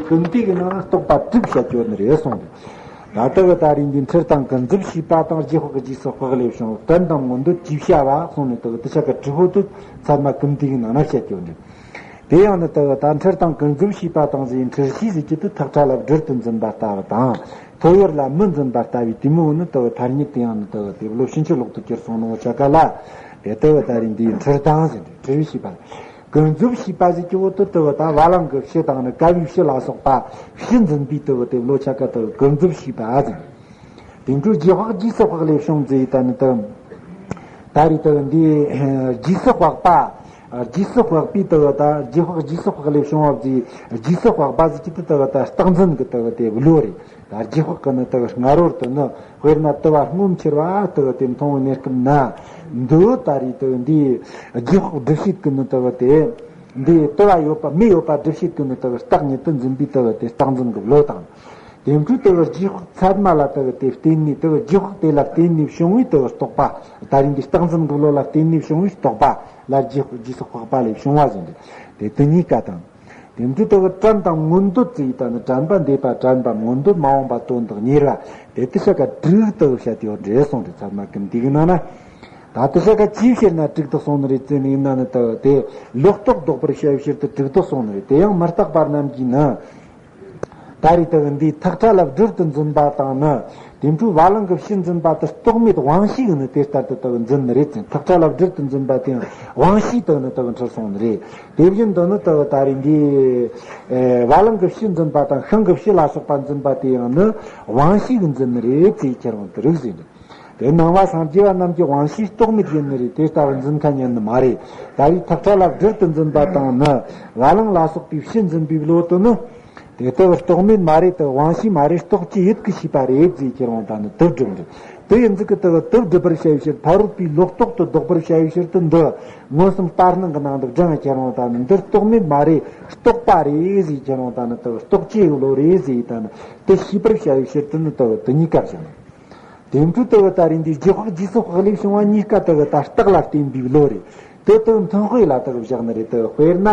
ཀུན་བཏུས་ཀྱི་ནང་ན་རྟོག་པ་དྲུག་བཤད་ཡོད་ནི་རེད་གསུངས་ཏེ། ད་ལྟ་བུ་ད་རིང་འདི་འཁྲུལ་དང་ཀུན་རྫོབ་ཤེས་པ་དང་། རྗེས་དཔག་རྗེས་སུ་དཔག་ལས་བྱུང་བ། དྲན་དང་མངོན་འདོད་ཅེས་བྱ་བ་གསུངས་ནས། དེ་དེ་ཆ་ག་དྲུག་པོ་དེ་ཚད་མ་ཀུན་བཏུས་ཀྱི་ནང་ན་བཤད་ཡོད་འདུག། དེ་ཡང་ནི་དེ་ད་འཁྲུལ་དང་ཀུན་རྫོབ་ཤེས་པ་དང་ཟེར། འཁྲུལ་ཤེས་ཟེར་གྱི་དེ་ཐག་ཁྲ་ལ་སྦྲུལ་དུ་འཛིན་པ་ལྟ་བུ་དང་། ཐོ་ཡོར་ལ་མི་འཛིན་པ་ལྟ་བུའི་དེ་མོ་ནི་དེ་ཐ་སྙད་དེ་ཡང་ནི་དེ་དེ་བློ་ཕྱིན་ཅི་ལོག་ཏུ་གྱུར་སོང་ནོ་ཆ་ག་ལ། དེ་ལྟ་བུ་ད་རིང་འདིའི་འཁྲུལ་དང་ཟེར་ཏེ་འཁྲུལ་བའི་ཤེས་པ། ཀུན་རྫོབ་ཤེས་པ་ཟེར་གྱི་བོ་དེ་ལྟ་བུ་ད་བ་ལང་གི་བྱི་དང་ནི་ཀ་བའི་བྱི་ལ་སོགས་པ་བྱི་འཛིན་པའི་ལྟ་བུ་དེ་བློ་ཆ་ག་ལྟ་བུ་ཀུན་རྫོབ་ཤེས་པ་ཟེར། དེ་འཕྲོ་རྗེས་དཔག་རྗེས་སུ་དཔག་ལས་བྱུང་ཟེར་ཡི་ད་ནི་དེ། ད་རེས་དེ་འདི་རྗེས་སུ་དཔག་པ། རྗེས་སུ་དཔག་པའི་ལྟ་བུ་ད་རྗེས་དཔག་རྗེས་སུ་དཔག་ལས་བྱུང་བ་ཟེར། རྗེས་སུ་དཔག་པ་ཟེར་གྱི་དེ་ལྟ་བུ་ད་རྟག་འཛིན་གྱི་ལྟ་བུ་དེ་བློ་རེད། ད་རྗེས་དཔག་གི་ནི་དེ་སྔ་རོལ་དུ་ནི་དཔེར་ན་དུ་བ་སྔོ་འཁྱིལ་བ་དེ་དེ་མཐོང་བའི་གནས་སྐབས་ན། འདི་ད་རེས་དེ་འདི་རྗེས་དཔག་སྒྲུབ་བྱེད་ཀྱི་ནི་དེ་དེ་འདི་དུ་བ་ཡོད་པ་མེ་ཡོད་པ་སྒྲུབ་བྱེད་ཀྱི་ནི་དེ་རྟག་ཉིད་དུ་འཛིན་པའི་དེ་དེ་རྟག་འཛིན་གྱི་བློ་དང་། དེ་འཕྲོས་དེ་རྗེས་དཔག་ཚད་མ་ལ་དེ་དེ་བརྟེན་ནས་དེ་རྗེས་དཔག་དེ་ལ་བརྟེན་ནས་བྱུང་བའི་དེ་རྟོག་པ། ད་རིང་གི་རྟག་འཛིན་གྱི་བློ་ལ་བརྟེན་ནས་བྱུང་བའི་རྟོག་པ་ལ་རྗེས་དཔག་རྗེས་སུ་དཔག་པ་ལས་བྱུང་བ་ཟེར་འདུག། དེ་དེ་གཉིས་ཀ་དང་། དེ་འདྲ་ལྟ་བུ་དྲན་དང་མངོན་འདོད་ཅེས་ཡིན་ད་ནི། དྲན་པ་འདས་པ་དྲན་པ་མངོན་འདོད་མ་འོངས་པ་དོན་དག་གཉེར་བ། དེ་དེ་ཆ་ག་དྲུག་ལྟ་བུ་བཤད་ཡོད་རེད་གསུངས་ཏེ། ཚད་མ་ཀུན་བཏུས་ཀྱི་ནང་ན། ད་དེ་ཆ་ག་ཅིའི་ཕྱིར་ན་དྲུག་ཏུ་གསུངས་ནི་རེད་ཟེར་ནས་ཡིན་ན་ནི་ལྟ་བུ་དེ་ལོག་རྟོག་ལྡོག་པར་བྱ་བའི་ཕྱིར་དུ་དྲུག་ཏུ་གསུངས་ནི་རེད། དེ་ཡང་མི་རྟག་པ་རྣམས་ཀྱིས་ནི། ད་རེས་ལྟ་བུ་འདིའི་ཐག་ཁྲ་ལ་སྦྲུལ་དུ་འཛིན་པ་དང་ནི། དེ་འཕྲོས་བ་ལང་གི་བྱི་འཛིན་པ་དེ་རྟོག་མེད་དབང་ཤེས་ཀྱིས་ནི་དེ་ལྟར་དུ་ལྟ་བུ་འཛིན་ནི་རེད་ཟེར། ཐག་ཁྲ་ལ་སྦྲུལ་དུ་འཛིན་པ་དེ་ཡང་དབང་ཤེས་དེ་ནི་ལྟ་བུ་འཁྲུལ་སོང་ནི་རེད། དེ་བཞིན་དུ་ནི་ལྟ་བུ་ད་རེས་འདི། ཨེ། བ་ལང་གི་བྱི་འཛིན་པ་དང་ཤིང་གི་བྱི་ལ་སོགས་པ་འཛིན་པ་དེ་ཡང་ནི་དབང་ཤེས་ཀྱིས་འཛིན་ནི་རེད་ཅེས་ཁྱེར་འོང་དུ་རིགས་ཟེར་ནི། དེ་ནང་པ་སངས་རྒྱས་པ་རྣམས་ཀྱི་དབང་ཤེས་རྟོག་མེད་ཡིན་ནི་རེད། དེ་ལྟ་བུ་འཛིན་མཁན་ཡིན་ནི་མ་རེད། ད་རེས་ཐག་ཁྲ་ལ་སྦྲུལ་དུ་འཛིན་པ་དང་ནི་བ་ལང་ལ་སོགས་པའི་བྱི་འཛིན་པའི་བློ་དེ་ནི། དེ་ལྟ་བུ་རྟོག་མེད་མ་རེད་དེ། དབང་ཤེས་མ་རེད། རྟོག་བཅས་ཡིད་ཀྱི་ཤེས་པ་རེད་ཅེས་ཁྱེར་འོང་ད་ནི་དེ་སྒྲུབ་འདུག། དེ་ཡིན་ཙི་གི་ལྟ་བུ་དེ་སྒྲུབ་པར་བྱ་བའི་ཕྱིར། ཕ་རོལ་པོའི་ལོག་རྟོག་ཏུ་ལྡོག་པར་བྱ་བའི་ཕྱིར་དུ་འདི་མངོན་སུམ་ལྟར་སྣང་གི་ནང་དུ་བགྲང་ཁྱེར་འོང་ད་ནི། འདི་རྟོག་མེད་མ་རེད། རྟོག་པ་རེད་ཟེར་ཁྱེར་འོང་ད་ནི་ལྟ་བུ་རྟོག་བཅས་བློ་རེད་ཟེར་ད་ནི་དེ་ཤེས་པར་བྱ་བའི་ཕྱིར་དུ་ནི་ལྟ་བུ་དེ་གཉིས་ཀ་བཞག་ནས། དེ་འཕྲོས་ལྟ་བུ་ད་རེས་འདི་རྗེས་དཔག་རྗེས་སུ་དཔག་ལས་བྱུང་བ་གཉིས་ཀ་ལྟ་བུ་ད་རྟགས་ལ་བརྟེན་པའི་བློ་རེད། དེ་ལྟ་བུ་མཐུན་དཔེ་ལ་ལྟ་བུ་བཞག་ནི་རེད། ལྟ་བུ་དཔེར་ན།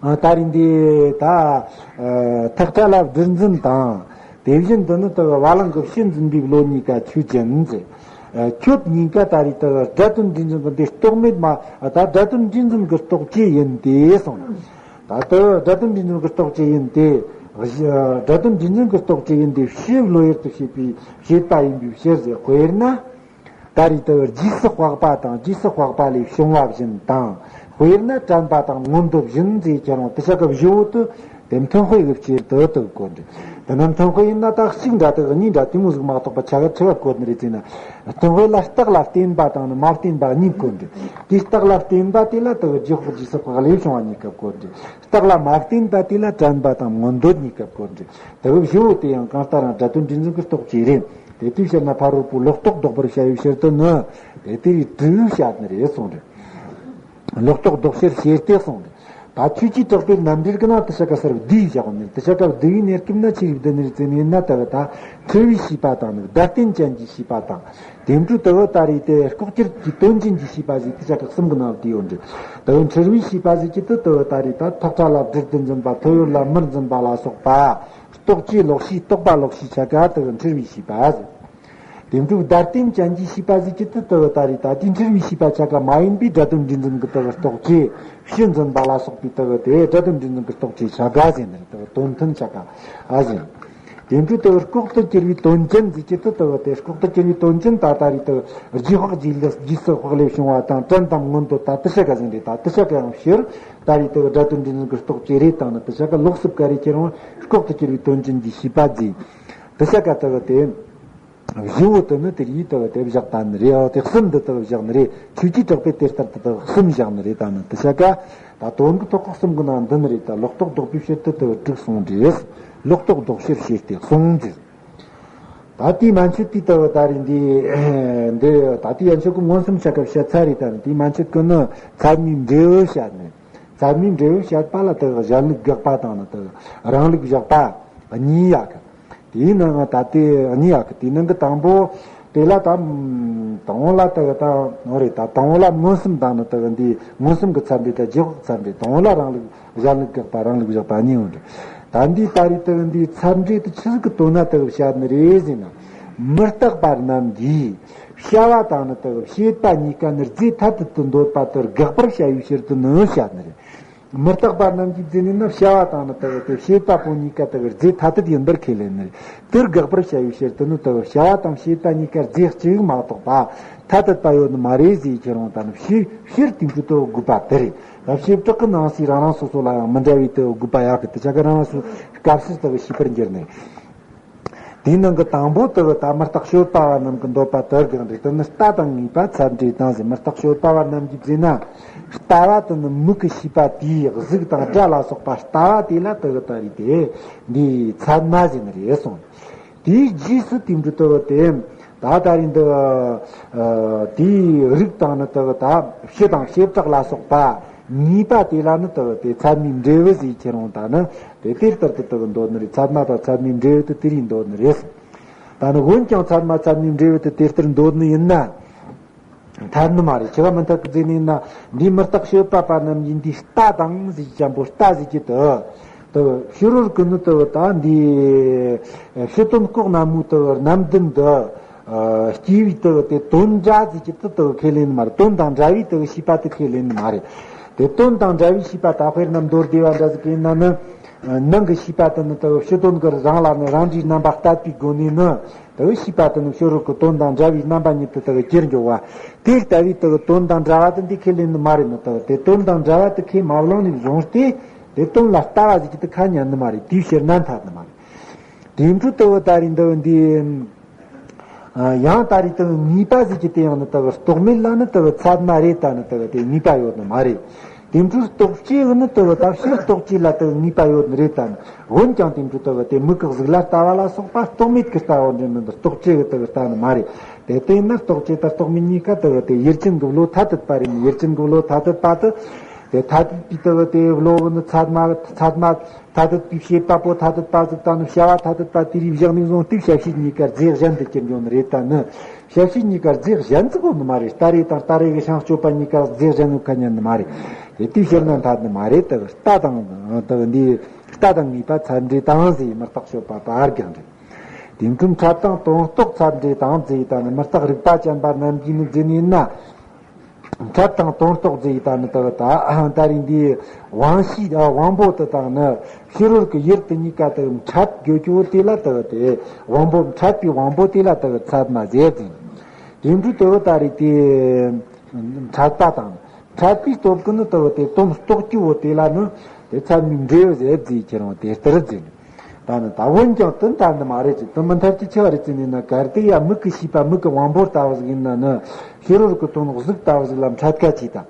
ཨ། ད་རེས་འདི་ད། ཨ། ཐག་ཁྲ་ལ་སྦྲུལ་འཛིན་དང་། དེ་བཞིན་དུ་ནི་ལྟ་བུ་བ་ལང་གི་བྱི་འཛིན་པའི་བློ་གཉིས་ཀ་ཆོས་ཅན་ཟེར། ཨ། ཁྱོད་གཉིས་ཀ་ད་རེས་ལྟ་བུ་སྒྲ་དོན་འདྲེས་འཛིན་གྱི་འདི་རྟོག་མེད་མ། ཨ། ད་སྒྲ་དོན་འདྲེས་འཛིན་གྱི་རྟོག་བཅས་ཡིན་ཏེ་གསུངས། ད་ལྟ་བུ་སྒྲ་དོན་འདྲེས་འཛིན་གྱི་རྟོག་བཅས་ཡིན་ཏེ། བཞི། སྒྲ་དོན་འདྲེས་འཛིན་གྱི་རྟོག་བཅས་ཡིན་ཏེ། བྱི་བློ་ཡུལ་དུ་བྱེད་པའི་བྱེད་པ་ཡིན་པའི་ཕྱིར་ཟེར། དཔེར་ན། ད་རེས་ལྟ་བུ་རྗེས་སུ་དཔག་པ་དང་། རྗེས་སུ་དཔག་པ་ལས་བྱུང་བ་བཞིན་དང་། དཔེར་ན་དྲན་པ་དང་མངོན་འདོད་བཞིན་ཟེར་ཁྱེར་འོང་དེ་ཆ་ག་བཞི་བོ་དེ། དེ་མཐུན་དཔེ་གི་ཕྱིར་དུ་དེ་གོ་འདི། དེ་ནི་མཐུན་དཔེ་ཡིན་ན་ད་གཅིག་འདྲ་དེ་གཉིས་འདྲ་དེ་མོ་ཟིག་མ་གཏོགས་པ་ཆ་ག་ཆི་ག་གོ་ནི་རེད་ཟེར་ན། མཐུན་དཔེ་ལ་རྟགས་ལ་བརྟེན་པ་དང་ནི་མ་བརྟེན་པ་གཉིས་གོ་འདི། དེ་རྟགས་ལ་བརྟེན་པ་དེ་ལ་ལྟ་བུ་རྗེས་དཔག་རྗེས་སུ་དཔག་ལས་བྱུང་བ་གཉིས་ཀ་གོ་འདི། རྟགས་ལ་མ་བརྟེན་པ་དེ་ལ་དྲན་པ་དང་མངོན་འདོད་གཉིས་ཀ་གོ་འདི། ལྟ་བུ་བཞི་བོ་དེ་ཡང་གང་ལྟར་ཡང་སྒྲ་དོན་འདྲེས་འཛིན་གྱི་རྟོག་བཅས་རེད། དེ་དུས་ཕྱིར་ན་ཕ་རོལ་པོའི་ལོག་རྟོག་ལྡོག་པར་བྱ་བའི་ཕྱིར་དུ་ནི། དེ་དེ་ཡི་དྲུག་བཤད་ནི་རེད་གསུངས་རེད། ལོག་རྟོག་ལྡོག་ཕྱིར་བྱེད་དེ་གསུངས་རེད། ད་ཆོས་ཀྱི་གྲགས་པའི་རྣམ་འགྲེལ་གྱི་ནང་དེ་ཆ་ག་སར་བསྡུས་བཞག་ནི་རེད། དེ་ཆ་ག་བསྡུས་པའི་གནས་སྐབས་ན་ཆི་ཞིག་བསྡུས་ནི་རེད་ཟེར་ནས་ན། ལྟ་བུ་ད་འཁྲུལ་བའི་ཤེས་པ་དང་ནི་བརྡ་རྟེན་ཅན་གྱི་ཤེས་པ་དང་། དེ་འཕྲོས་ལྟ་བུ་ད་རེས་དེ་ལྐོག་གྱུར་གྱི་དོན་ཅན་གྱི་ཤེས་པ་ཟེར་དེ་ཆ་ག་གསུམ་གྱི་ནང་བསྡུས་ཡོད་རེད། ལྟ་བུ་འཁྲུལ་བའི་ཤེས་པ་ཟེར་གྱི་དེ་ལྟ་བུ་ད་རེས་ད་ཐག་ཁྲ་ལ་སྦྲུལ་དུ་འཛིན་པ། ཐོ་ཡོར་ལ་མི་འཛིན་པ་ལ་སོགས་པ། རྟོག་བཅས་ལོག་ཤེས། རྟོག་པ་ལོག་ཤེས་ཆ་ག་ལྟ་བུ་འཁྲུལ་བའི་ཤེས་པ་ཟེར། དེ་འཕྲོས་བརྡ་རྟེན་ཅན་གྱི་ཤེས་པ་ཟེར་གྱི་དེ་ལྟ་བུ་ད་རེས་ད་དེ་འཁྲུལ་བའི་ཤེས་པ་ཆ་ག་མ་ཡིན་པའི་སྒྲ་དོན་འདྲེས་འཛིན་གྱི་ལྟ་བུ་རྟོག་བཅས། བྱི་འཛིན་པ་ལ་སོགས་པའི་ལྟ་བུ་དེ་སྒྲ་དོན་འདྲེས་འཛིན་གྱི་རྟོག་བཅས་ཆ་ག་ཟེར་ནི་རེད། ལྟ་བུ་དོན་མཐུན་ཆ་ག་ཨ་ཟེར། དེ་འཕྲོས་དེ་ལྐོག་ཏུ་གྱུར་པའི་དོན་ཅན་ཟེར་གྱི་དེ་དེ་དེ་ལྐོག་ཏུ་གྱུར་པའི་དོན་ཅན་ད་ད་རེས་དེ་རྗེས་དཔག་རྗེས་ལུས་རྗེས་སུ་དཔག་ལས་བྱུང་བ་དང་དྲན་དང་མངོན་དུ་ད་དེ་ཤ་ག་ཟིན་རེད། ད་དེ་ཤ་ག་ཡང་ཕྱིར་ད་རེས་དེ་སྒྲ་དོན་འདྲེས་ལྡན་གྱི་རྟོག་བཅས་རེད་དང་ནི་དེ་ཤ་ག་ལོག་སུབ་ག་རེ་ཁྱེད་རང་ལྐོག་ཏུ་གྱུར་པའི་དོན་ཅན་གྱི་ཤེས་པ་ཟེར། དེ་ཤ་ག་དེ་དེ་བཞི་བོ་དེ་ནི་དེ་རིགས་དེ་དེ་བཞག་ད་ནི་རེད། ཨ་དེ་གསུམ་འདི་དེ་བཞག་ནི་རེད། ཆོས་ཀྱི་གྲགས་པས་དེ་ལྟར་དེ་དེ་གསུམ་བཞག་ནི་རེད། ད་ནི་དེ་ཤ་ག་ད་དོན་གྱི་ཐོག་ཁ་གསུམ་གྱི་ནང་འདི་ནི་རེད། ད་ལོག་རྟོག་ལྡོག་པའི་ཕྱིར་དུ་དེ་དྲུག་གསུངས་རེད། ལོག་རྟོག་ལྡོག་ཕྱིར་ཞེས་ཏེ་གསུངས་ཟེར། ད་ལྟའི་མན་ཆད་དེ་ལྟ་བུ་ད་རེས་འདི་འདི་ད་ལྟའི་ཡན་ཆད་ཀྱི་མངོན་སུམ་ཆ་ག་བཤད་ཚར་རེད། ད་ནི་དེའི་མན་ཆད་ཀྱི་ནི་ཚད་མའི་འབྲས་བུ་བཤད་ནས། ཚད་མའི་འབྲས་བུ་བཤད་པ་ལ་དེ་གཞན་ལུགས་དགག་པ་དང་ནི་དེ་རང་ལུགས་བཞག་པ་གཉིས་ཡོད་གི། དེའི་ནང་ང་ད་ལྟའི་གཉིས་ཡོད་གི། དེའི་ནང་གི་དང་པོ་དེ་ལ་ད་དང་པོ་ལ་དེ་ད་འོ་རེད། ད་དང་པོ་ལ་མངོན་སུམ་དང་ནི་དེ་འདི་མངོན་སུམ་གྱི་ཚད་འབྲས་དང་རྗེས་དཔག་ཚད་འབྲས། དང་པོ་ལ་རང་ལུགས་གཞན་ལུགས་དགག་པ་རང་ལུགས་བཞག་པ་གཉིས་ཡོད་རེད། ད་འདི་ད་རེས་དེ་འདི་ཚད་འབྲས་དེ་ཆི་ཟིག་གི་དོན་ན་དེ་བཤད་ནི་རེད་ཟེར་ན། མི་རྟག་པ་རྣམས་ཀྱིས་བྱ་བ་དང་ནི་དེ་བྱེད་པ་གཉིས་ཀ་ནི་རྫས་ཐ་དད་དུ་འདོད་པ་དེ་དགག་པར་བྱ་བའི་ཕྱིར་དུ་ནི་བཤད་ནི་རེད། མི་རྟག་པ་རྣམས་ཀྱིས་ཟེར་ནི་ནི་བྱ་བ་དང་ནི་དེ་བྱེད་པ་པོ་གཉིས་ཀ་དེ་རྫས་ཐ་དད་ཡིན་པར་ཁས་ལེན་ནི་རེད། དེ་དགག་པར་བྱ་བའི་ཕྱིར་དུ་ནི་དེ་བྱ་བ་དང་བྱེད་པ་གཉིས་ཀ་རྫས་གཅིག་མ་གཏོགས་པ་ཐ་དད་པ་ཡོད་ནི་མ་རེད་ཟེར། ཁྱེད་རང་ད་ནི་ཕྱིར་ཕྱིར་དེ་འཕྲོས་དེ་དགོས་པ་དེ་རེད། ད་བྱེ་བྲག་གི་ནང་གསེས་རང་རང་སོ་སོ་ལ་ཡང་མི་འདྲ་བའི་དེ་དགོས་པ་ཡོད་གི། དེ་ཆ་ག་རང་རང་སོ་སྐབས་སུ་དེ་ཤེས་པར་འགྱུར་ནས། དེའི་ནང་གི་དང་པོ་དེ་ད་མི་རྟག་དཔྱོད་པ་བ་རྣམས་ཀྱིས་འདོད་པ་དེ་གང་རེད། དེ་ནི་ལྟ་དང་ངེས་པ་ཚད་འབྲས་དང་ཟེར། མི་རྟག་དཔྱོད་པ་བ་རྣམས་ཀྱིས་བརྩིས་ན་ལྟ་བ་དེ་ནི་མིག་གི་ཤེས་པ་དེའི་གཟུགས་དང་སྒྲ་ལ་སོགས་པ་ལྟ་བ་དེ་ལ་དེ་ད་རེས་དེ་འདི་ཚད་མ་ཟེར་ནི་རེད་གསུངས། དེའི་རྗེས་སུ་དེ་འཕྲོས་དེ་དེ་ད་ད་རེས་འདི་དེའི་རིགས་དང་ནི་དེ་ད་སྤྱི་དང་བྱེ་བྲག་ལ་སོགས་པ་ངེས་པ་དེ་ལ་ནི་དེ་དེ་ཚད་མའི་འབྲས་བུ་ཟེར། ཁྱེད་རང་ད་ནི། དེ་དེ་ལྟར་དུ་དག་འདོད་ནི་རེད། ཚད་མ་དང་ཚད་མའི་འབྲས་བུ་དེ་དེ་རིགས་འདོད་ནི་རེད། ད་ནི་འོན་ཀྱང་ཚད་མ་ཚད་མའི་འབྲས་བུ་དེ་དེ་ལྟར་འདོད་ནི་ཡིན་ན། འཐད་ནི་མ་རེད། ཆི་ག་མི་འཐད་དུ་བརྩིས་ནི་ཡིན་ན། འདིའི་མི་རྟག་དཔྱོད་པ་པ་རྣམས་ཀྱིས་འདི་ལྟ་དང་ཟེར་གྱི་ཅན་པོ་ལྟ་ཟེར་གྱི་དུ། དུ་ཕྱི་རོལ་གྱི་ནི་དུ་ད་འདི་ཕྱི་དོན་ལྐོག་ན་མོའི་དུ་རྣམ་བདུན་དུ། ཨ་སྐྱེ་བའི་དུ་དེ་དོན་འདྲ་ཟེར་གྱི་དུ་དུ་ཁས་ལེན་ནི་མ་རེད། དོན་དང་འདྲ་བའི་དུ་ཤེས་པ་དེ་ཁས་ལེན་ནི་མ་རེད། དེ་དོན་དང་འདྲ་བའི་ཤེས་པ་ད་དཔེར་ན་མདོ་སྡེ་པ་འདྲ་ཟིག་ཡིན་ན་ནི། ནང་གི་ཤེས་པ་དེ་ནི་དུ་ཕྱི་དོན་གྱི་རང་ལ་ནི་རང་འདྲའི་རྣམ་པ་གཏད་པའི་སྒོ་ནས་ནི་དུ་ཤེས་པ་དེ་ནི་ཕྱི་རོལ་གྱི་དོན་དང་འདྲ་བའི་རྣམ་པ་ཉིད་དུ་དུ་གྱུར་འགྱོ་བ། དེ་ལྟ་བུའི་དུ་དོན་དང་འདྲ་བ་དེ་འདི་ཁས་ལེན་ནི་མ་རེད། ནི་དུ་དེ་དོན་དང་འདྲ་བ་དེ་ཁས་མ་བླངས་ནས་བཟུང་སྟེ། དེ་དོན་ལ་ལྟ་བ་ཟེར་གྱི་དེ་ཁ་ཉན་ནི་མ་རེད། དེའི་ཕྱིར་ན་འཐད་ནི་མ་རེད། དེ་འཕྲོས་དུ་ད་རེས་འདི་འདི། ཡང་ད་རེས་དུ་ངེས་པ་ཟེར་གྱི་དེ་ཡང་ནི་དུ་རྟོག་མེད་ལ་ནི་དུ་ཚད་མ་རེད། ད་ནི་དུ་དེ་ངེས་པ་ཡོད་ནི་མ་རེད། དེ་འཕྲོས་རྟོག་བཅས་ནི་དུ་ད་ཕྱིར་རྟོག་བཅས་ལ་དུ་ངེས་པ་ཡོད་ནི་རེད། ད་ནི་འོན་ཀྱང་དེ་འཕྲོས་དུ་དེ་མིག་གི་གཟུགས་ལ་ལྟ་བ་ལ་སོགས་པ་རྟོག་མེད་ཀྱི་ལྟ་བ་འདྲ་མིན་པར་རྟོག་བཅས་ཀྱི་དུ་ལྟ་ནི་མ་རེད། དེ་ལྟ་ཡིན་ན་རྟོག་བཅས་དང་རྟོག་མེད་གཉིས་ཀ་དུ་དེ་ཡུལ་ཅན་གྱི་བློ་ཐ་དད་པ་རེད། ཡུལ་ཅན་གྱི་བློ་ཐ་དད་པ་དུ་དེ་ཐ་དད་པའི་དུ་དེ་བློ་བུ་ནི་ཚད་མ་ཚད་མ། ཐ་དད་པའི་བྱེད་པ་པོ་ཐ་དད་པ་ཟིག་དང་ནི་བྱ་བ་ཐ་དད་པ་དེ་རིགས་བཞག་ནས་བཟུང་སྟེ་བྱ་བྱེད་གཉིས་ཀ་རྫས་གཞན་དུ་གྱུར་འགྱོ་ནི་རེད། ད་ནི་བྱ་བྱེད་གཉིས་ཀ་རྫས་གཞན་ཟིག་ཡོད་ནི་མ་རེད། ལྟ་རེ་དང་ལྟ་རེ་གི་བྱང་སྤྱོད་པ་གཉིས་ཀ་རྫས་གཞན་ཡོད་ཁ་ཉན་ནི་མ་རེད། དེ་དུས་ཕྱིར་ན་འཐད་ནི་མ་རེད། དེ་ལྟ་དང་དེ་འདི་ལྟ་དང་ངེས་པ་ཚད་འབྲས་དང་ཟེར། མི་རྟག་དཔྱོད་པ་པ་རྒྱང་འགྲིག་དེ་འཕྲོས་འཕྲད་དང་དོན་རྟོགས་ཚད་འབྲས་དང་ཟེར། ད་ནི་མི་རྟག་རིག་པ་ཅན་པ་རྣམས་ཀྱིས་ནི་ཟེར་ནི་ཡིན་ན། འཕྲད་དང་དོན་རྟོགས་ཟེར་ཡི་ད་ནི་དག་ད་ད་རིང་འདིའི་དབང་ཤེས་དབང་པོ་དེ་དང་ནི་ཕྱི་རོལ་གྱི་ཡུལ་དེ་གཉིས་ཀ་དག་འཕྲད་དགོས་རྒྱུ་དེ་ལ་དག་དེ་དབང་པོ་འཕྲད་པའི་དབང་པོ་དེ་ལ་དག་ཚད་མ་ཟེར་ཟིན། དེ་འཕྲོས་དག་ད་རེས་དེ་འཕྲད་པ་དང་འཕྲད་པའི་སྟོབས་ཀྱིས་ནི་དག་དེ་དོན་རྟོགས་རྒྱུ་དེ་ལ་ནི་དེ་ཚད་མའི་འབྲས་བུ་ཟེར་ཟིན། ཁྱེད་རང་དེ་ལྟར་ཟིན། ད་ནི་ད་འོན་ཀྱང་དེ་འཐད་ནི་མ་རེད་ཅེས། དེ་མི་འཐད་ཀྱི་ཆེ་བ་རེད་ཅེས་ནི་ན། གལ་ཏེ་ཡང་མིག་གི་ཤེས་པ་མིག་གི་དབང་པོ་ལྟ་བུ་ཟིག་ཡིན་ན་ནི་ཕྱི་རོལ་གྱི་དོན་གཟུགས་ལྟ་བུ་ཟིག་ལ་འཕྲད་ཁ་ཅིག་དང་།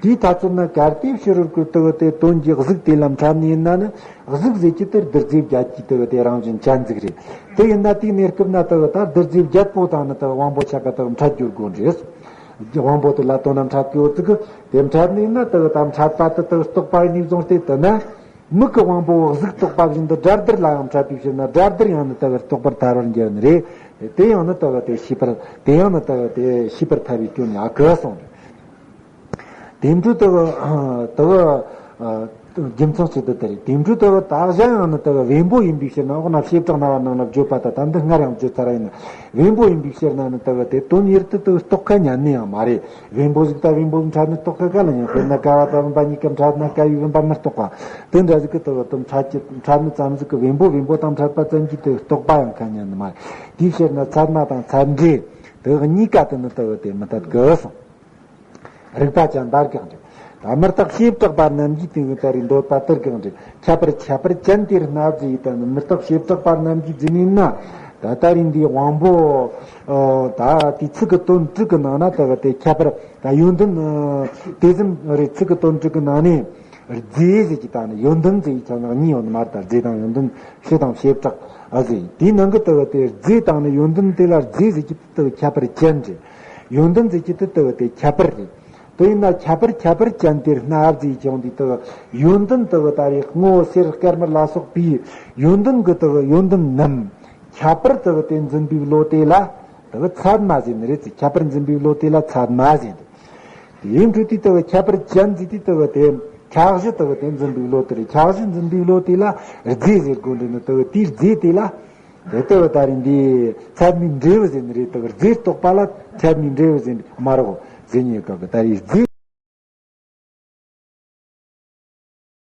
དེའི་ཐ་ཚོད་ན་གལ་ཏེ་ཕྱི་རོལ་གྱི་དུ་དེ་དོན་གྱི་གཟུགས་དེ་ལ་འཕྲད་ནི་ཡིན་ན་ནི། གཟུགས་ཟེར་གྱི་དེ་རྡུལ་རྫས་བརྒྱད་ཀྱི་དུ་དེ་རང་བཞིན་ཅན་ཟིག་རེད། དེ་ཡིན་ན་དེའི་གནས་སྐབས་ན་དུ་ད་རྡུལ་རྫས་བརྒྱད་པོ་དང་ནི་དུ་དབང་པོ་ཆ་ག་དུ་འཕྲད་རྒྱུར་དགོས་རེད། དབང་པོ་དེ་ལ་དོན་ན་འཕྲད་ཀྱི་ཡོད་ཟིག་གི། དེ་འཕྲད་ནི་ཡིན་ན་དུ་ད་འཕྲད་པ་དེ་དུ་རྟོག་པ་ཡིན་ནས་བཟུང་སྟེ་དུ་ན། མིག་གི་དབང་པོ་གཟུགས་རྟོགས་པ་བཞིན་དུ་སྒྲ་རྡུལ་ལ་ཡང་འཕྲད་པའི་ཕྱིར་ན། སྒྲ་རྡུལ་ཡང་ནི་དེ་བས་རྟོགས་པར་ཐལ་བར་འགྱུར་ནི་རེད། དེ་ཡང་ནི་དེ་བས་དེ་ཤེས་པར་དེ་ཡང་ནི་དེ་བས་དེ་ཤེས་པར་ཐལ་བའི་སྐྱོན་ཡོད་གི་གསུངས་རེད། དེ་འཕྲོས་དེ་བས་དེ་བས་ རྒྱུ་མཚན་གཅིག་དེ་དེ་རེད། དེ་འཕྲོས་དེ་བ་ད་གཞན་ཡང་ནི་དེ་བ་བེམ་པོ་ཡིན་པའི་ཕྱིར་ན། འོག་ན་བྱེ་བྲག་སྨྲ་བ་རྣམས་ལ་བརྗོད་པ་ལྟར། ད་འདི་སྔར་ཡང་བརྗོད་ཚར་ཡིན། བེམ་པོ་ཡིན་པའི་ཕྱིར་ན་ནི་དེ་བ་དེ་དོན་ཡུལ་དུ་དེ་བ་རྟོགས་མཁན་ཉན་ནི་ཡང་མ་རེད། བེམ་པོ་ཟིག་ད་བེམ་པོ་ཟིག་འཕྲད་ནི་རྟོགས་ཁ་ག་ལ་ཡང་། དཔེར་ན་ཀ་བ་དང་བུམ་པ་གཉིས་ཀ་འཕྲད་ན་ཀ་བའི་བུམ་པ་མི་རྟོགས་པ་དེ་འདྲ་ཟིག་གི་དེ་བ་དེ་འཕྲད་ཀྱི་འཕྲད་ནི་ཙམ་ཟིག་གི་བེམ་པོ་བེམ་པོ་དང་འཕྲད་པ་ཙམ་གྱིས་དེ་རྟོགས་པ་ཡང་མཁན་ཉན་ནི་མ་རེད། དེའི་ཕྱིར་ན་ཚད་མ་དང་ཚད་འབྲས་དེ་གཉིས་ཀ་དེ་ནི་དེ་བ་དེ་མི་འཐད་གི་གསུངས། རིགས་པ་ཅན་དར་དགག་འགྲེལ། ད་མི་རྟག་བྱེ་བྲག་པ་རྣམས་ཀྱིས་དེ་ལྟར་འདོད་པ་ལྟར་དགག་འགྲེལ། ཁྱད་པར་ཁྱད་པར་ཅན་དེར་སྨྲ་ཟེར་ཡི་ད་ནི་མི་རྟག་བྱེ་བྲག་པ་རྣམས་ཀྱིས་ཟེར་ནི་ན། ད་ལྟ་རིང་འདིའི་དབང་པོ་ད་དེ་ཚིག་གི་དོན་དྲུག་གི་ནང་ན་དེ་བ་དེ་ཁྱད་པར་ད་ཡོན་ཏན་དེ་ཙམ་རེ་ཚིག་གི་དོན་དྲུག་གི་ནང་ནས་རྫས་ཟེར་གྱི་ད་ནི་ཡོན་ཏན་ཟེར་གྱི་ཆ་ནག་གཉིས་ཡོད་ནི་མ་རེད། ད་རྫས་དང་ཡོན་ཏན་ཕྱི་དང་བྱེ་བྲག་ཨ་ཟེར། དེའི་ནང་གི་དེ་བ་དེ་རྫས་དང་ནི་ཡོན་ཏན་དེ་ལ་རྫས་ཟེར་གྱི་དེ་བ་ཁྱད་པར་ཅན་རེད། ཡོན་ཏན་ཟེར་གྱི་དེ་དེ་བ་དེ་ཁྱད་པར་རེད། དེ་ཡིན་ན་ཁྱད་པར་ཁྱད་པར་ཅན་དེར་སྨྲ་ཟེར་ཀྱང་འདི་དག་ཡོན་ཏན་དག་ད་རེས་སྔོ་སེར་དཀར་དམར་ལ་སོགས་པའི་ཡོན་ཏན་གྱི་དག་ཡོན་ཏན་རྣམས་ཁྱད་པར་དག་དེ་འཛིན་པའི་བློ་དེ་ལ་དག་ཚད་མ་ཟེར་ནི་རེད་ཟེར། ཁྱད་པར་འཛིན་པའི་བློ་དེ་ལ་ཚད་མ་ཟེར་ནི། དེ་ཡིན་དུས་དེ་དག་ཁྱད་པར་ཅན་ཟེར་དེ་དག་དེ་ཁྱད་གཞི་དག་དེ་འཛིན་པའི་བློ་དེ་རེད། ཁྱད་གཞི་འཛིན་པའི་བློ་དེ་ལ་རྫས་ཟེར་དགོས་འདྲ་ནི་དག་དེའི་རྫས་དེ་ལ། དེ་ལྟ་བུ་ད་རེས་འདི་ཚད་མའི་འབྲས་བུ་ཟེར་ནི་རེད། དེ་རྫས་རྟོགས་པ་ལ་ཚད་མའི་འབྲས་བུ་ཟེར་ནི་མ་རེད། ཟེར་ཉེ་སྐབས་ཀྱི་ད་རེས་རྫས།